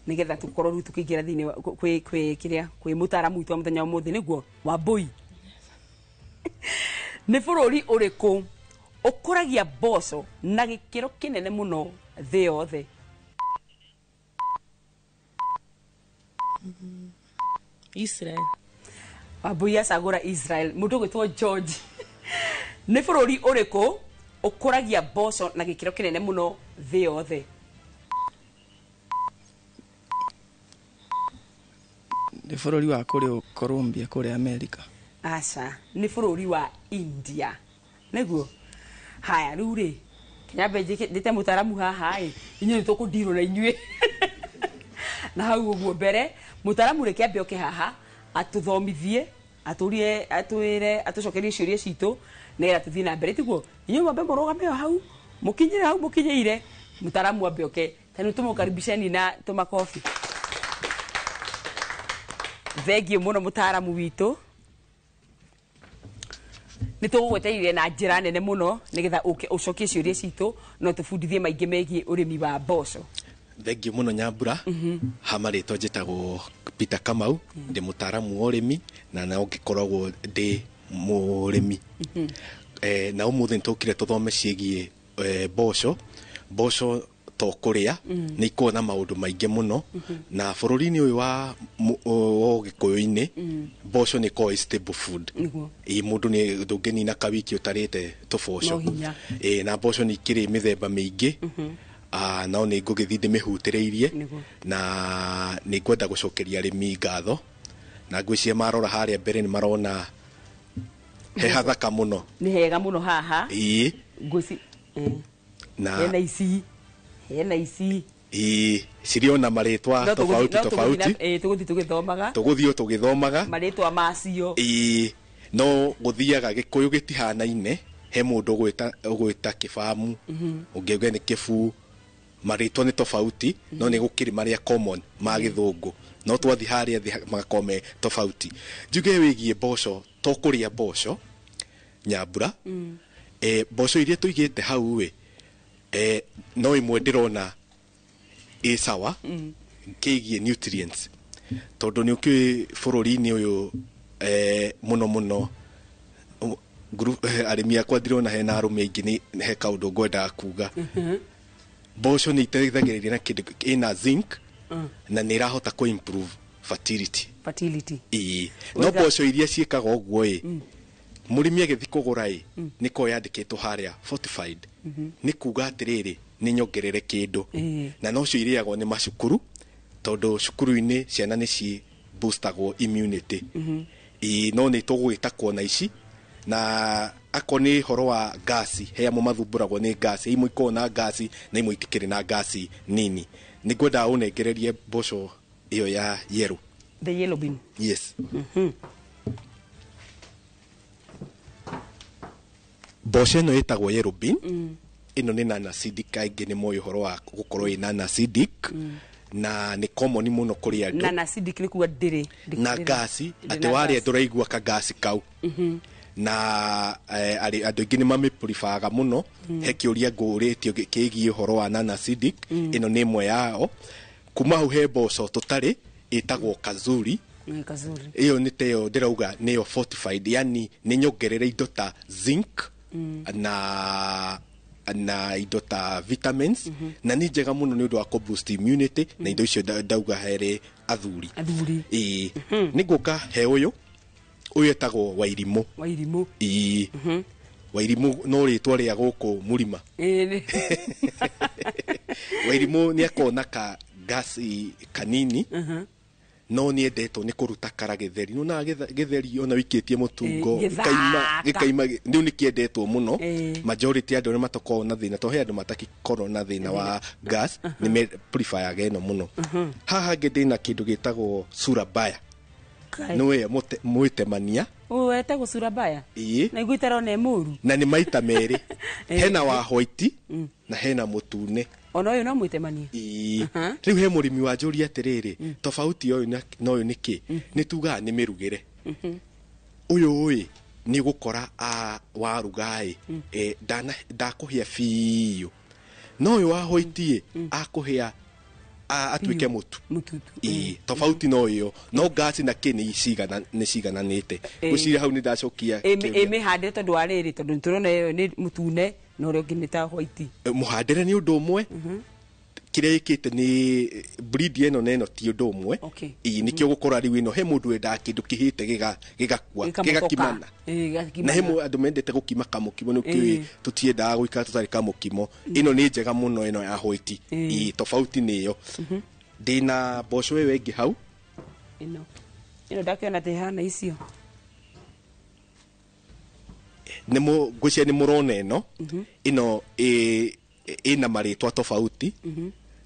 Speaker 3: nĩgetha tũkorwo rĩu tũkĩingĩra thĩinĩ wa- kwĩ kwĩ kĩrĩa kwĩ mũtaaramu witũ wa mũthenya wa ũmũthĩ, nĩguo Wambũi. Nĩ bũrũri ũrĩkũ ũkũragia mboco na gĩkĩro kĩnene mũno thĩ yothe?
Speaker 22: Israel.
Speaker 3: Wambũi acagũra Israel. Mũndũ ũgwĩtwo George, nĩ bũrũri ũrĩkũ ũkũragia mboco na gĩkĩro kĩnene mũno thĩ yothe?
Speaker 23: Nĩ bũrũri wa kũrĩa Colombia, kũrĩa America.
Speaker 3: Aca, nĩ bũrũri wa India nĩguo. Haya, rĩu rĩ kinyambe njĩte mũtaaramu haha ĩ inyuĩ nĩ tũkũndirwo na inyuĩ na hau ũguo mbere. Mũtaaramu, reke ambe oke haha atũthomithie, atũrie, atwĩre, atũcokerie ciũria citũ nĩgetha tũthiĩ na mbere, tiguo? Inyuĩ mwambe mũrũgame o hau mũkinyĩre hau mũkinyĩire, mũtaaramu ambe oke. Ta rĩu tũmũkaribiceni na tũmakobi. Thengiũ mũno mũtaaramu witũ, nĩ tũgũgweterire na njĩra nene mũno nĩgetha ũke ũcokie ciũria citũ no tũbundithie maingĩ megiĩ ũrĩmi wa mboco.
Speaker 4: Thengiũ mũno Nyambura. Ha marĩtwa njĩtagwo Peter Kamau, ndĩ mũtaaramu wa ũrĩmi na no ngĩkoragwo ndĩ mũrĩmi. Na ũmũthĩ nĩ tũkire tũthome ciĩgiĩ mboco. Mboco to kũrĩa, nĩ ikoragwo na maũndũ maingĩ mũno, na bũrũri-inĩ ũyũ wa ũgĩkũyũ-inĩ mboco nĩ ĩkoragwo ĩ staple food. Ĩ mũndũ nĩ ndũngĩnina kawiki ũtarĩte tũboco.
Speaker 3: No hinya.
Speaker 4: Ĩ na mboco nĩ ikĩrĩ mĩthemba mĩingĩ. No nĩ ngũgĩthiĩ ndĩmĩhutĩrĩirie. Na nĩ ngwenda gũcokeria arĩmi ngatho, na ngwĩciria marora harĩa mbere nĩ marona he hathaka mũno.
Speaker 3: Nĩ hega mũno haha.
Speaker 4: Ĩĩ.
Speaker 3: Ngwĩci
Speaker 4: Na
Speaker 3: hena ici, hena ici.
Speaker 4: Ĩĩ, cirĩ ona marĩtwa
Speaker 3: No tũgũthiĩ-
Speaker 4: tofauti.
Speaker 3: no tũgũthiĩ
Speaker 4: Tofauti.
Speaker 3: Tũgũthiĩ tũgĩthomaga
Speaker 4: tũgũthiĩ o tũgĩthomaga
Speaker 3: marĩtwa macio.
Speaker 4: Ĩĩ, no gũthiaga gĩkũyũ gĩtihanaine, he mũndũ ũgwĩta kĩbamu, ũngĩ auge nĩ kĩbuu, marĩtwa nĩ tofauti, no nĩ gũkĩrĩ marĩa common ma gĩthũngũ, no twathiĩ harĩa thĩ magakorwo me tofauti. Njuge wĩgiĩ mboco, to kũrĩa mboco Nyambura. Mboco iria tũigĩte hau ĩ, no ĩmwe ndĩrona ĩ sawa kĩgiĩ nutrients, tondũ nĩ ũkĩũĩ bũrũri-inĩ ũyũ, mũno mũno arĩmi akwa ndĩrona hena arũme aingĩ, nĩ he kaũndũ ngwendaga kuga. Mboco nĩ iteithagĩrĩria na kĩndũ ĩna zinc na nĩ ĩrahota kũ improve fertility.
Speaker 3: Fertility.
Speaker 4: Ĩĩ, no mboco iria ciĩkaga ũguo ĩ, mũrĩmi agĩthiĩ kũgũra ĩ, nĩ korwo yandĩkĩtwo harĩa fortified, nĩ kuga atĩrĩrĩ nĩ nyongerere kĩndũ, na nocio irĩagwo nĩ macukuru, tondũ cukuru-inĩ ciana nĩ ci boostagwo immunity. Ĩĩ, no nĩ tũgũgĩta kuona ici na akorwo nĩ ũhoro wa ngasi, he amwe mathumbũragwo nĩ ngasi, imwe ikoragwo na ngasi na imwe itikĩrĩ na ngasi nini. Nĩ ngwendaga ũnengererie mboco ĩyo ya yellow.
Speaker 3: The yellow bean.
Speaker 4: Yes. Mboco ĩno ĩtagwo yellow bean. Ĩno nĩ non acidic, aingĩ nĩ moĩ ũhoro wa gũkorwo ĩ non acidic, na nĩ common mũno kũrĩ andũ.
Speaker 3: Na acidic nĩ kuga ndĩrĩ
Speaker 4: na ngasi,
Speaker 3: ndĩrĩ
Speaker 4: atĩ
Speaker 3: na
Speaker 4: warĩa
Speaker 3: gas.
Speaker 4: ndũraigua kangasi kau. Na andũ aingĩ nĩ mamĩpreferga mũno. He kĩũria ngũrĩtio kĩgiĩ ũhoro wa non acidic. Ĩno nĩ ĩmwe yao. Kuma hau he mboco tũtarĩ ĩtagwo kazuri.
Speaker 3: Nĩ kazuri.
Speaker 4: Ĩyo nĩ ta ĩyo ndĩrauga nĩyo fortified, yani nĩ nyongerere indo ta zinc na na indo ta vitamins, na nĩ njega mũno nĩ ũndũ wa kũ boost immunity na indo icio ndauga herĩ athuri.
Speaker 3: Athuri.
Speaker 4: Ĩĩ, nĩ ngũka he ũyũ etagwo Wairimũ.
Speaker 3: Wairimũ.
Speaker 4: Ĩĩ, Wairimũ no rĩtwa rĩa gũkũ mũrima.
Speaker 3: Ĩĩ.
Speaker 4: Wairimũ nĩ akona ka gasi kanini, no nĩ endetwo nĩ kũruta kara gĩtheri. Nĩwonaga gĩtheri ona wĩikĩtie mũtungo
Speaker 3: Gĩthaka.
Speaker 4: Gĩkaima rĩu nĩ kĩendetwo mũno.
Speaker 3: Ĩĩ.
Speaker 4: Majority ya andũ nĩ matakoragwo na thĩna, tondũ he andũ matakoragwo na thĩna wa gas, nĩ me preferyaga ĩno mũno. Haha hangĩ ndĩna kĩndũ gĩtagwo Surabaya.
Speaker 3: Kai.
Speaker 4: Nĩwe mwĩtemania.
Speaker 3: Ũyũ wetagwo Surabaya?
Speaker 4: Ĩĩ.
Speaker 3: Na iguo itarona ĩ mũru.
Speaker 4: Na nĩ maita merĩ, hena wa white na hena mũtune.
Speaker 3: Ona ũyũ no mwĩtemania?
Speaker 4: Ĩĩ. Rĩu he mũrĩmi wanjũria atĩrĩrĩ, tofauti ya ũyũ na ũyũ nĩ kĩ? Nĩ tugaga nĩ mĩrugĩre. Ũyũ ĩ nĩ gũkora waruga ĩ, ndakũhĩa biũ, no ũyũ wa white ĩ akũhĩa atuĩke mũtu. Ĩĩ, tofauti no ĩyo, no ngasi na kĩ nĩ cigananĩte. Ngwĩciria hau nĩ ndacokia kĩũria.
Speaker 3: Ĩ mĩhandĩre, tondũ wa rĩrĩ, tondũ nĩtũrona ĩyo nĩ mũtune na ũrĩa ũngĩ nĩ ta white.
Speaker 4: Mũhandĩre nĩ ũndũ ũmwe, kĩrĩa ĩkĩte nĩ breed ĩno na ĩno ti ũndũ ũmwe. Ĩĩ, nĩkĩo gũkora rĩu ĩno he mũndũ wendaga kĩndũ kĩhĩte gĩgakua.
Speaker 3: Gĩkamũtoka.
Speaker 4: Gĩgakimana.
Speaker 3: Gĩgakimana.
Speaker 4: Na he andũ mendete gũkima kamũkimo, nĩ kĩũĩ tũtiendaga gũikara tũtarĩ kamũkimo. Ĩno nĩ njega mũno, ĩno ya white. Ĩĩ, tofauti nĩ ĩyo. Ndĩna mboco ĩyo ĩngĩ hau.
Speaker 3: Ĩno ndakĩona atĩ ĩhana icio.
Speaker 4: Nĩ ngwĩciria nĩ mũrona ĩno. Ĩno ĩna marĩtwa tofauti.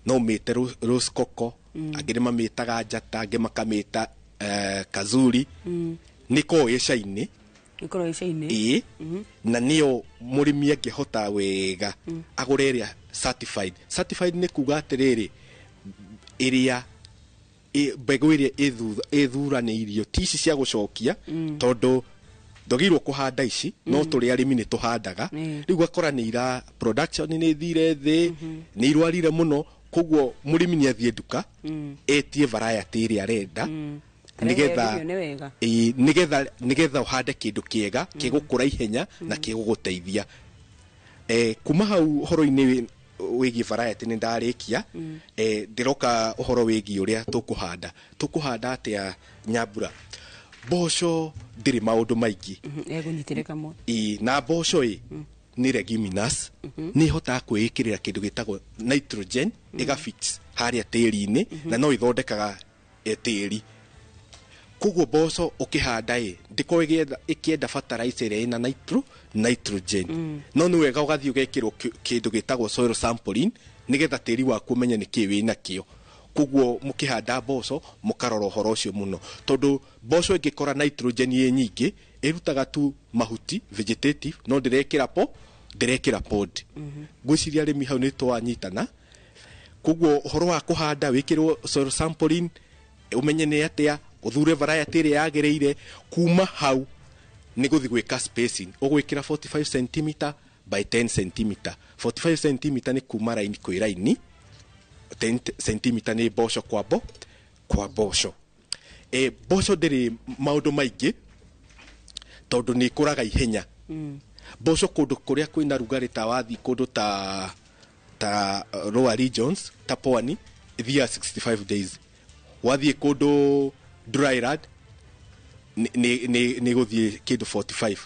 Speaker 4: No mĩte rose coco, angĩ nĩ mamĩtaga njata, angĩ makamĩta kazuri. Nĩ koragwo ĩcainĩ.
Speaker 3: Ĩkoragwo ĩcainĩ.
Speaker 4: Ĩĩ, na nĩyo mũrĩmi angĩhota wega agũre ĩrĩa certified. Certified nĩ kuga atĩrĩrĩ, ĩrĩa mbegũ ĩrĩa ĩthuranĩirio, ti ici cia gũcokia, tondũ ndwagĩrĩirwo kũhanda ici, no tũrĩ arĩmi nĩ tũhandaga. Rĩu ũgakora nĩ ira production nĩ ĩthire thĩ, nĩ irwarire mũno. Koguo mũrĩmi nĩ athiĩ nduka etie variety ĩrĩa arenda, nĩgetha
Speaker 3: Nĩ wega.
Speaker 4: Ĩĩ, nĩgetha ũhande kĩndũ kĩega kĩgũkũra ihenya na kĩgũgũteithia. Kuma hau ũhoro-inĩ wĩgiĩ variety nĩ ndarĩkia. Ndĩroka ũhoro wĩgiĩ ũrĩa tũkũhanda. Tũkũhanda atĩa, Nyambura? Mboco ndĩrĩ maũndũ maingĩ.
Speaker 3: Egũnyitĩre kamwe.
Speaker 4: Ĩĩ, na mboco ĩ nĩ leguminous, nĩ ĩhotaga kwĩĩkĩrĩra kĩndũ gĩtagwo nitrogen, ĩgafix harĩa tĩri-inĩ, na no ĩthondekaga tĩri. Koguo mboco ũkĩhanda ĩ ndĩkoragwo ĩkĩenda fertilizer ĩrĩa ĩna nitrogen. No nĩ wega ũgathiĩ ũgekĩrwo kĩndũ gĩtagwo soil sampling, nĩgetha tĩri waku ũmenye nĩ kĩĩ wĩnakĩo. Koguo mũkĩhanda mboco mũkarora ũhoro ũcio mũno, tondũ mboco ĩngĩkora nitrogen ĩ nyingĩ, ĩrutaga tu mahuti vegetative, no ndĩrekĩra pod. Ngwĩciria arĩmi hau nĩ twanyitana. Koguo ũhoro wa kũhanda, wĩkĩrwo soil sampling ũmenye nĩ atĩa, ũthure variety ĩrĩa yagĩrĩire. Kuma hau nĩ gũthiĩ gwĩka spacing. Ũgwĩkĩra 45 cm by 10 cm. 45 cm nĩ kuma raini kwĩ raini, 10 cm nĩ mboco kwa mboco. Mboco ndĩrĩ maũndũ maingĩ tondũ nĩ ĩkũraga ihenya. Mboco kũndũ kũrĩa kwĩna rugarĩ, ta wathiĩ kũndũ ta lower regions ta pwani, ĩthiaga 65 days. Wathiĩ kũndũ dryland nĩ gũthiĩ kĩndũ 45.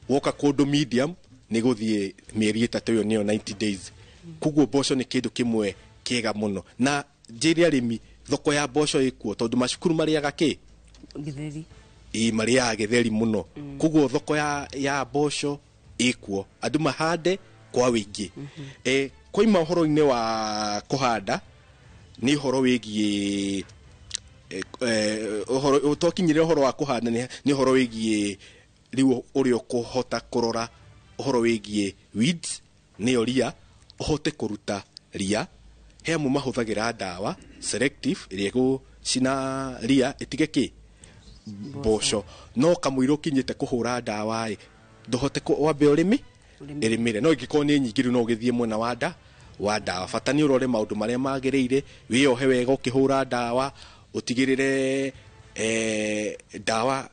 Speaker 4: Woka kũndũ medium nĩ gũthiĩ mĩeri 3, ĩyo nĩyo 90 days. Koguo mboco nĩ kĩndũ kĩmwe kĩega mũno, na njĩre arĩmi thoko ya mboco ĩkuo, tondũ macukuru marĩaga kĩ?
Speaker 3: Gĩtheri.
Speaker 4: Ĩ, marĩaga gĩtheri mũno. Koguo thoko ya mboco ĩkuo, andũ mahande kwa wĩingĩ. Koima ũhoro-inĩ wa kũhanda, nĩ ũhoro wĩgiĩ ũhoro twakinyire ũhoro wa kũhanda, nĩ ũhoro wĩgiĩ rĩu ũrĩa ũkũhota kũrora ũhoro wĩgiĩ weeds, nĩyo ria, ũhote kũruta ria. He amwe mahũthagĩra ndawa selective ĩrĩa ĩgũcina ria ĩtige kĩ mboco, no kamũira ũkinyĩte kũhũra ndawa ĩ ndũhote wambe ũrĩmi ĩrĩmĩre, no ingĩkorwo nĩ nyingĩ rĩu no ũgĩthiĩ mwena wa ndawa. Bata nĩ ũrore maũndũ marĩa magĩrĩire, wĩyohe wega ũkĩhũra ndawa, ũtigĩrĩre ndawa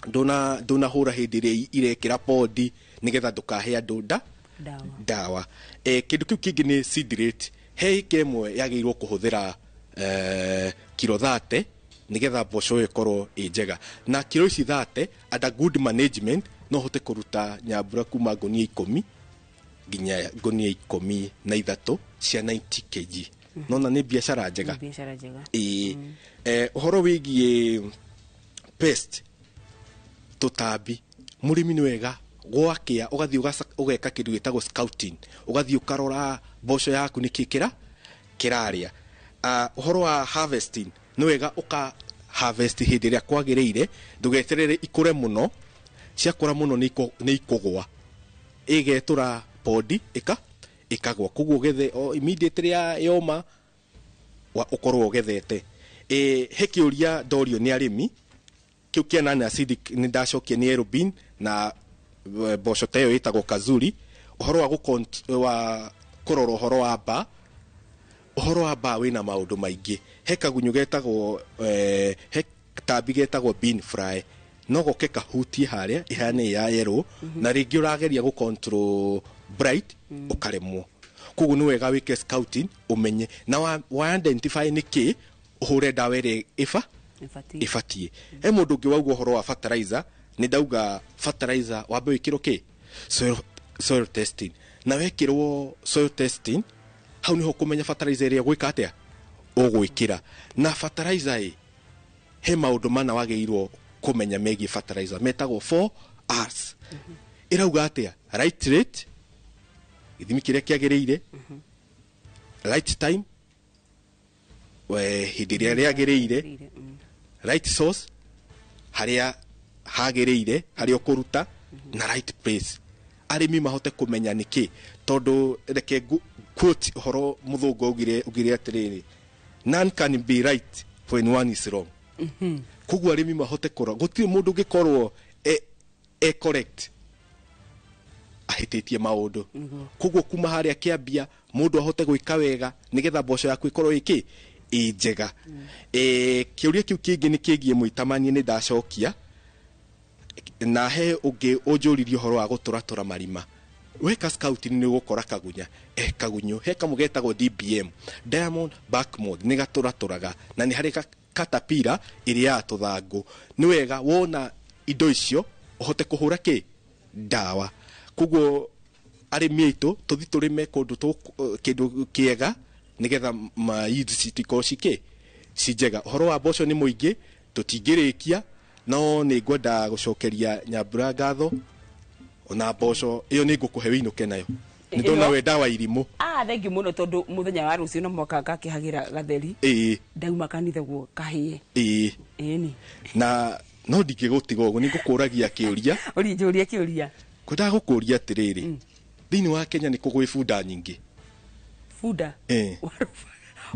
Speaker 4: ndũnahũra hĩndĩ ĩrĩa irekĩra podi, nĩgetha ndũkahe andũ nda.
Speaker 3: Ndawa.
Speaker 4: Ndawa. Kĩndũ kĩu kĩngĩ nĩ seed rate. He ĩka ĩmwe yagĩrĩirwo kũhũthĩra kiro 30 nĩgetha mboco ĩyo ĩkorwo ĩ njega, na kiro ici 30 under good management no hote kũruta nyambura kuma ngũnia 10 nginya ngũnia 13 cia 90 kg. Nona nĩ biacara njega.
Speaker 3: Nĩ biacara njega.
Speaker 4: Ĩĩ. Ũhoro wĩgiĩ pest, tũtambi, mũrĩmi nĩ wega gwakĩa ũgathiĩ ũgeka kĩndũ gĩtagwo scouting, ũgathiĩ ũkarora mboco yaku nĩkĩ kĩrarĩa. Ũhoro wa harvesting nĩ wega ũka harvest hĩndĩ ĩrĩa kwagĩrĩire, ndũgeterere ikũre mũno. Ciakũra mũno nĩ ikũgũa, ĩgetũra podi ĩkagwa, koguo ũgethe o immediately ya yoma ũkorwo ũgethete. He kĩũria ndorio nĩ arĩmi kĩu kĩa non acidic nĩ ndacokia nĩ Aerobin na mboco ta ĩyo ĩtagwo kazuri. Ũhoro wa wa kũrora ũhoro wa mbaa, ũhoro wa mbaa wĩna maũndũ maingĩ. He kagunyũ getagwo he tambi getagwo bean fly, no goke kahutie harĩa ihane ya yellow, na rĩngĩ ũrageria gũ control bright ũkaremwo. Koguo nĩ wega wĩke scouting ũmenye na wa identify nĩ kĩ, ũhũre ndawa ĩrĩa ĩbatiĩ. He mũndũ ũngĩ wauga ũhoro wa fertilizer, nĩ ndauga fertilizer wambe wĩkĩrwo kĩ soil testing, na wekĩrwo soil testing hau nĩho ũkũmenya fertilizer ĩrĩa ũgwĩka atĩa ũgwĩkĩra. Na fertilizer ĩ he maũndũ mana wagĩrĩirwo kũmenya megiĩ fertilizer metagwo 4 R's. Ĩrauga atĩa? Right rate, gĩthimi kĩrĩa kĩagĩrĩire, right time, hĩndĩ ĩrĩa rĩagĩrĩire, right source, harĩa hagĩrĩire, harĩa ũkũruta, na right place. Arĩmi mahote kũmenya nĩkĩ, tondũ reke quote ũhoro mũthũngũ augire atĩrĩrĩ, none can be right when one is wrong. Koguo arĩmi mahote kũrora gũtirĩ mũndũ ũngĩkorwo e correct ahĩtĩtie maũndũ. Koguo kuma harĩa kĩambia mũndũ ahote gwĩka wega nĩgetha mboco yaku ĩkorwo ĩkĩ ĩ njega. Kĩũria kĩu kĩngĩ nĩ kĩgiĩ mwĩtamanie, nĩ ndacokia. Na he ũngĩ ũnjũririe ũhoro wa gũtũratũra marima. Weka scouting nĩ ũgũkora kagunya, kagunyũ he kamwe getagwo DBM, Diamond Backmod, nĩ gatũratũraga na nĩ harĩ katapira ĩrĩa ya tũthangũ. Nĩ wega wona indo icio ũhote kũhũra kĩ ndawa. Koguo arĩmi aitũ tũthi tũrĩme kũndũ kĩndũ kĩega nĩgetha ma yields citikorwo cikĩ ci njega. Ũhoro wa mboco nĩ mũingĩ tũtingĩrĩkia, no nĩ ngwenda gũcokeria Nyambura ngatho. Ona mboco ĩyo nĩ ngũkũhe wĩinũke nayo, nĩ ndona we ndawa irimũ.
Speaker 3: Thengiũ mũno, tondũ mũthenya wa rũciũ no mwaka ngakĩhagĩra gatheri. Ndauma kanitha guo kahĩe. Ĩni.
Speaker 4: Na no ndingĩgũtiga ũguo, nĩ ngũkũragia kĩũria.
Speaker 3: Ũrinjũria kĩũria.
Speaker 4: Ngwendaga gũkũria atĩrĩrĩ, thĩinĩ wa Kenya nĩ kũ gwĩ bunda nyingĩ?
Speaker 3: Bunda?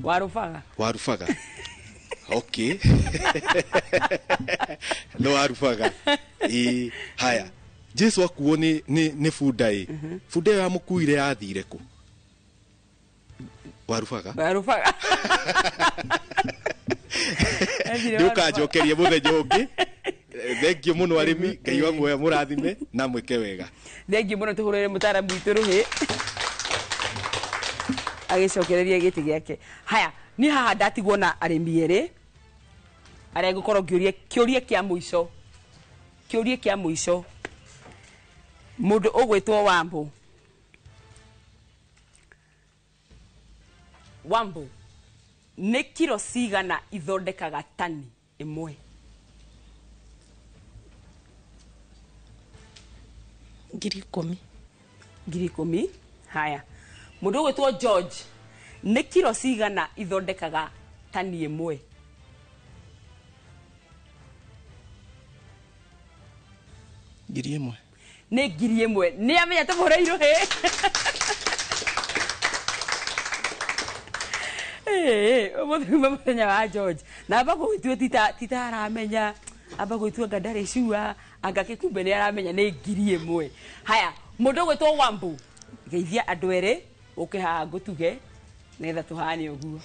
Speaker 3: Warubaga.
Speaker 4: Warubaga. Okay. No warubaga. Haya. Jesu akuo nĩ bunda ĩ. Bunda ĩyo yamũkuire yathire kũ? Warubaga.
Speaker 3: Warubaga.
Speaker 4: Nĩ ũkanjokeria mũthenya ũngĩ. Thengiũ mũno arĩmi, Ngai wa muoyo mũrathime na mwĩke wega.
Speaker 3: Thengiũ mũno, tũhũrĩre mũtaaramu witũ rũhĩ agĩcokereria gĩtĩ gĩake. Haya, niĩ haha ndatigwo na arĩmi erĩ arĩa ngũkorwo ngĩũria kĩũria kĩa mũico. Kĩũria kĩa mũico. Mũndũ ũgwĩtwo Wambo. Wambo, nĩ kiro cigana ithondekaga tani ĩmwe?
Speaker 22: 10,000.
Speaker 3: 10,000. Haya. Mũndũ ũgwĩtwo George, nĩ kiro cigana ithondekaga tani ĩmwe?
Speaker 23: 1,000.
Speaker 3: Nĩ 1,000. Nĩ amenya tũhũre irũhĩ. Ũmũthĩ uma mũthenya wa George. Na amba gũgĩtua tita aramenya, amba gũgĩtua anga ndarĩ cua, anga kĩkumbe nĩ aramenya nĩ 1,000. Haya, mũndũ ũgwĩtwo Wambu, geithia andũ erĩ, ũke haha ngũtuge nĩgetha tũhane ũguo.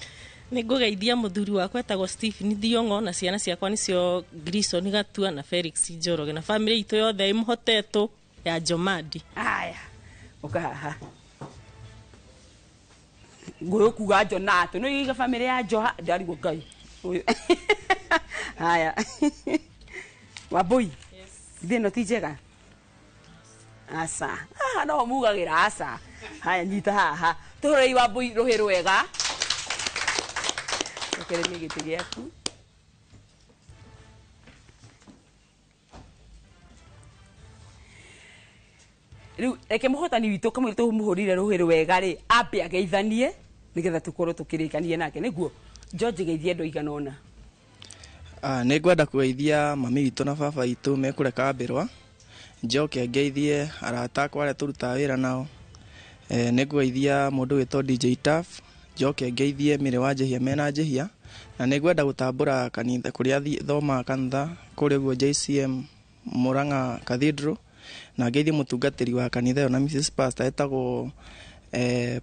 Speaker 22: Nĩ ngũgeithia mũthuri wakwa etagwo Stephen Thiong'o na ciana ciakwa nĩcio Grison Gatua na Felix Njoroge na family itũ yothe ĩmũhotetwo ya Jomadi.
Speaker 3: Haya. Ũka haha. Ngũyũ kuga Jonato nĩ iga family ya Joha ndarigwo Ngai ũyũ. Haya, Wambui, githĩ ĩno ti njega? Aca, haha no mugagĩra aca. Haya, nyita haha, tũhũrei Wambui rũhĩ rwega. Cokereria gĩtĩ gĩaku. Rĩu reke mũhotani witũ kamũira tũmũhũrire rũhĩ rwega rĩ, ambe ageithanie nĩgetha tũkorwo tũkĩrĩkania nake. Nĩguo George, geithie andũ aigana ũna.
Speaker 23: Ah, nĩ ngwenda kũgeithia mami witũ na baba witũ mekũrĩa Kambĩrwa, njoke ngeithie arata akwa arĩa tũrutaga wĩra nao. Nĩ ngũgeithia mũndũ wĩtwo DJ Taf, njoke ngeithie mĩrĩ wa Njĩhia mena Njĩhia, na nĩ ngwenda gũtambũra kanitha kũrĩa thomaga kanitha kũrĩa ũguo JCM Murang'a Cathedral, na ngeithie mũtungatĩri wa kanitha ĩyo na Mrs Pastor etagwo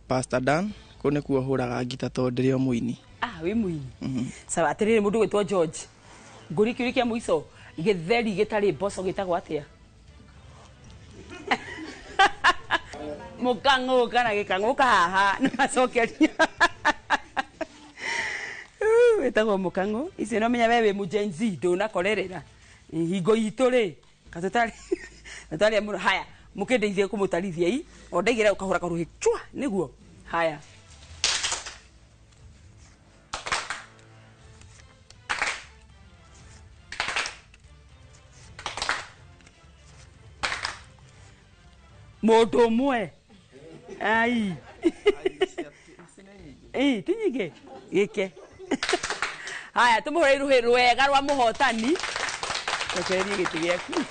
Speaker 23: Pastor Dan, kũu nĩkuo hũraga ngita tondũ ndĩrĩ o mũini.
Speaker 3: Ah, wĩ mũini. Sawa, atĩrĩrĩ, mũndũ gwĩtwo George, ngũri kĩũria kĩa mũico, gĩtheri gĩtarĩ mboco gĩtagwo atĩa? Mũkang'ũka na gĩkang'ũka haha nĩ macokeria. Wĩtagwo mũkang'ũ. Icio no menya we wĩ mũ-Gen Z, ndũnakorerera hingo itũ rĩ katũtarĩ tũtarĩ mũno. Haya, mũkĩndeithie kũmũtarithia i o ndaigĩra ũkahũra karũhĩ chwa nĩguo. Haya, mũndũ ũmwe ai. Ĩ, ti nyingĩ gĩke. Haya, tũmũhũre rũhĩ rwega rwa mũhotani. Cokererie gĩtĩ gĩaku.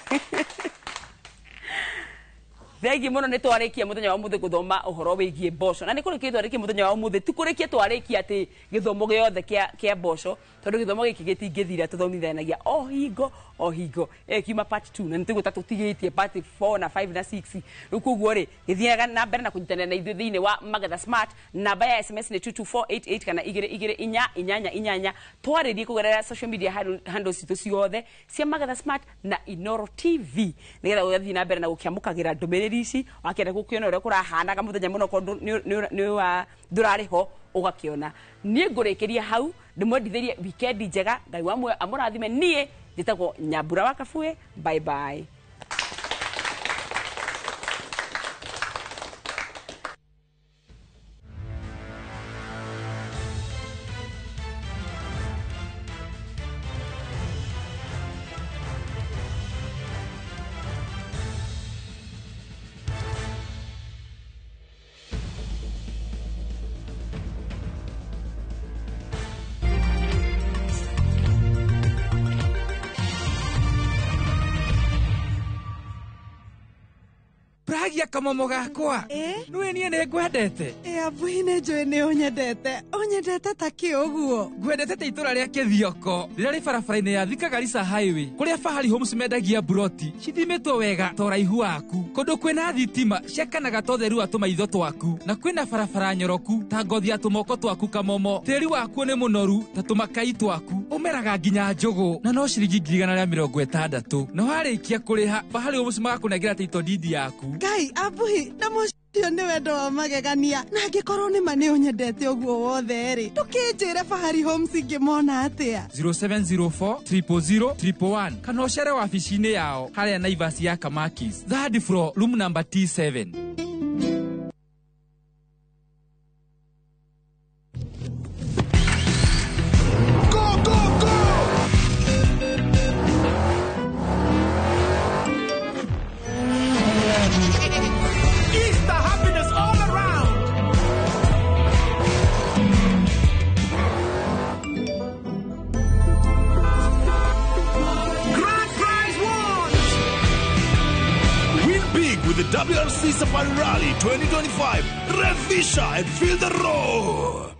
Speaker 3: Thengi mũno. Nĩ twarĩkia mũthenya wa ũmũthĩ gũthoma ũhoro wĩgiĩ mboco, na nĩ kũrĩkia twarĩkia mũthenya wa ũmũthĩ, ti kũrĩkia twarĩkia atĩ gĩthomo gĩothe kĩa mboco, tondũ gĩthomo gĩkĩ gĩtingĩthira, tũthomithanagia o hingo o hingo. Ĩkiuma part 2 na nĩ tũgũta tũtigĩtie part 4 na 5 na 6. Rĩu koguo rĩ, gĩthiaga na mbere na kũnyitanĩra na ithuĩ thĩinĩ wa Magetha Smart. Namba ya SMS nĩ 22488 kana 22488. Twarĩrie kũgerera social media handles citũ ciothe cia Magetha Smart na Inoro TV, nĩgetha ũgathiĩ na mbere na gũkĩamũkagĩra ndũmĩrĩri ici. Wakĩenda gũkĩona ũrĩa kũrahanaga mũthenya mũno, korwo nĩ wa ndũrarĩ ho, ũgakĩona. Niĩ ngũrĩkĩria hau, ndĩmwendithĩrie wikendi njega. Ngai wa muoyo amũrathime. Niĩ njĩtagwo Nyambura wa Kabue. Bye bye.
Speaker 5: Pragia kamomo gakwa, nĩwe niĩ nĩ ngwendete.
Speaker 6: Ĩ, Abuhi, nĩ njũĩ nĩ ũnyendete. Ũnyendete ta kĩ ũguo?
Speaker 5: Ngwendete ta itũra rĩa Kĩthioko rĩrĩa rĩ barabara-inĩ ya Thika Garissa Highway, kũrĩa Fahari Homes mendagia mburoti cithimĩtwo wega ta ũraihu waku, kũndũ kwĩna thitima ciakanaga ta ũtheru wa tũmaitho twaku, na kwĩna barabara nyoroku ta ngothi ya tũmoko twaku. Kamomo, tĩri wakuo nĩ mũnoru ta tũmakai twaku, ũmeraga nginya njũgũ, na no ciringi 160,000, na warĩkia kũrĩha Fahari Homes magakũnengera title deed yaku.
Speaker 6: Ngai, Abuhi, na mũcio nĩ wendo wa magegania. Na angĩkorwo nĩ ma nĩ ũnyendete ũguo wothe rĩ, ndũkĩnjĩre Fahari Homes ingĩmona atĩa?
Speaker 5: 0704 000 111 kana ũcere wabici-inĩ yao harĩa Naivas ya Kamakis, third floor, room number T7.
Speaker 14: Go, go, go!
Speaker 9: Easter happiness all around.
Speaker 14: Grand prize won! Win big with the WRC Safari Rally 2025. Revisha and feel the roar.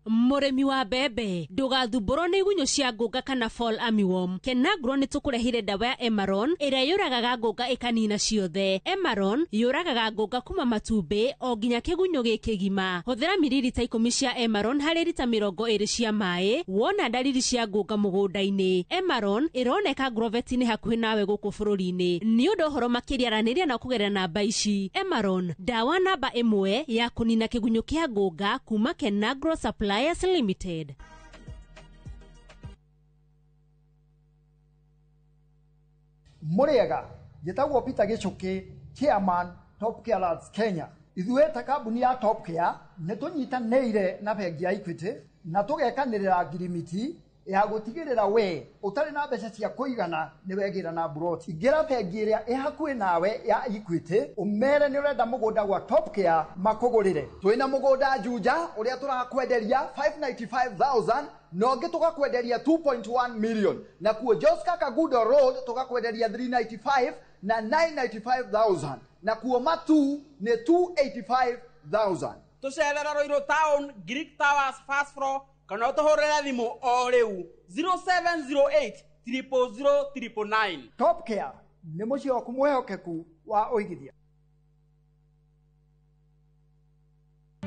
Speaker 7: Mũrĩmi wa mbembe, ndũgathumbũrwo nĩ igunyũ cia ngũnga kana fall armyworm. Kenagro nĩ tũkũrehire ndawa ya Emaron ĩrĩa yũragaga ngũnga ĩkanina ciothe. Emaron yũragaga ngũnga kuma matumbĩ o nginya kĩgunyũ gĩ kĩgima. Hũthĩra miririta 10 cia Emaron harĩ rita 20 cia maĩ wona ndariri cia ngũnga mũgũnda-inĩ. Emaron ĩroneka Grovet-inĩ hakuhĩ nawe gũkũ bũrũri-inĩ. Nĩ ũndũ ũhoro makĩria aranĩria na kũgerera namba ici. Emaron, ndawa namba 1 ya kũnina kĩgunyũ kĩa ngũnga kuma Kenagro Suppliers Limited.
Speaker 1: Mũrĩega, njĩtagwo Peter Gĩchũkĩ, chairman Top Care Lads Kenya. Ithuĩ ta kambuni ya Top Care nĩ tũnyitanĩire na bengi ya Equity na tũgekanĩrĩra ngirimiti ya gũtigĩrĩra we ũtarĩ na mbeca cia kũigana nĩ wegĩra na mburoti. Ingĩra bengi ĩrĩa ĩ hakuhĩ nawe ya Equity ũmere nĩ ũrenda mũgũnda gwa Top Care makũgũrĩre. Twĩna mũgũnda Juja ũrĩa tũrakwenderia 595,000 na ũngĩ tũgakwenderia 2.1 million, na kuo Joska Kagudo Road tũgakwenderia 395 na 995,000, na kuo Matu nĩ 285,000.
Speaker 26: Tũcerera Ruiru Town, Greek Towers first floor, kana ũtũhũrĩre thimũ o rĩu 0708 000 999.
Speaker 1: Top Care nĩ mũciĩ waku mwĩhokeku wa ũigithia.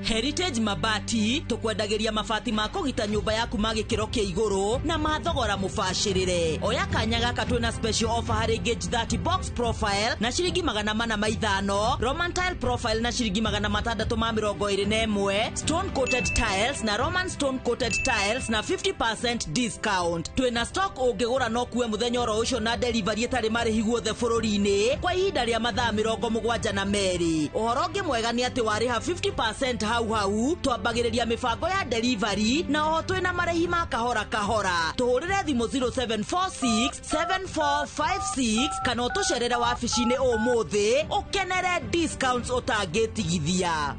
Speaker 2: Heritage Mabati tukwendagĩria mabati ma kũgita nyũmba yaku ma gĩkĩro kĩa igũrũ na ma thogora mũbacĩrĩre. Oya kanya gaka twĩna special offer harĩ gauge 30 box profile na ciringi 405, Roman tile profile na ciringi 621, stone coated tiles na Roman stone coated tiles na 50% discount. Twĩna stock ũngĩgũra no kuwe mũthenya oro ũcio na delivery ĩtarĩ marĩhi guothe bũrũri-inĩ kwa ihinda rĩa mathaa 72. Ũhoro ũngĩ mwega nĩ atĩ warĩha 50% hau hau twambagĩrĩria mĩbango ya delivery na oho twĩna marĩhi ma kahora kahora. Tũhũrĩre thimũ 0746 7456 kana ũtũcerere wabici-inĩ ũmũthĩ ũkenere discounts ũtangĩtigithia.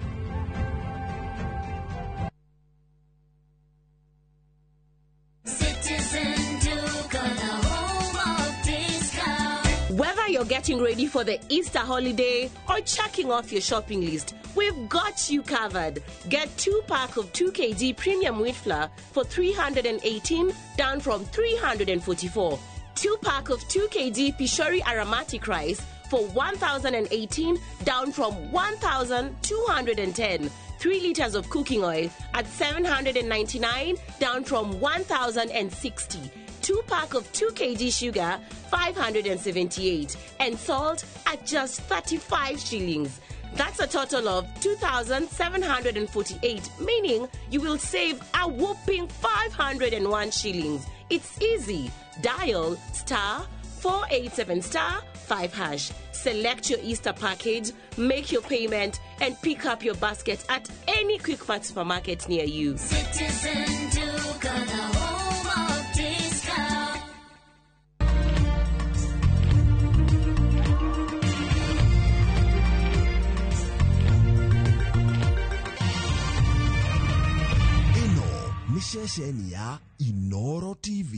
Speaker 12: Whether you're getting ready for the Easter holiday or checking off your shopping list, we've got you covered. Get 2 pack of 2 kg premium wheat flour for 318, down from 344. 2 pack of 2 kg Pishori aromatic rice for 1,018, down from 1,210. 3 liters of cooking oil at 799, down from 1,060. 2 pack of 2 kg sugar, 578, and salt at just 35 shillings. That's a total of 2,748, meaning you will save a whopping 501 shillings. It's easy. Dial star 487 star 5 hash. Select your Easter package, make your payment, and pick up your basket at any Quickmart supermarket near you.
Speaker 13: Citizen Duka, the home of discount.
Speaker 15: Ĩno nĩ ceceni ya Inoro TV.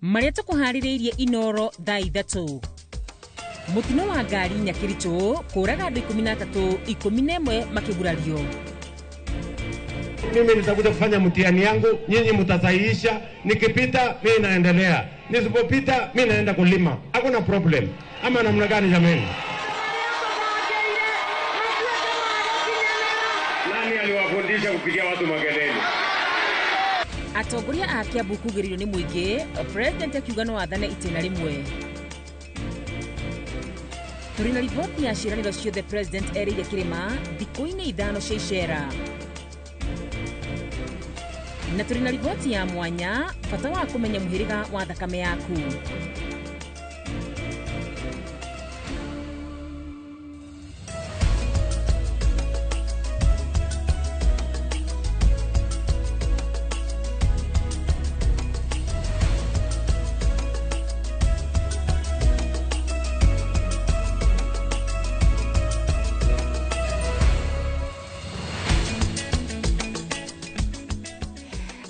Speaker 27: Marĩa tũkũharĩrĩirie Inoro thaa 3. Mũtino wa ngari Nyakĩritũ kũraga andũ 13, 11 makĩgurario.
Speaker 28: Mimi nitakuja kufanya mtihani yangu, nyinyi mtasahihisha. Nikipita mimi naendelea, nisipopita mimi naenda kulima. Hakuna problem. Ama namna gani jameni? Nani aliwafundisha kupigia watu makelele?
Speaker 27: Atongoria a Kiambu kugĩrĩrio nĩ mũingĩ, President akiuga no athane itĩna rĩmwe. Tũrĩ na riboti ya ciĩranĩro ciothe President erĩire kĩrĩma thikũ-inĩ 5 cia icera. Na tũrĩ na riboti ya mwanya bata wa kũmenya mũhĩrĩga wa thakame yaku.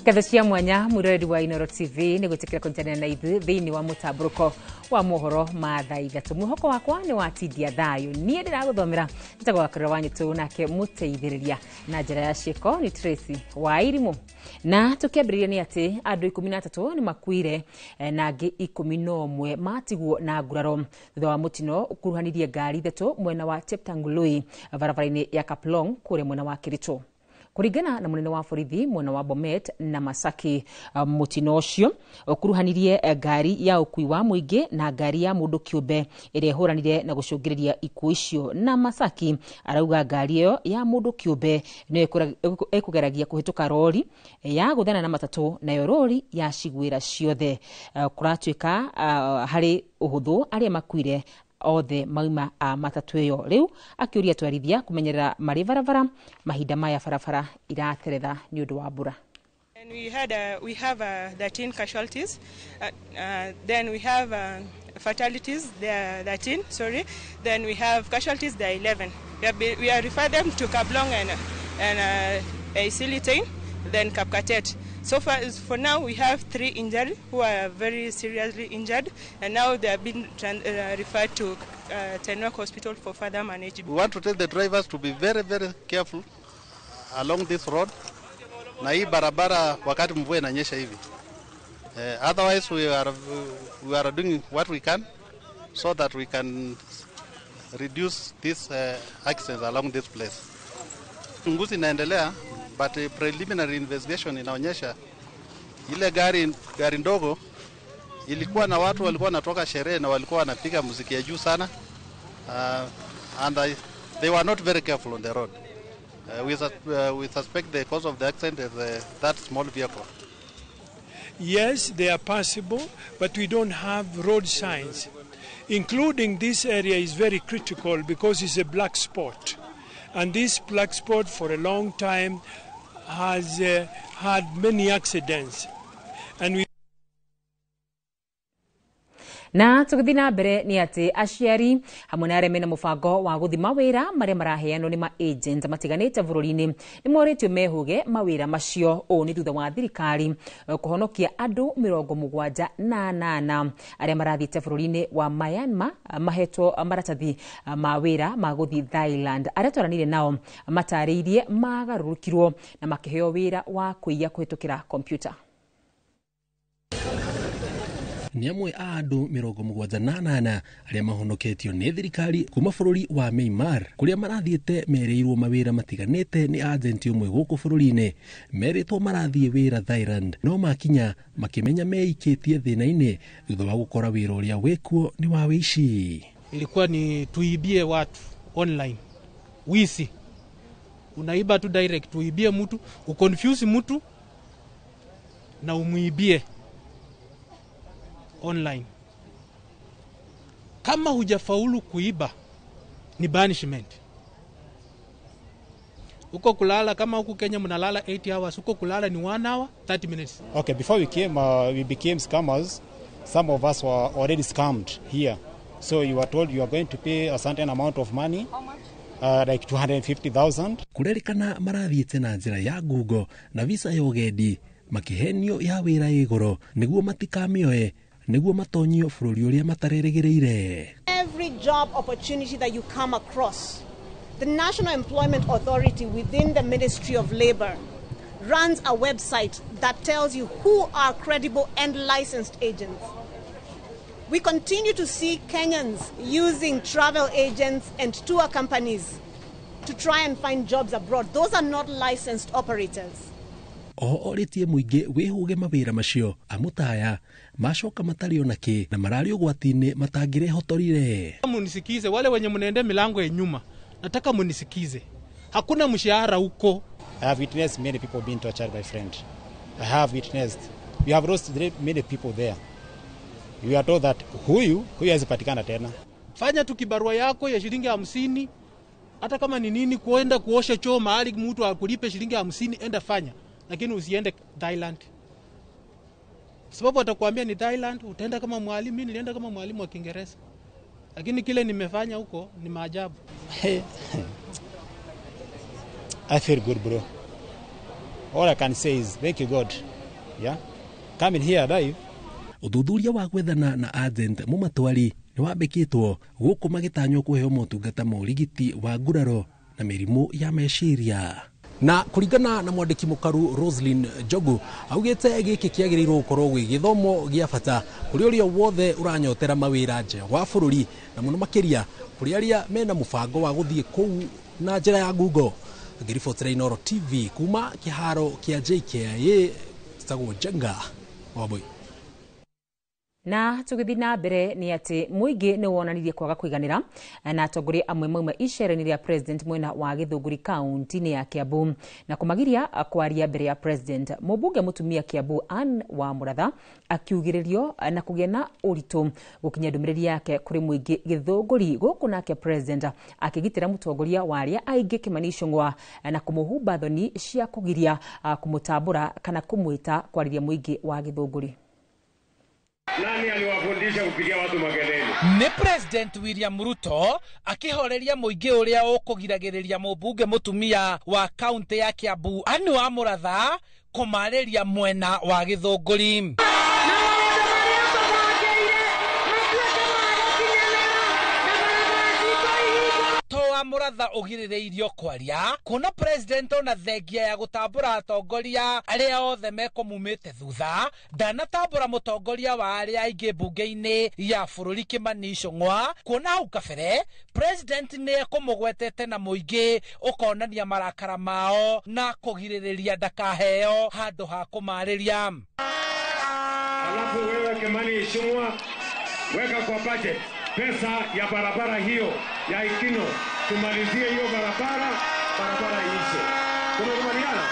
Speaker 27: Ngatho cia mwanya mwiroreri wa Inoro TV nĩ gwĩtĩkĩra kũnyitanĩra na ithuĩ thĩinĩ wa mũtambũrũko wa mohoro ma thaa ithatũ. Mwĩhoko wakwa nĩ watindia thayũ, niĩ ndĩragũthomera njĩtagwo Wakarura wa Nyũtũ, nake mũteithĩrĩria na njĩra ya ciĩko nĩ Tracy wa Irimũ. Na tũkĩambĩrĩria nĩ atĩ andũ 13 nĩ makuire na angĩ 11 matigwo na nguraro thutha wa mũtino ũkuruhanirie ngari ithatũ mwena wa Cheptangului barabara-inĩ ya Kaplong kũrĩa mwena wa Kericho. Kũringana na mũnene wa borithi mwena wa Bomet na Masaki, mũtino ũcio ũkuruhanirie ngari ya ũkui wa mũingĩ na ngari ya mũndũ kĩũmbe ĩrĩa ĩhũranire na gũcũngĩrĩria ikuũ icio. Na Masaki arauga ngari ĩyo ya mũndũ kĩũmbe nĩyo ĩkũgeragia kũhĩtũka rori ya gũthana na matatũ, nayo rori yacigwĩra ciothe. Kũratuĩka harĩ ũhũthũ arĩa makuire othe mauma a matatũ ĩyo. Rĩu akĩũria atwarithia kũmenyerera marĩ barabara mahinda maya barabara irateretha nĩ ũndũ wa mbura.
Speaker 8: And we have 13 casualties. Then we have fatalities, there are 13, sorry. Then we have casualties, there are 11. We are referred them to Kaplong and Isilitain, then Kapkatet. So far, for now, we have 3 injured who are very seriously injured, and now they have been referred to Tenwek Hospital for further management.
Speaker 10: We want to tell the drivers to be very, very careful along this road. Na hii barabara wakati mvua inanyesha hivi. Otherwise, we are doing what we can so that we can reduce these accidents along this place. Uchunguzi inaendelea, but a preliminary investigation inaonyesha ile gari ndogo ilikuwa na watu walikuwa wanatoka sherehe na walikuwa wanapiga muziki ya juu sana, and they were not very careful on the road. We suspect the cause of the accident is that small vehicle.
Speaker 11: Yes, they are passable, but we don't have road signs. Including this area is very critical because it's a black spot. And this black spot for a long time has had many accidents. And we
Speaker 27: Na tũgĩthiĩ na mbere nĩ atĩ aciari hamwe na arĩa mena mũbango wa gũthiĩ mawĩra marĩa maraheanwo nĩ ma-agent matiganĩte bũrũri-inĩ nĩ morĩtio mehũge mawĩra macio. Ũũ nĩ thutha wa thirikari kũhonokia andũ 78 arĩa marathiĩte bũrũri-inĩ wa Myanmar mahetwo maratathi ma wĩra ma gũthiĩ Thailand. Arĩa twaranire nao matarĩirie magarũrũkirwo na makĩheo wĩra wa kũiya kũhĩtũkĩra kompiuta.
Speaker 16: Nĩ amwe a andũ 78 arĩa mahonoketio nĩ thirikari kuma bũrũri wa Myanmar kũrĩa marathiĩte merĩirwo mawĩra matiganĩte nĩ agenti ũmwe gũkũ bũrũri-inĩ. Merĩtwo marathiĩ wĩra Thailand, no makinya makĩmenya meikĩtie thĩna-inĩ thutha wa gũkora wĩra ũrĩa wĩkuo nĩ wa wĩici.
Speaker 17: Ilikuwa ni tuibie watu online, wisi. Unaiba tu direct, uibie mtu, uconfuse mtu na umuibie online. Kama hujafaulu kuiba ni banishment. Huko kulala, kama huku Kenya mnalala 8 hours, huko kulala ni 1 hour 30 minutes.
Speaker 18: Okay, before we came, we became scammers. Some of us were already scammed here. So you were told you are going to pay a certain amount of money.
Speaker 19: How much?
Speaker 18: Like 250,000.
Speaker 16: Kurerikana marathiĩte na njĩra ya Google na visa ya ũgendi makihenio ya wĩra igũrũ nĩguo matikamĩoe nĩguo matonyio bũrũri ũrĩa matarerĩgĩrĩire.
Speaker 19: Every job opportunity that you come across, the National Employment Authority within the Ministry of Labor runs a website that tells you who are credible and licensed agents. We continue to see Kenyans using travel agents and tour companies to try and find jobs abroad. Those are not licensed operators.
Speaker 16: Oho orĩtie mũingĩ wĩhũge mawĩra macio amũtaya macoka matarĩ ona kĩ na mararĩ ũgwati-inĩ matangĩrehotorire.
Speaker 17: Munisikize wale wenye mnaende milango ya nyuma, nataka munisikize. Hakuna mshahara huko.
Speaker 18: I have witnessed many people being tortured by friends. I have witnessed. We have lost many people there. We are told that huyu hazipatikana tena.
Speaker 17: Fanya tu kibarua yako ya shilingi 50, hata kama ni nini, kuenda kuosha choo mahali mtu akulipe shilingi 50, enda fanya. Lakini usiende Thailand. Sababu atakwambia ni Thailand, utaenda kama mwalimu. Mimi nilienda kama mwalimu wa Kiingereza. Lakini kile nimefanya huko ni maajabu.
Speaker 18: I feel good, bro. All I can say is thank you God. Yeah? Coming here alive.
Speaker 16: Ũthuthuria wa gwethana na agent mũmatwari nĩ wambĩkĩtwo gũkũ magĩtanywo kũheo motungata ma ũrigiti wa nguraro na mĩrimũ ya meciria. Na kũringana na mwandĩki mũkaru Roslyn Njogu augĩte gĩkĩ kĩagĩrĩirwo gũkorwo gwĩ gĩthomo gĩa bata kũrĩ ũrĩa wothe ũranyotera mawĩra nja wa bũrũri na mũno makĩria kũrĩ arĩa mena mũbango wa gũthiĩ kũu na njĩra ya ngungo. Ngĩribotera Inooro TV kuma kĩharo kĩa JKIA, njĩtagwo Njenga Wambui.
Speaker 27: Na tũgĩthiĩ na mbere nĩ atĩ mũingĩ nĩ wonanirie kwaga kũiganĩra na atongoria amwe mauma icera-inĩ rĩa president mwena wa Gĩthũngũri kaunti-inĩ ya Kiambu na kũmagiria kwaria mbere ya president. Mũmbunge mũtumia Kiambu Anne wa Mũratha akiugĩrĩrio na kũgĩa na ũritũ gũkinyia ndũmĩrĩri yake kũrĩ mũingĩ Gĩthũngũri, gũkũ nake president akĩgitĩra mũtongoria wa arĩa aingĩ Kĩmani Ichung'wa na kũmũhumba thoni cia kũgiria kũmũtambũra kana kũmwĩta kwarĩria mũingĩ wa Gĩthũngũri.
Speaker 28: Nani aliwafundisha kupigia watu makelele?
Speaker 5: Nĩ President William Ruto akĩhoreria mũingĩ ũrĩa ũkũgiragĩrĩria mũmbunge mũtumia wa kaunti ya Kiambu Anne wa Mũratha kũmarĩria mwena wa Gĩthũngũri. Mũratha ũgirĩrĩirio kwaria kuona president ona thengia ya gũtambũra atongoria arĩa othe mekũmumĩte thutha ndanatambũra mũtongoria wa arĩa aingĩ mbunge-inĩ ya bũrũri Kĩmani Ichung'wa, kuona hau kabere president nĩ ekũmũgwetete na mũingĩ ũkonania marakara mao na kũgirĩrĩria ndakaheo handũ ha kũmarĩria.
Speaker 28: Alafu wewe Kimani Ichung'wa, weka kwa budget pesa ya barabara hiyo ya Ikino, tumalizie hiyo barabara, barabara iishe. Tumekubaliana?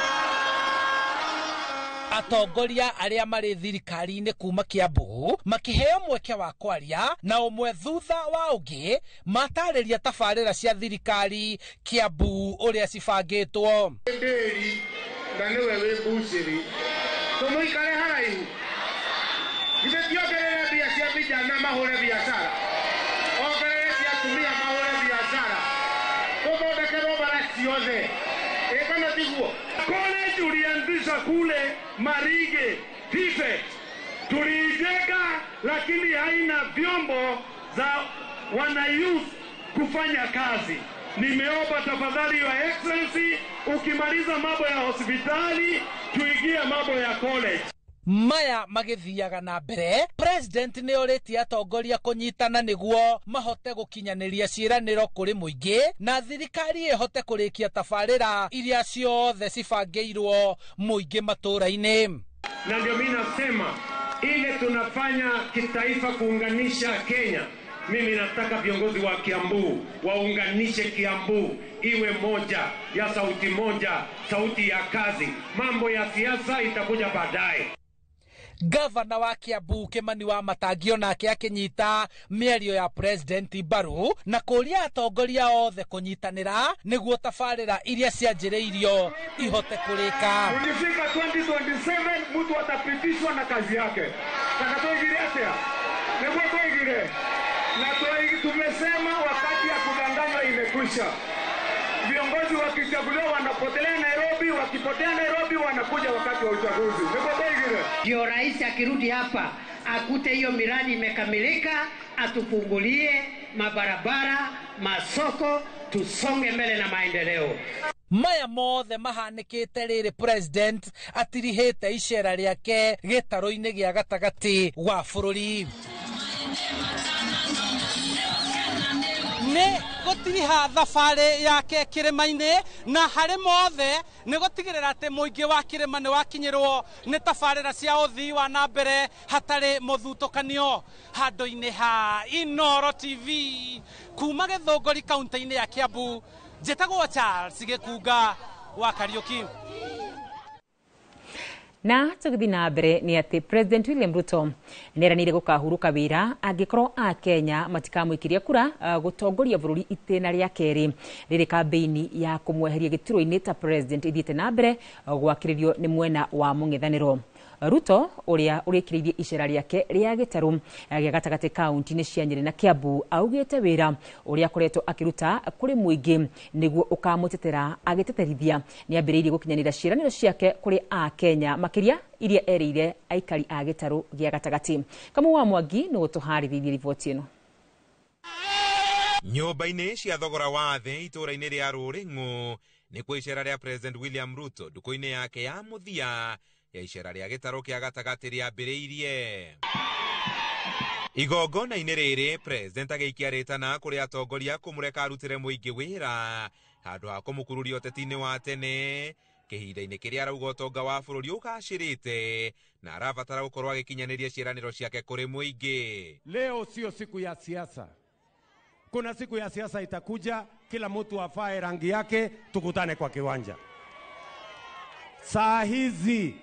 Speaker 5: Atongoria arĩa marĩ thirikari-inĩ kuma Kiambu makĩheo mweke wa kwaria na ũmwe thutha wa ũngĩ matarĩria tabarĩra cia thirikari Kiambu ũrĩa cibangĩtwo.
Speaker 3: Ndĩri na nĩwe wĩ mbucĩrĩ, tũmũikare haraihu, githĩ tiongerere mbia cia vijana mahũre biacara, ongerere cia atumia mahũre biacara, tũthondekerwo bara ciothe, ĩ kana tiguo?
Speaker 28: College ulianzisha kule Marige TVET, tuliijenga lakini haina vyombo za wana youth kufanya kazi. Nimeomba tafadhali Your Excellency, ukimaliza mambo ya hospitali tuingie mambo ya college.
Speaker 5: Maya magĩthiaga na mbere, president nĩ orĩtie atongoria kũnyitana nĩguo mahote gũkinyanĩria ciĩranĩro kũrĩ mũingĩ na thirikari ĩhote kũrĩkia tabarĩra iria ciothe cibangĩirwo mũingĩ matũũra-inĩ.
Speaker 28: Na ndio mimi nasema ile tunafanya kitaifa kuunganisha Kenya, mimi nataka viongozi wa Kiambu waunganishe Kiambu iwe moja ya sauti moja, sauti ya kazi. Mambo ya siasa itakuja baadaye.
Speaker 5: Gavana wa Kiambu Kimani wa Matangio nake akĩnyita mĩario ya president mbaru na kũria atongoria othe kũnyitanĩra nĩguo tabarĩra iria cianjĩrĩirio ihote kũrĩka.
Speaker 28: Ukifika 2027 mtu atapitishwa na kazi yake. Kana tuigire atia? Nĩguo tuigire. Na tumesema wakati ya kudanganywa imekwisha. Viongozi wakichaguliwa wanapotelea Nairobi, wakipotea Nairobi wanakuja wakati wa uchaguzi. Nĩguo tuigire.
Speaker 4: Ndio rais akirudi hapa akute hiyo miradi imekamilika, atufungulie mabarabara, masoko, tusonge mbele na maendeleo.
Speaker 5: Maya mothe mahanĩkĩte rĩrĩ president atirihĩte icera rĩake gĩtarũ-inĩ gĩa gatagatĩ wa bũrũri. Nĩ gũtiriha thabarĩ yake kĩrĩma-inĩ na harĩ mothe nĩ gũtigĩrĩra atĩ mũingĩ wa kĩrĩma nĩ wakinyĩrwo nĩ tabarĩra cia ũthii wa na mbere hatarĩ mũthutũkanio. Handũ-inĩ ha Inooro TV kuma Gĩthũngũri kaunti-inĩ ya Kiambu, njĩtagwo Charles Gĩkunga wa Kariũki.
Speaker 27: Na tũgĩthiĩ na mbere nĩ atĩ President William Ruto nĩeranĩire gũkahurũka wĩra angĩkorwo a Kenya matikamũikĩria kura gũtongoria bũrũri itĩna rĩa kerĩ rĩrĩ kambĩini ya kũmweheria gĩturwa-inĩ ta president ithiĩte na mbere gwakĩrĩrio nĩ mwena wa mũng'ethanĩro. Ruto ũrĩa ũrĩkĩrĩirie icera rĩake rĩa gĩtarũ gĩa gatagatĩ kaunti-inĩ cia Nyĩrĩ na Kiambu augĩte wĩra ũrĩa akoretwo akĩruta kũrĩ mũingĩ nĩguo ũkamũtetera, agĩteterithia nĩambĩrĩirie gũkinyanĩra ciĩranĩro ciake kũrĩ Akenya makĩria iria erĩire aikari a gĩtarũ gĩa gatagatĩ. Kamau wa Mwangi nĩwe ũtũharĩrĩirie riboti ĩno.
Speaker 6: Nyũmba-inĩ cia thogora wa thĩ itũũra-inĩ rĩa Rũrĩng'ũ nĩkuo icera rĩa President William Ruto ndukũ-inĩ yake ya mũthia ya icera rĩa gĩtarũ kĩa gatagatĩ rĩambĩrĩirie. Igongona-inĩ rĩrĩ President agĩikia rĩtana kũrĩ atongoria kũmũreka arutĩre mũingĩ wĩra handũ ha kũmũkururia ũteti-inĩ wa tene kĩhinda-inĩ kĩrĩa arauga ũtonga wa bũrũri ũgacĩrĩte na arabatara gũkorwo agĩkinyanĩria ciĩranĩro ciake kũrĩ mũingĩ.
Speaker 9: Leo sio siku ya siasa. Kuna siku ya siasa itakuja, kila mtu afae rangi yake, tukutane kwa kiwanja. Saa hizi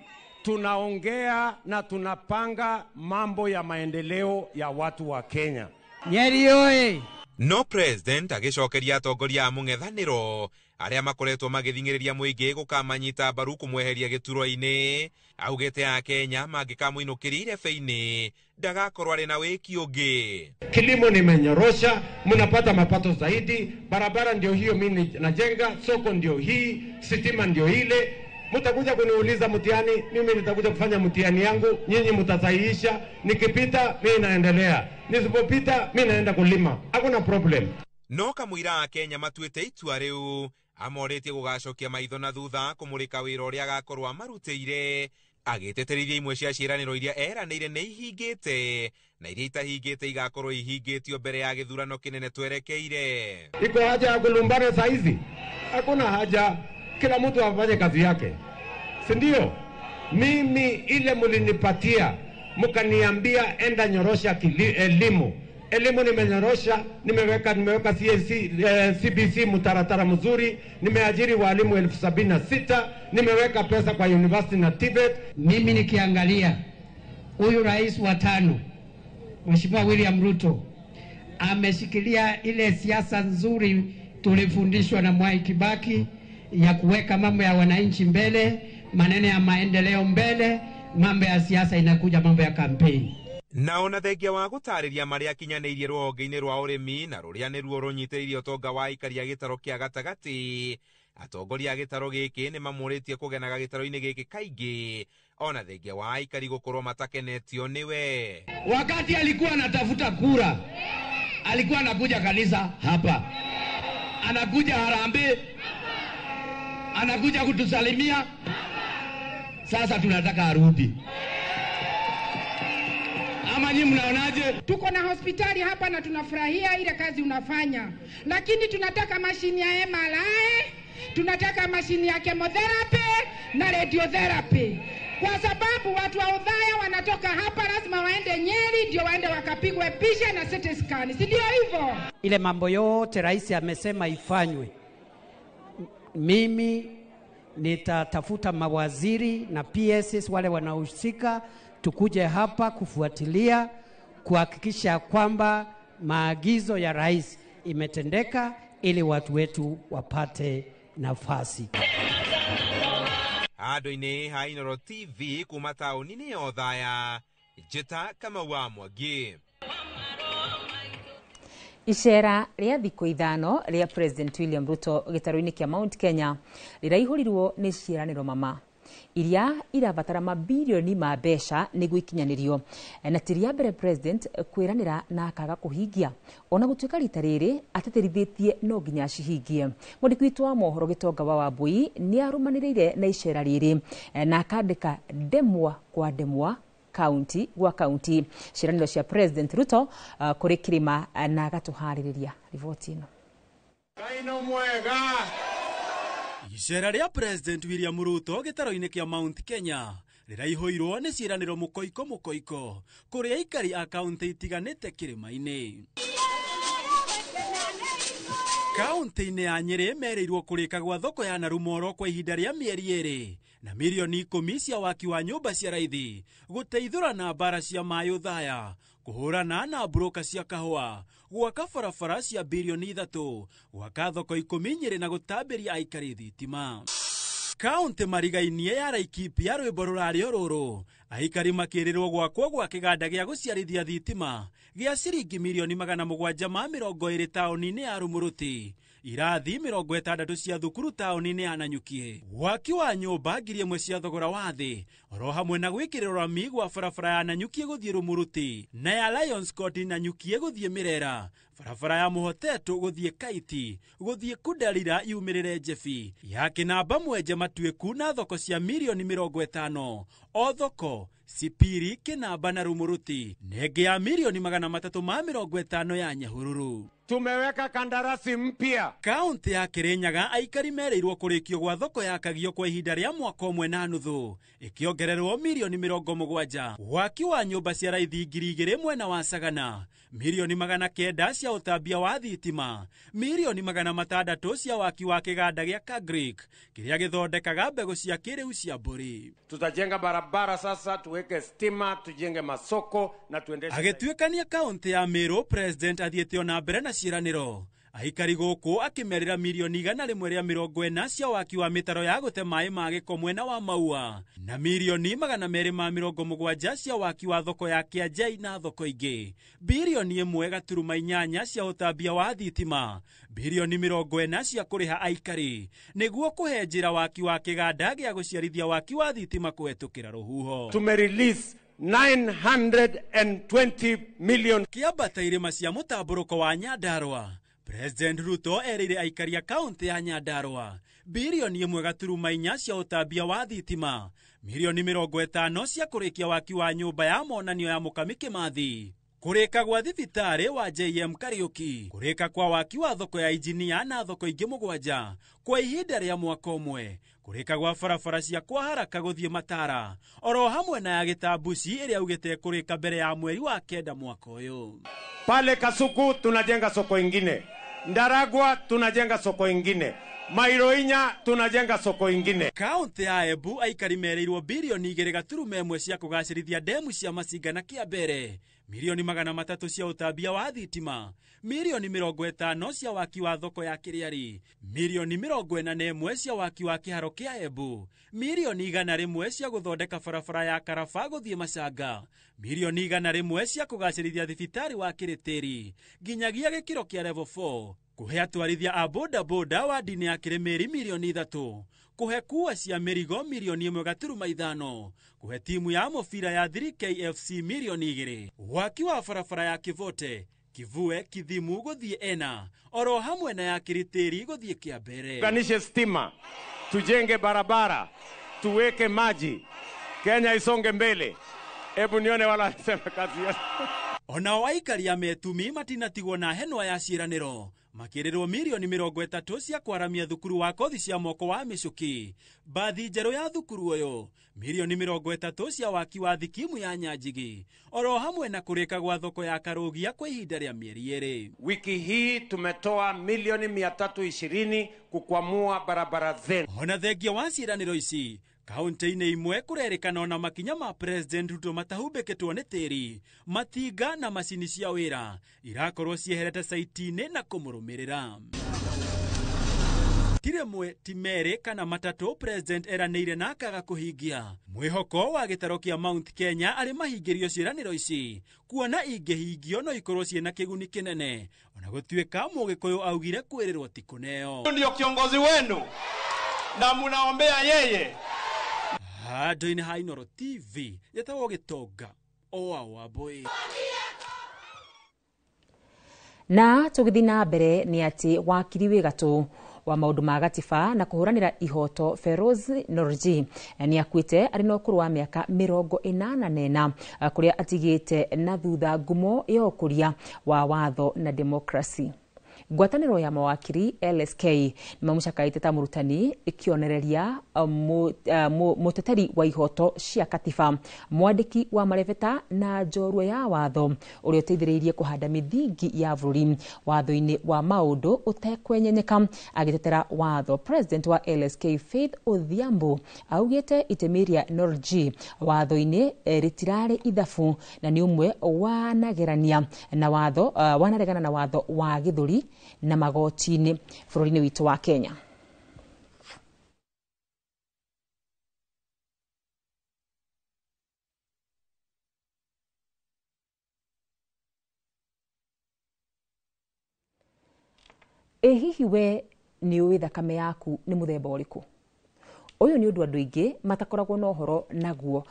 Speaker 9: tunaongea na tunapanga mambo ya maendeleo ya watu wa Kenya.
Speaker 4: Nyeri oye!
Speaker 6: No President agĩcokeria atongoria a mũng'ethanĩro arĩa makoretwo magĩthing'ĩrĩria mũingĩ gũkamanyita mbaru kũmweheria gĩturwa-inĩ, augĩte Akenya mangĩkamũinũkĩria irebe-inĩ ndagakorwo arĩ na wĩki ũngĩ.
Speaker 9: Kilimo nimenyorosha, mnapata mapato zaidi, barabara ndio hiyo mimi najenga, soko ndio hii, sitima ndio ile. Mtakuja kuniuliza mtihani, mimi nitakuja kufanya mtihani yangu, nyinyi mtasahihisha, nikipita mimi naendelea, nisipopita mimi naenda kulima. Hakuna problem.
Speaker 6: No kamũira Akenya matuĩte itua rĩu amorĩtie gũgacokia maitho na thutha kũmũrĩka wĩra ũrĩa agakorwo amarutĩire, agĩteterithia imwe cia ciĩranĩro iria eranĩire nĩ ihingĩte na iria itahingĩte igakorwo ihingĩtio mbere ya gĩthurano kĩnene twerekeire.
Speaker 9: Iko haja ya kulumbana saa hizi? Hakuna haja. Kila mtu afanye kazi yake, si ndio? Mimi ile mlinipatia mkaniambia enda nyorosha elimu. Elimu nimenyorosha, nimeweka CBC mtaratara mzuri, nimeajiri walimu 76,000, nimeweka pesa kwa university na TVET.
Speaker 4: Mimi nikiangalia huyu rais wa tano Mheshimiwa William Ruto ameshikilia ile siasa nzuri tulifundishwa na Mwai Kibaki ya kuweka mambo ya wananchi mbele, maneno ya maendeleo mbele, mambo ya siasa inakuja mambo ya kampeni.
Speaker 6: Na ona thengia wa gũtarĩria marĩa akinyanĩirie rũhonge-inĩ rwa ũrĩmi na rũrĩa nĩruo rũnyitĩrĩire ũtonga wa aikari a gĩtarũ kĩa gatagatĩ, atongoria a gĩtarũ gĩkĩ nĩ mamũrĩtie kũgenaga gĩtarũ-inĩ gĩkĩ kaingĩ ona thengia wa aikari gũkorwo matakenetio nĩwe.
Speaker 20: Wakati alikuwa anatafuta kura, alikuwa anakuja kanisa hapa, anakuja harambee, anakuja kutusalimia. Sasa tunataka arudi. Ama nyinyi mnaonaje?
Speaker 21: Tuko na hospitali hapa na tunafurahia ile kazi unafanya, lakini tunataka mashini ya MRI, tunataka mashini ya chemotherapy na radiotherapy, kwa sababu watu wa Othaya wanatoka hapa lazima waende Nyeri ndio waende wakapigwe picha na CT scan, si ndio hivyo?
Speaker 4: Ile mambo yote rais amesema ifanywe, mimi nitatafuta mawaziri na PSs wale wanaohusika, tukuje hapa kufuatilia kuhakikisha kwamba maagizo ya rais imetendeka ili watu wetu wapate nafasi.
Speaker 6: Handũ-inĩ ha Inooro TV kuma taũni-inĩ ya Othaya, Njĩta Kamau wa Mwangi.
Speaker 27: Icera rĩa thikũ ithano rĩa President William Ruto gĩtarũ-inĩ kĩa Mount Kenya rĩraihũrirwo nĩ ciĩranĩro mama iria irabatara mabirioni ma mbeca nĩguo ikinyanĩrio, na ti rĩa mbere President kwĩranĩra na akaga kũhingia, ona gũtuĩka rita rĩrĩ atĩtĩrithĩtie no nginya acihingie. Mwandĩki witũ wa mohoro Gĩtonga wa Wambui nĩ arũmanĩrĩire na icera rĩrĩ na akandĩka ndemwa kwa ndemwa kaunti gwa kaunti ciĩranĩro cia President Ruto kũrĩ kĩrĩma na agatũharĩrĩria riboti ĩno.
Speaker 22: Icera rĩa President William Ruto gĩtarũ-inĩ kĩa Mount Kenya rĩraihũirwo nĩ ciĩranĩro mũkoiko mũkoiko kũrĩ aikari a kaunti itiganĩte kĩrĩma-inĩ. Kaunti-inĩ ya Nyĩrĩ merĩirwo kũrĩka gwa thoko ya Narumoro kwa ihinda rĩa mĩeri 2 na milioni 10 cia waki wa nyũmba cia raithi, gũteithũra na mbara cia maĩ Othaya, kũhũrana na mburoka cia kahũa, gwaka barabara cia bilioni 3, gwaka thoko 10 Nyĩrĩ na gũtambĩria aikari thitima. Kaunti marigainie ya Laikipia rwĩmbo rũrarĩ o rũrũ aikari makĩrĩrwo gwakwo gwa kĩganda gĩa gũciarithia thitima gĩa ciringi mirioni 720 taũni-inĩ ya Rumuruti, irathi 60 cia thukuru taũni-inĩ ya Nanyuki, waki wa nyũmba 1000 cia thogora wa thĩ oro hamwe na gwĩkĩrĩrwo rami gwa barabara ya Nanyuki gũthiĩ Rumuruti na ya Lions Court Nanyuki gũthiĩ Mirera, barabara ya Mũhotetũ gũthiĩ Kaiti gũthiĩ Kundarira yumĩrĩre Njebi ya Kĩnamba Mwenje Matuĩku na thoko cia mirioni 50 o thoko Sipiri Kĩnamba na Rumuruti nenge ya mirioni 350 ya Nyahururu.
Speaker 9: Tumeweka kandarasi mpya.
Speaker 22: Kaunti ya Kirinyaga aikari merĩirwo kũrĩkio gwa thoko ya Kagio kwa ihinda rĩa mwaka 1.5 ĩkĩongererwo mirioni 70, waki wa nyũmba cia raithi 2000 mwena wa Sagana, mirioni 900 cia ũtambia wa thitima, mirioni 600 cia waki wa kĩganda gĩa Kagric kĩrĩa gĩthondekaga mbegũ cia kĩrĩu cia mbũri.
Speaker 9: Tutajenga barabara sasa, tuweke stima, tujenge masoko na tuendeshe.
Speaker 22: Agĩtuĩkania kaunti ya Meru, President athiĩte ona mbere na ciĩranĩro aikari gũkũ akĩmerĩra mirioni 140 cia waki wa mĩtaro ya gũte maĩ ma gĩko mwena wa Maua na mirioni 270 cia waki wa thoko ya Kĩanjai na thoko ingĩ, birioni 1.8 cia ũtambia wa thitima, birioni 40 cia kũrĩha aikari nĩguo kũhe njĩra waki wa kĩganda gĩa gũciarithia waki wa thitima kũhetũkĩra rũhuho.
Speaker 9: Tumerelease 920 million.
Speaker 22: Kĩambata irĩma cia mũtambũrũko wa Nyandarua, President Ruto erĩire aikari a kaunti ya Nyandarua birioni 1.4 cia ũtambia wa thitima, mirioni 50 cia kũrĩkia waki wa nyũmba ya monanio ya Mũkami Kĩmathi, kũrĩka gwa thibitarĩ wa JM Kariuki, kũrĩka kwa waki wa thoko ya injinia na thoko ingĩ 7 kwa ihinda rĩa mwaka 1, kũrĩka gwa barabara cia kwa haraka gũthiĩ Matara oro hamwe na ya Gĩtambuci ĩrĩa augĩte kũrĩka mbere ya mweri wa 9 mwaka ũyũ.
Speaker 9: Pale Kasuku tunajenga soko ingine, Ndaragwa tunajenga soko ingine, Mairoinya tunajenga soko ingine.
Speaker 22: Kaunti ya Embu aikari merĩirwo birioni 2.1 cia kũgacĩrithia ndemu cia Masinga na Kĩambere, mirioni 300 cia ũtambia wa thitima, mirioni 50 cia waki wa thoko ya Kĩrĩari, mirioni 41 cia waki wa kĩharo kĩa Embu, mirioni 101 cia gũthondeka barabara ya Karaba gũthiĩ Macanga, mirioni 101 cia kũgacĩrithia thibitarĩ wa Kĩrĩtĩri nginyagia gĩkĩro kĩa level 4, kũhe atwarithia a bodaboda wa ndini ya Kĩrĩmĩri mirioni 3, kũhe kuwa cia mĩrigo mirioni 1.5, kũhe timu ya mũbira ya 3KFC mirioni 2, waki wa barabara ya Kĩvote Kivue Kithimu gũthiĩ Ena oro hamwe na ya Kĩrĩtĩri gũthiĩ Kĩambere.
Speaker 9: Tuunganishe stima, tujenge barabara, tuweke maji, Kenya isonge mbele. Hebu nione wala sema kazi ya
Speaker 22: Onao aikari a Metumi matinatigwo na henwa ya ciĩranĩro makĩrĩrwo mirioni 30 cia kwaramia thukuru wa kothi cia moko wa Mĩcũki, mbathi njerũ ya thukuru ũyũ, mirioni 30 cia waki wa thikimu ya Nyanjigi oro hamwe na kũrĩka gwa thoko ya Karũgia kwa ihinda rĩa mĩeri 2.
Speaker 9: Wiki hii tumetoa milioni 320 kukwamua barabara zenu.
Speaker 22: Ona thengia wa ciĩranĩro ici, kaunti-inĩ imwe kũrerĩkana ona makinya ma President Ruto matahumbĩkĩtwo nĩ tĩri, matinga na macini cia wĩra irakorwo cieherete saiti-inĩ na kũmũrũmĩrĩra. Ti rĩmwe ti merĩ kana matatũ President eranĩire na akaga kũhingia. Mwĩhoko wa gĩtaro kĩa Mount Kenya arĩ mahingĩrio ciĩranĩro ici, kuona ingĩhingio no ikorwo ciĩna kĩguni kĩnene, ona gũtuĩka Mũgĩkũyũ augire kwĩrĩrwo ti kũneo.
Speaker 1: Ndio kiongozi wenu na munaombea yeye.
Speaker 22: Handũ-inĩ ha Inooro TV yetagwo Gĩtonga o Wambui.
Speaker 27: Na tũgĩthiĩ na mbere nĩ atĩ wakiri wĩ gatũ wa maũndũ ma gatiba na kũhũranĩra ihoto Feroz Norji nĩ akuĩte arĩ na ũkũrũ wa mĩaka 84 kũrĩa atigĩte na thutha ngumo ya ũkũria wa watho na demokrasi. Ngwatanĩro ya mawakiri LSK nĩmamũcakaĩte ta mũrutani ĩkĩonereria mũteteri wa ihoto cia katiba, mwandĩki wa marebeta na njorua ya watho ũrĩa ũteithĩrĩirie kũhanda mĩthingi ya bũrũri watho-inĩ wa maũndũ ũtekwenyenyeka agĩtetera watho. President wa LSK Faith Odhiambo augĩte itemi rĩa Norji watho-inĩ rĩtirarĩ ithabu na nĩ ũmwe wanagerania na watho wanaregana na watho wa gĩthũri na magoti-inĩ bũrũri-inĩ witũ wa Kenya. Ĩ hihi we nĩ ũĩ thakame yaku nĩ mũthemba ũrĩkũ? Ũyũ nĩ ũndũ andũ aingĩ matakoragwo na ũhoro naguo,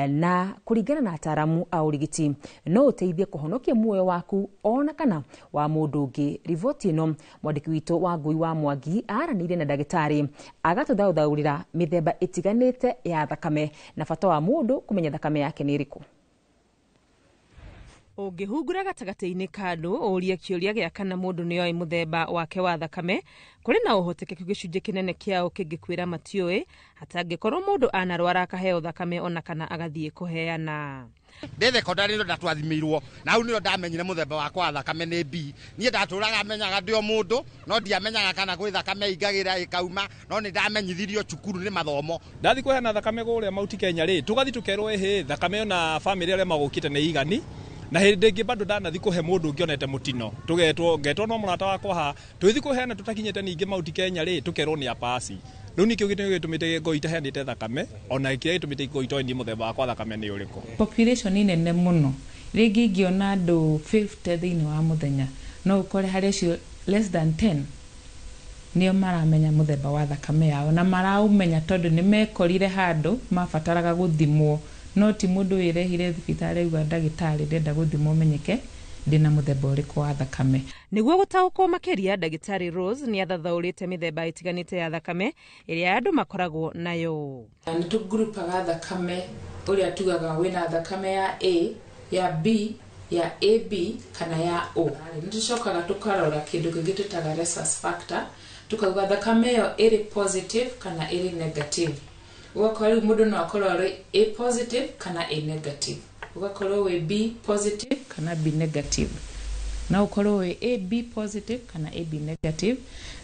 Speaker 27: na kũringana na ataaramu a ũrigiti no ũteithie kũhonokia muoyo waku ona kana wa mũndũ ũngĩ. Riboti ĩno mwandĩki witũ wa Ngui wa Mwangi aranĩirie na ndagĩtarĩ agatũthaũthaũrĩra mĩthemba ĩtiganĩte ya thakame na bata wa mũndũ kũmenya thakame yake nĩ ĩrĩkũ.
Speaker 2: Ũngĩhungura gatagatĩ-inĩ ka andũ ũrie kĩũria gĩa kana mũndũ nĩoĩ mũthemba wake wa thakame, kũrĩ na ũhotekeku gĩcunjĩ kĩnene kĩao kĩngĩkwĩra matiũĩ, hatangĩkorwo mũndũ anarwara akaheo thakame ona kana agathiĩ kũheana.
Speaker 7: Ndĩ thekondarĩ nĩrĩo ndatwathimĩirwo na hau nĩrĩo ndamenyire mũthemba wakwa wa thakame nĩ B. Niĩ ndatũraga menyaga ndĩ o mũndũ no ndiamenyaga kana gwĩ thakame ĩingagĩra ĩkauma, no nĩ ndamenyithirio cukuru nĩ mathomo.
Speaker 12: Ndathi kũheana thakame kũrĩa Mount Kenya rĩ, tũgathi tũkerwo ĩhĩ thakame ona bamĩrĩ arĩa magũkĩte nĩ igani, na hĩndĩ ĩngĩ bado ndanathi kũhe mũndũ ũngĩ onete mũtino, tũgetwo ngetwo no mũrata wakwa haha, tũgĩthiĩ kũheana tũtakinyĩte ningĩ Mount Kenya rĩ, tũkerwo nĩ apasi. Rĩu nĩkĩo gĩtũmi gĩtũmĩte ngoi itaheanĩte thakame, ona kĩrĩa gĩtũmĩte ngoi itoĩ niĩ mũthemba wakwa thakame nĩ ũrĩkũ.
Speaker 14: Population nĩ nene mũno, rĩngĩ ingĩona andũ 50 thĩinĩ wa mũthenya, no ũkore harĩ acio less than 10 nĩo maramenya mũthemba wa thakame yao, na maraũmenya tondũ nĩ mekorire handũ mabataraga gũthimwo, no ti mũndũ wĩrehire thibitarĩ auga ndagĩtarĩ ndĩrenda gũthimwo menyeke ndĩna mũthemba ũrĩkũ wa thakame.
Speaker 2: Nĩguo gũtaũkwo makĩria, ndagĩtarĩ Rose nĩ athathaũrĩte mĩthemba ĩtiganĩte ya thakame ĩrĩa andũ makoragwo nayo.
Speaker 14: Nĩ tũngurupaga thakame ũrĩa tugaga wĩna thakame ya A, ya B, ya AB kana ya O. Nĩ tũcokaga tũkarora kĩndũ kĩngĩ twĩtaga rhesus factor, tukauga thakame ĩyo ĩrĩ positive kana ĩrĩ negative. Ũgakora rĩu mũndũ no akorwo arĩ A positive kana A negative, ũgakorwo wĩ B positive kana B negative, no ũkorwo wĩ AB positive kana AB negative,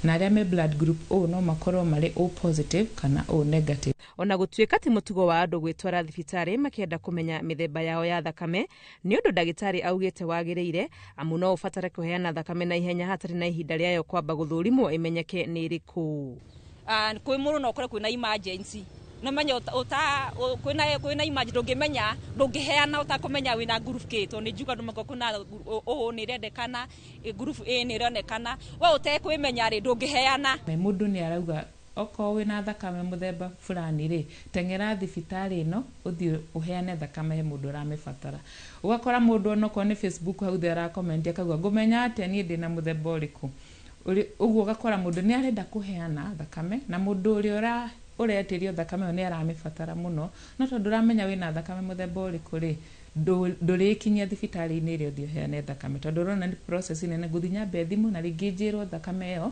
Speaker 14: na arĩa me blood group O no makorwo marĩ O positive kana O negative.
Speaker 2: Ona gũtuĩka ti mũtugo wa andũ gwĩtwara thibitarĩ makĩenda kũmenya mĩthemba yao ya thakame, nĩ ũndũ ndagĩtarĩ augĩte wagĩrĩire, amu no ũbatare kũheana thakame na ihenya hatarĩ na ihinda rĩayo kwamba gũthũrimwo ĩmenyeke nĩ ĩrĩkũ.
Speaker 23: Kwĩ mũndũ no ũkore kwĩna emergency, no menye kwĩna emergency ndũngĩmenya, ndũngĩheana ũtakũmenya wĩna group K, tondũ nĩ njuga andũ makorwo kwĩna O nĩ ĩrendekana, group A nĩ ĩronekana, we ũtekwĩmenya rĩ ndũngĩheana.
Speaker 14: Mũndũ nĩ arauga okorwo wĩna thakame mũthemba fulani rĩ, teng'era thibitarĩ ĩno ũthiĩ ũheane thakame he mũndũ ũramĩbatara. Ũgakora mũndũ onokorwo nĩ Facebook hau thĩ arakomenti akauga ngũmenya atĩa niĩ ndĩna mũthemba ũrĩkũ. Ũguo ũgakora mũndũ nĩ arenda kũheana thakame na mũndũ ũrĩa ũretĩrio thakame ĩyo nĩ aramĩbatara mũno, no tondũ ũramenya wĩna thakame mũthemba ũrĩkũ rĩ, ndũrĩkinyia thibitarĩ-inĩ ĩrĩa ũthiĩ ũheane thakame, tondũ ũrona nĩ process nene, ngũthiĩ nyambe thimũ na rĩngĩ njĩrwo thakame ĩyo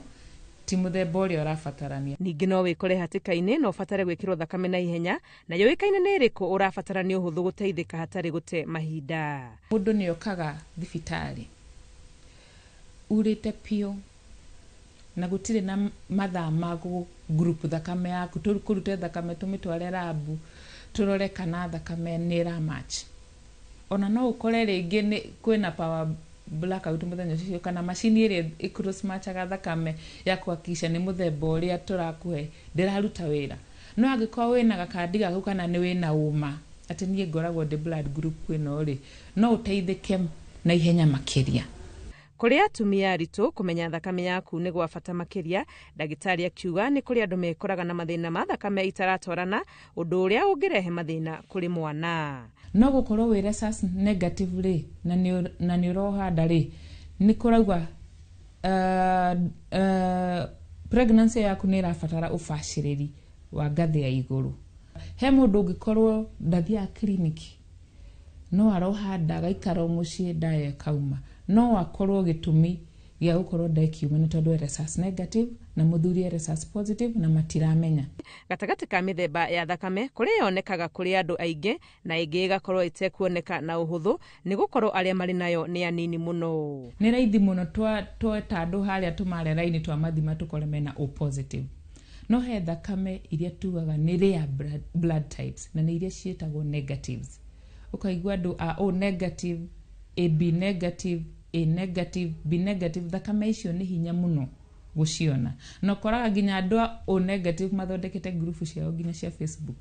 Speaker 14: ti mũthemba ũrĩa ũrabatarania.
Speaker 2: Ningĩ no wĩkore hatĩka-inĩ na ũbatare gwĩkĩrwo thakame na ihenya, na yũĩkaine nĩ ĩrĩkũ ũrabatara nĩ ũhũthũ gũteithĩka hatarĩ gũte mahinda.
Speaker 14: Mũndũ nĩ okaga thibitarĩ urĩte piũ na gũtirĩ na mathaa ma group thakame yaku, tũkũrute thakame tũmĩtware rabu tũrore kana thakame nĩ ĩra match. Ona no ũkore rĩngĩ nĩ kwĩna power blackout mũthenya ũcio, kana macini ĩrĩa ĩ cross matchaga thakame ya kuhakikisha nĩ mũthemba ũrĩa tũrakũhe ndĩraruta wĩra. No angĩkorwo wĩna gakandi gaku kana nĩ wĩna ũma atĩ niĩ ngoragwo ndĩ blood group ĩno rĩ, no ũteithĩke na ihenya makĩria.
Speaker 2: Kũrĩ atumia aritũ kũmenya thakame yaku nĩ gwa bata makĩria, ndagĩtarĩ akiuga nĩ kũrĩ andũ mekoraga na mathĩna ma thakame itaratwarana, ũndũ ũrĩa ũngĩrehe mathĩna kũrĩ mwana.
Speaker 14: No gũkorwo wĩ rhesus negative rĩ, na nĩ ũroha nda rĩ, nĩ kũrauga pregnancy yaku nĩ ĩrabatara ũbacĩrĩri wa ngathĩ ya igũrũ. He mũndũ ũngĩkorwo ndathiaga kiriniki, no aroha nda agaikara o mũciĩ nda ĩyo ĩkauma, no akorwo gĩtũmi gĩa gũkorwo nda ĩkiuma nĩ tondũ e rhesus negative na mũthuri e rhesus positive na matiramenya.
Speaker 2: Gatagatĩ ka mĩthemba ya thakame kũrĩ yonekaga kũrĩ andũ aingĩ na ĩngĩ ĩgakorwo ĩtekuoneka na ũhũthũ nĩ gũkorwo arĩa marĩ nayo nĩ anini mũno.
Speaker 14: Nĩ raithi mũno tweta andũ harĩa tũmare raini twamathima tũkore mena O positive. No he thakame iria tugaga nĩ rare blood types na nĩ iria ciĩtagwo negatives. Ũkaigua andũ a O negative, AB negative, A negative, B negative, thakame icio nĩ hinya mũno gũciona. Na ũkoraga nginya andũ a O negative mathondekete ngurubu ciao nginya cia Facebook.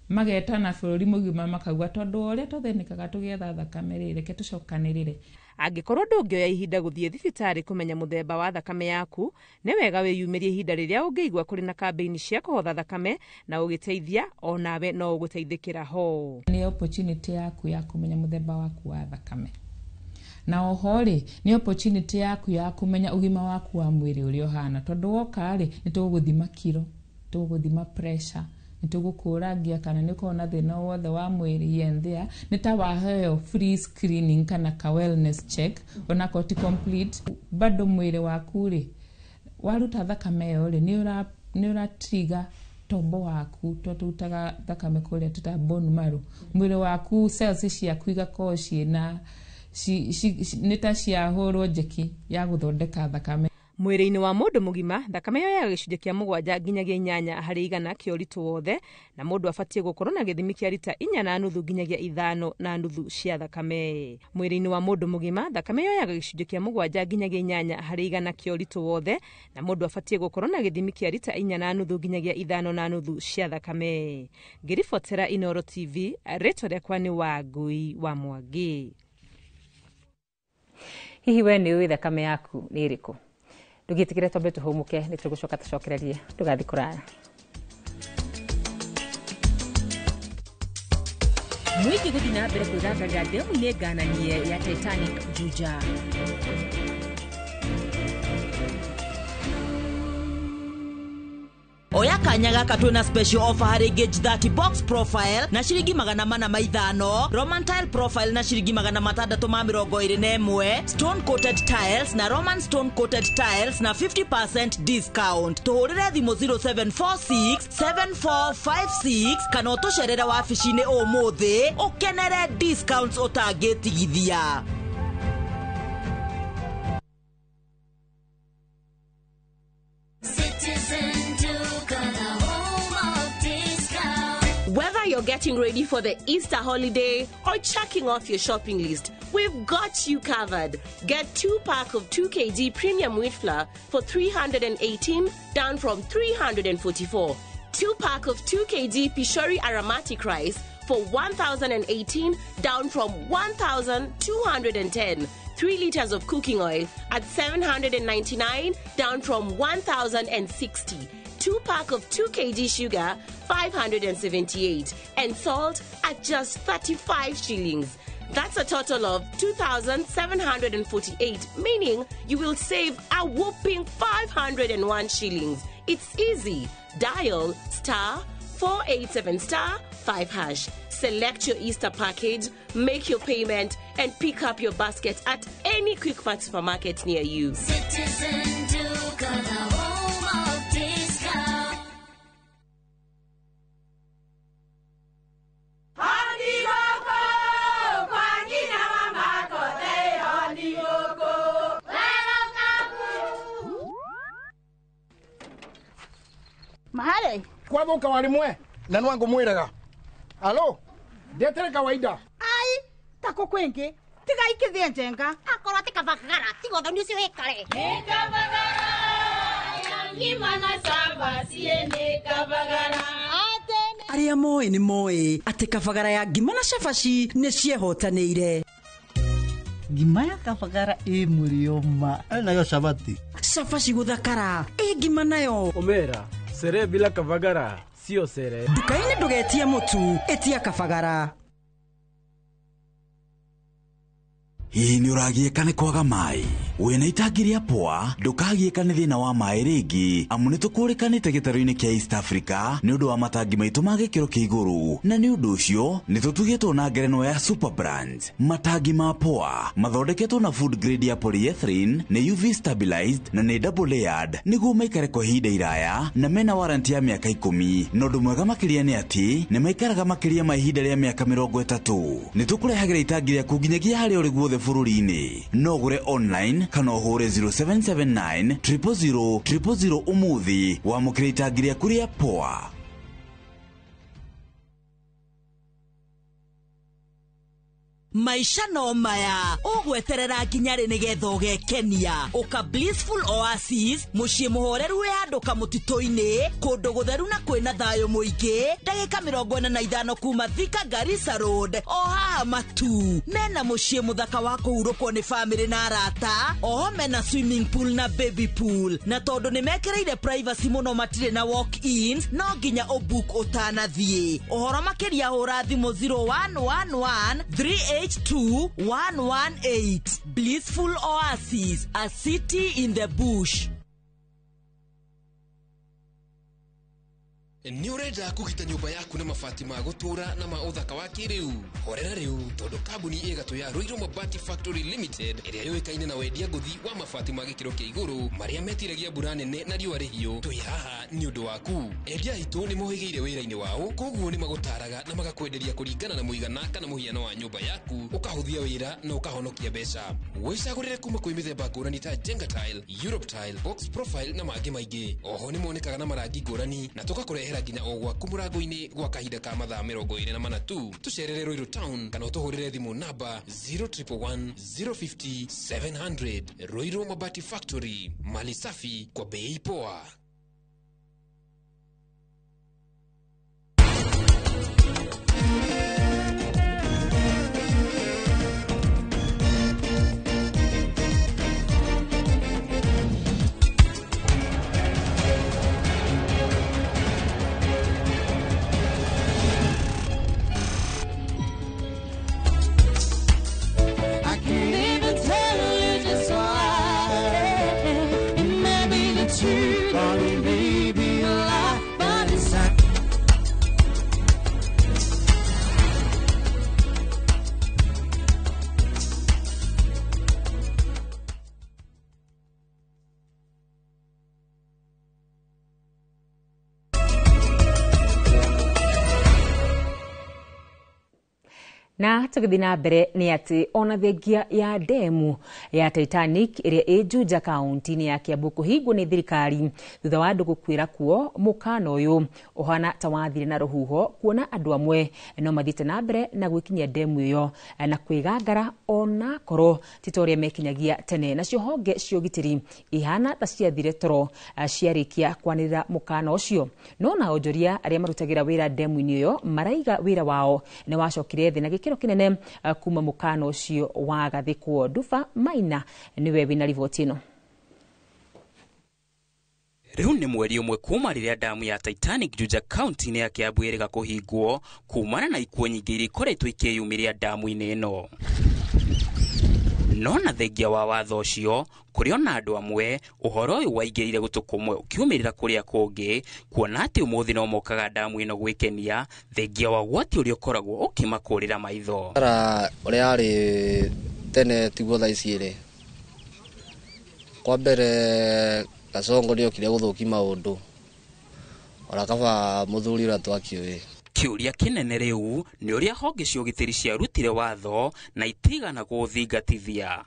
Speaker 14: Magetana bũrũri mũgima makauga tondũ o ũrĩa tũthĩnĩkaga tũgĩetha thakame rĩ, reke tũcokanĩrĩre.
Speaker 2: Angĩkorwo ndũngĩoya ihinda gũthiĩ thibitarĩ kũmenya mũthemba wa thakame yaku, nĩ wega wĩyumĩrie ihinda rĩrĩa ũngĩigua kũrĩ na kambĩini cia kũhotha thakame na ũgĩteithia onawe no ũgũteithĩkĩra ho.
Speaker 14: Nĩ opportunity yaku ya kũmenya mũthemba waku wa thakame, na oho rĩ, nĩ opportunity yaku ya kũmenya ũgima waku wa mwĩrĩ ũrĩa ũhana, tondũ woka rĩ, nĩ tũgũgũthima kiro, tũgũgũthima pressure, nĩ tũgũkũrangia kana nĩ ũkoragwo na thĩna o wothe wa mwĩrĩ here and there. Nĩ ta waheo free screening kana ka wellness check, onakorwo ti complete bado mwĩrĩ waku rĩ, waruta thakame ĩyo rĩ, nĩ ũratiga tombo waku, to tũrutaga thakame kũrĩa tũta bone marrow, mwĩrĩ waku cells ciaku igakorwo ciĩna nĩ ta ciahũrwo njeki ya gũthondeka thakame.
Speaker 2: Mwĩrĩ-inĩ wa mũndũ mũgima, thakame yoyaga gĩcunjĩ kĩa 7 nginyagia 8 harĩ igana kĩa ũritũ wothe, na mũndũ abatiĩ gũkorwo na gĩthimi kĩa rita 4.5 nginyagia 5.5 cia thakame. Mwĩrĩ-inĩ wa mũndũ mũgima, thakame yoyaga gĩcunjĩ kĩa 7 nginyagia 8 harĩ igana kĩa ũritũ wothe, na mũndũ abatiĩ gũkorwo na gĩthimi kĩa rita 4.5 nginyagia 5.5 cia thakame. Ngĩribotera Inooro TV, rĩtwa rĩakwa nĩ Wangui wa Mwangi.
Speaker 27: Hihi we nĩ ũĩ thakame yaku nĩ ĩrĩkũ? Ndũgĩtĩkĩre, twambe tũhũmũke, nĩ tũgũcoka tũcokererie, ndũgathiĩ kũraya.
Speaker 8: Mũingĩ gũthiĩ na mbere kwĩgatharĩra ndemu-inĩ ngananie ya Titanic Juja.
Speaker 10: Oya kanya gaka, twina special offer harĩ Gauge 30 box profile na ciringi 405, Roman tile profile na ciringi 621, stone coated tiles na Roman stone coated tiles na 50% discount. Tũhũrĩre thimũ 0746 7456 kana ũtũcerere wabici-inĩ ũmũthĩ ũkenere discounts ũtangĩtigithia.
Speaker 11: Citizen Duka, the home of discount.
Speaker 13: Whether you're getting ready for the Easter holiday or checking off your shopping list, we've got you covered. Get 2 pack of 2 kg premium wheat flour for 318, down from 344. 2 pack of 2 kg Pishori aromatic rice for 1018, down from 1210. 3 liters of cooking oil at 799, down from 1060. 2 pack of 2 kg sugar 578, and salt at just 35 shillings. That's a total of 2,748, meaning you will save a whopping 501 shillings. It's easy. Dial star 487 star 5 hash. Select your Easter package, make your payment, and pick up your basket at any Quickmart supermarket near you.
Speaker 11: Citizen Duka, the home of discount.
Speaker 15: Mahale.
Speaker 24: Kwathuka warimwe na nwangu mwiraga alo ndetere kawaida.
Speaker 15: Ai, tako kwingi tiga ikithie njenga akorwo ti kabagara tiga ũthoni ũcio wĩkare.
Speaker 11: Nĩ kabagara ngima na cabaci nĩ kabagara.
Speaker 10: Arĩa moĩ nĩ moĩ atĩ kabagara ya ngima na cabaci nĩ ciehotanĩire.
Speaker 25: Ngima ya kabagara ĩ mũrĩo ma.
Speaker 26: Nayo cabaci.
Speaker 10: Cabaci gũthakara ĩ ngima nayo.
Speaker 29: Omera sere bila kabagara sio sere.
Speaker 10: Nduka-inĩ ndũgetie mũtu, ĩtia kabagara.
Speaker 30: Hihi nĩ ũragiĩka nĩ kwaga maĩ? Wĩna itangi rĩa poa, ndũkagiĩka nĩ thĩna wa maĩ rĩngĩ, amu nĩ tũkũrĩkanĩte gĩtarũ-inĩ kĩa East Africa nĩ ũndũ wa matangi maitũ ma gĩkĩro kĩa igũrũ, na nĩ ũndũ ũcio nĩ tũtugĩtwo na ngerenwa ya Super Brands. Matangi ma poa mathondeketwo na food grade ya polyethylene, nĩ UV stabilized na nĩ double layered nĩguo maikare kwa ihinda iraya, na mena warranty ya mĩaka 10. Na ũndũ mwega makĩria nĩ atĩ nĩ maikaraga makĩria ma ihinda rĩa mĩaka 30. Nĩ tũkũrehagĩra itangi rĩaku nginyagia harĩa ũrĩ guothe bũrũri-inĩ. No ũgũre online kana ũhũre 0779 000 000 ũmũthĩ wamũkĩre itangi rĩaku rĩa poa.
Speaker 10: Maisha no maya ũgweterera nginya rĩ nĩgetha ũgekenia. Ũka Blissful Oasis, mũciĩ mũhoreru wĩ handũ kamũtitũ-inĩ, kũndũ gũtheru na kwĩna thayũ mũingĩ, ndagĩka 45 kuma Thika Garissa Road, o haha Matu. Mena mũciĩ mũthaka wa kũhurũkwo nĩ bamĩrĩ na arata, oho mena swimming pool na baby pool. Na tondũ nĩ mekĩrĩire privacy mũno matirĩ na walk-ins, no nginya ũbook ũtanathiĩ. Ũhoro makĩria hũra thimũ 0111 382 118. Blissful Oasis, a city in the bush.
Speaker 3: Nĩ ũrenda kũgita nyũmba yaku na mabati ma gũtũũra na ma ũthaka wa kĩrĩu? Horera rĩu, tondũ kambuni ĩgatũ ya Ruiru Mabati Factory Limited ĩrĩa yũĩkaine na wendia ngũthi wa mabati ma gĩkĩro kĩa igũrũ marĩa metiragia mbura nene na riũa rĩhiũ, twĩ haha nĩ ũndũ waku. Endia aitũ nĩ mohĩgĩire wĩra-inĩ wao, koguo nĩ magũtaraga na magakwenderia kũringana na mũigana kana mũhiano wa nyũmba yaku, ũkahũthia wĩra na ũkahonokia mbeca. Wĩcagũrĩre kuma kwĩ mĩthemba ngũrani ta Jenga Tile, Europe Tile, Box Profile na mangĩ maingĩ. Oho nĩ monekaga na marangi ngũrani na tũgakũrehera nginya o gwaku mũrango-inĩ gwa kahinda ka mathaa 24 tu. Tũcerere Ruiru Town kana ũtũhũrĩre thimũ namba 0111 050 700. Ruiru Mabati Factory, mali safi kwa bei poa.
Speaker 11: I can't even tell you just why. It may be the truth or it may be a lie, but it's not.
Speaker 27: Na tũgĩthiĩ na mbere nĩ atĩ ona thengia ya ndemu ya Titanic ĩrĩa ĩ Juja kaunti-inĩ ya Kiambu kũhingwo nĩ thirikari thutha wa andũ gũkuĩra kuo, mũkana ũyũ ũhana ta wathire na rũhuho kuona andũ amwe no mathiĩte na mbere na gwĩkinyia ndemu ĩyo na kwĩgangara onakorwo ti ta ũrĩa mekinyagia tene. Nacio honge cia ũgitĩri ihana ta ciathire toro ciarĩkia kwanĩrĩra mũkana ũcio, no na onjoria arĩa marutagĩra wĩra ndemu-inĩ ĩyo maraiga wĩra wao nĩ wacokire thĩ na gĩkĩro kĩnene kuma mũkana ũcio wagathĩkwo. Nduba Maina nĩwe wĩna riboti ĩno.
Speaker 5: Rĩu nĩ mweri ũmwe kuma rĩrĩa damu ya Titanic Juja kaunti-inĩ ya Kiambu ĩrĩga kũhingwo kumana na ikuũ nyingĩ iria ikoretwo ikĩyumĩria damu-inĩ ĩno. No na thengia wa watho ũcio, kũrĩ ona andũ amwe ũhoro ũyũ waingĩrire gũtũ kũmwe ũkiumĩrĩra kũrĩa kũngĩ, kuona atĩ ũmũthĩ no mokaga damu ĩno gwĩkenia thengia wa ũgwati ũrĩa ũkoragwo ũkĩmakũrĩra maitho.
Speaker 16: Ara ũrĩa yarĩ tene tiguo thaa ici ĩrĩ. Kwa mbere Kasongo nĩokire gũthũkia maũndũ, ona kaba mũthuri ũrĩa twakĩũĩ.
Speaker 5: Kĩũria kĩnene rĩu nĩ ũrĩa honge cia ũgitĩri ciarutire watho na itigana gũũthingatithia.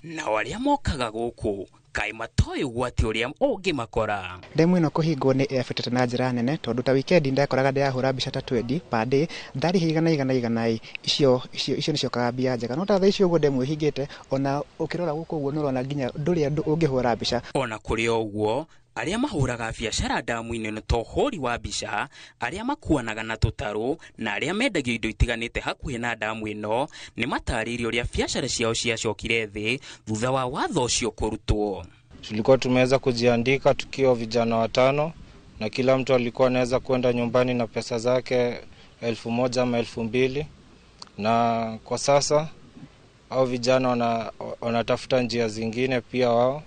Speaker 5: Nao arĩa mokaga gũkũ kaĩ matoĩ ũgwati ũrĩa ũngĩmakora.
Speaker 17: Ndemu ĩno kũhingwo nĩ ĩafectĩte na njĩra nene tondũ ta wikendi ndakoraga ndĩrahũra mbica ta 20 per day, ndarĩhia igana igana igana ĩ, icio icio icio nĩciokaga mbia njega, no ta thaa ici ũguo ndemu ĩhingĩte, ona ũkĩrora gũkũ ũguo nĩũrona nginya ndũrĩ andũ ũngĩhũra mbica.
Speaker 5: Ona kũrĩ o ũguo, arĩa mahũraga biacara damu-inĩ ĩno ta ũhũri wa mbica, arĩa makuanaga na tũtarũ na arĩa mendagio indo itiganĩte hakuhĩ na damu ĩno nĩ matarĩirie ũrĩa biacara ciao ciacokire thĩ thutha wa watho ũcio kũrutwo.
Speaker 18: Tulikuwa tumeweza kujiandika tukiwa vijana watano na kila mtu alikuwa anaweza kwenda nyumbani na pesa zake 1000 ama 2000, na kwa sasa au vijana wanatafuta njia zingine pia wao.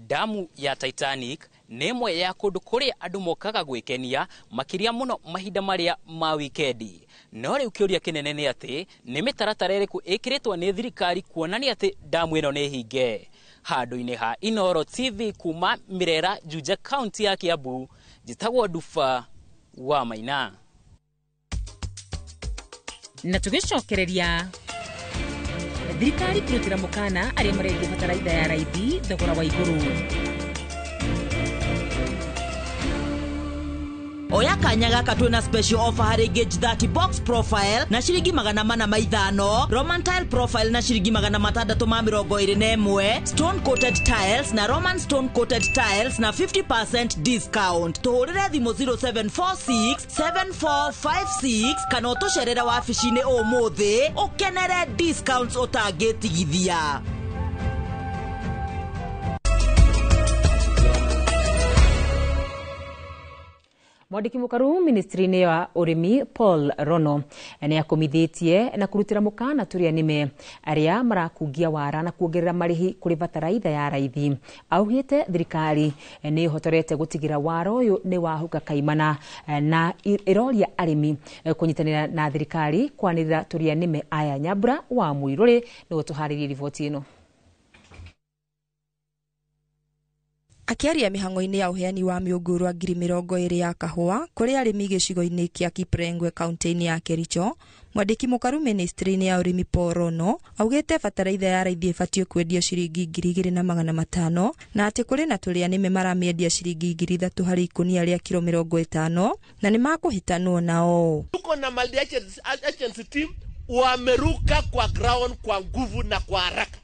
Speaker 5: Damu ya Titanic nĩ ĩmwe ya kũndũ kũrĩa andũ mokaga gwĩkenia makĩria mũno mahinda marĩa ma wikendi. No rĩu kĩũria kĩnene nĩ atĩ nĩ mĩtaratara ĩrĩkũ ĩkĩrĩtwo nĩ thirikari kuonania atĩ damu ĩno nĩ hinge. Handũ-inĩ ha Inooro TV kuma Mirera, Juja, kaunti ya Kiambu, njĩtagwo Nduba wa Maina.
Speaker 8: Na tũgĩcokereria thirikari kũrutĩra mũkana arĩa marendia bataraitha ya raithi thogora wa igũrũ.
Speaker 10: Oya kanya gaka twina special offer harĩ gauge 30 box profile na ciringi 405, Roman tile profile na ciringi 621, stone coated tiles na Roman stone coated tiles na 50% discount. Tũhũrĩre thimũ 0746 7456 kana ũtũcerere wabici-inĩ ũmũthĩ ũkenere discounts ũtangĩtigithia.
Speaker 27: Mwandĩki mũkaru ministry-inĩ ya ũrĩmi Paul Rono nĩ akomithĩtie na kũrutĩra mũkana tũrĩa nĩme arĩa marakungia wara na kuongerera marĩhi kũrĩ bataraitha ya raithi. Augĩte thirikari nĩ ĩhotorete gũtigĩra wara ũyũ nĩ wahuka kaimana na ĩroria arĩmi kũnyitanĩra na thirikari kwanĩrĩra tũrĩa nĩme aya. Nyambura wa Mũirũrĩ nĩwe tũharĩrie riboti ĩno.
Speaker 1: Akĩaria mĩhang'o-inĩ ya ũheani wa mĩũngũrwa 20,000 ya kahũa kũrĩ arĩmi gĩcigo-inĩ kĩa Kiprengwe kaunti-inĩ ya Kericho, mwandĩki mũkaru ministry-inĩ ya ũrĩmi Paul Rono augĩte bataraitha ya raithi ĩbatiĩ kwendio ciringi 2,500 na atĩ kũrĩ na tũrĩa nĩme maramĩendia ciringi 3,000 harĩ ikũnia rĩa kiro 50 na nĩ makũhĩtanwo nao.
Speaker 4: Tuko na multi agency team wameruka kwa ground kwa nguvu na kwa haraka,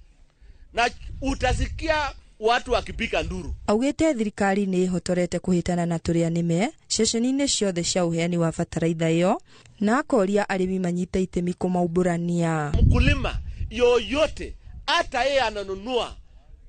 Speaker 4: na utasikia watu wakipiga nduru.
Speaker 1: Augĩte thirikari nĩ ĩhotorete kũhĩtana na tũrĩa nĩme ceceni-inĩ ciothe cia ũheani wa bataraitha ĩyo na akoria arĩmi manyite itemi kũmaumbũrania.
Speaker 4: Mkulima yoyote hata yeye ananunua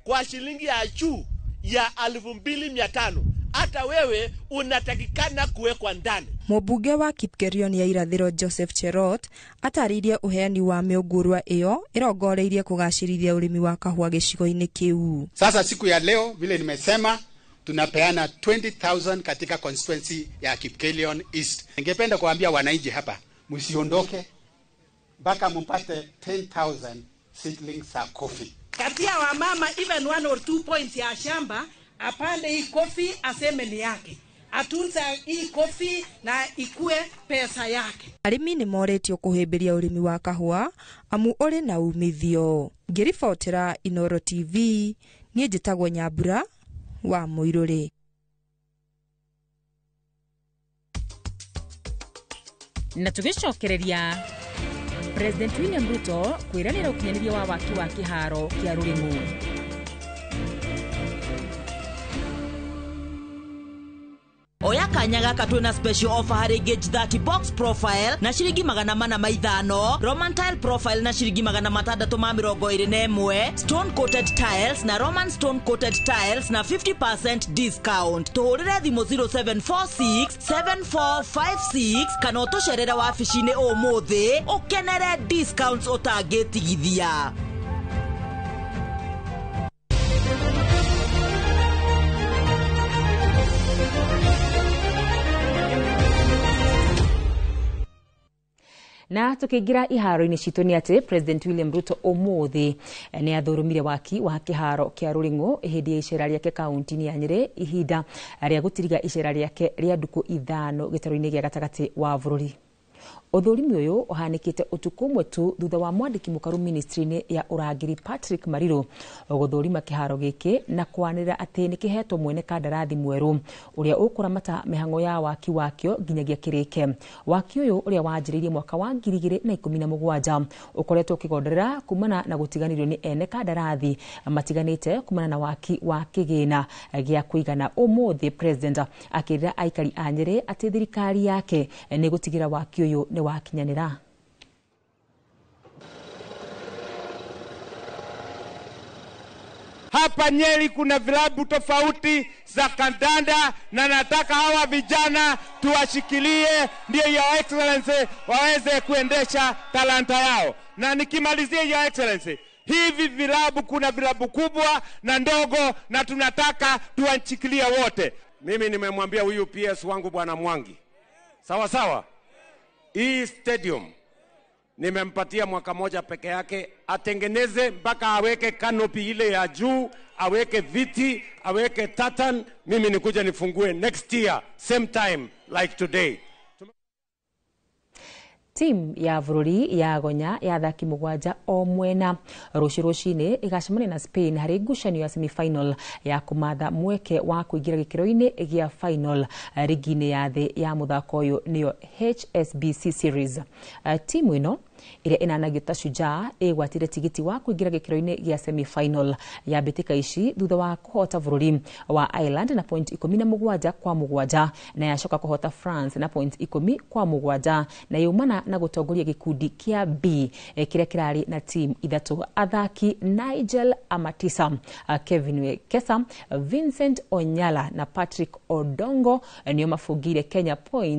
Speaker 4: kwa shilingi ya juu ya 2,500, hata wewe unatakikana kuwekwa ndani.
Speaker 1: Mũmbunge wa Kipkerion ya irathĩro Joseph Cherot atarĩirie ũheani wa mĩũngũrwa ĩyo ĩrongoreirie kũgacĩrithia ũrĩmi wa kahũa gĩcigo-inĩ kĩu.
Speaker 6: Sasa siku ya leo vile nimesema, tunapeana 20,000 katika constituency ya Kipkelion East. Ningependa kuambia wananchi hapa, msiondoke mpaka mpate 10,000 seedlings za coffee.
Speaker 9: Katia wa mama even 1 or 2 points ya shamba apande hii coffee, aseme ni yake, atunze hii coffee na ikue pesa yake.
Speaker 1: Arĩmi nĩ moretio kũhĩmbĩria ũrĩmi wa kahũa amu ũrĩ na umithio. Ngĩribotera Inoro TV, niĩ njĩtagwo Nyambura wa Mũirũrĩ.
Speaker 8: Na tũgĩcokereria President William Ruto kwĩranĩra ũkinyanĩria wa waki wa kĩharo kĩa Rũrĩng'ũ.
Speaker 10: Oya kanya gaka twina special offer harĩ gauge 30 box profile na ciringi 405, Roman tile profile na ciringi 621, stone coated tiles na Roman stone coated tiles na 50% discount. Tũhũrĩre thimũ 0746 7456 kana ũtũcerere wabici-inĩ ũmũthĩ ũkenere discounts ũtangĩtigithia.
Speaker 27: Na tukiingira iharo-inĩ citũ nĩ atĩ President William Ruto ũmũthĩ nĩ athũrũmire waki wa kĩharo kĩa Rũrĩng'ũ hĩndĩ ya icera rĩake kaunti-inĩ ya Nyĩrĩ ihinda rĩa gũtiriga icera rĩake rĩa ndukũ 5 gĩtarũ-inĩ gĩa gatagatĩ wa bũrũri. Ũthũrimi ũyũ ũhanĩkĩte ũtukũ ũmwe tu thutha wa mwandĩki mũkaru ministry-inĩ ya ũrangĩri Patrick Mariru gũthũrima kĩharo gĩkĩ na kwanĩrĩra atĩ nĩ kĩhetwo mwene kandarathi mwerũ ũrĩa ũkũramata mĩhang'o ya waki wakĩo nginyagia kĩrĩke. Waki ũyũ ũrĩa wanjĩrĩirie mwaka wa 2017 ũkoretwo ũkĩgonderera kumana na gũtiganĩrio nĩ ene kandarathi matiganĩte kumana na waki wa kĩgĩna gĩa kũigana. Ũmũthĩ President akĩrĩra aikari a Nyĩrĩ atĩ thirikari yake nĩ gũtigĩra waki ũyũ nĩ wakinyanĩra.
Speaker 19: Hapa Nyeri kuna vilabu tofauti za kandanda na nataka hawa vijana tuwashikilie, ndio Your Excellency waweze kuendesha talanta yao. Na nikimalizia Your Excellency, hivi vilabu kuna vilabu kubwa na ndogo na tunataka tuwashikilie wote. Mimi nimemwambia huyu PS wangu Bwana Mwangi, sawa sawa, hii stadium nimempatia mwaka moja peke yake atengeneze mpaka aweke canopy ile ya juu, aweke viti, aweke tartan. Mimi nikuja nifungue next year same time like today.
Speaker 27: Timu ya bũrũri ya gonya ya athaki 7 o mwena rũciũ rũcinĩ ĩgacemania na Spain harĩ ngucanio ya semifinal ya kũmatha mweke wa kũingĩra gĩkĩro-inĩ gĩa final rigi-inĩ ya thĩ ya mũthako ũyũ nĩyo HSBC Series. Timu ĩno ĩrĩa ĩnanagio ta Shujaa ĩgwatire tigiti wa kũingĩra gĩkĩro-inĩ gĩa semifinal ya mbĩtĩka ici thutha wa kũhota bũrũri wa Ireland na point 17-7 na yacoka kũhota France na point 10-7 na yumana na gũtongoria gĩkundi kĩa B kĩrĩa kĩrarĩ na timu 3 athaki Nigel Amatisa, Kevin Wekesa, Vincent Onyala na Patrick Odongo nĩo mabungire Kenya points.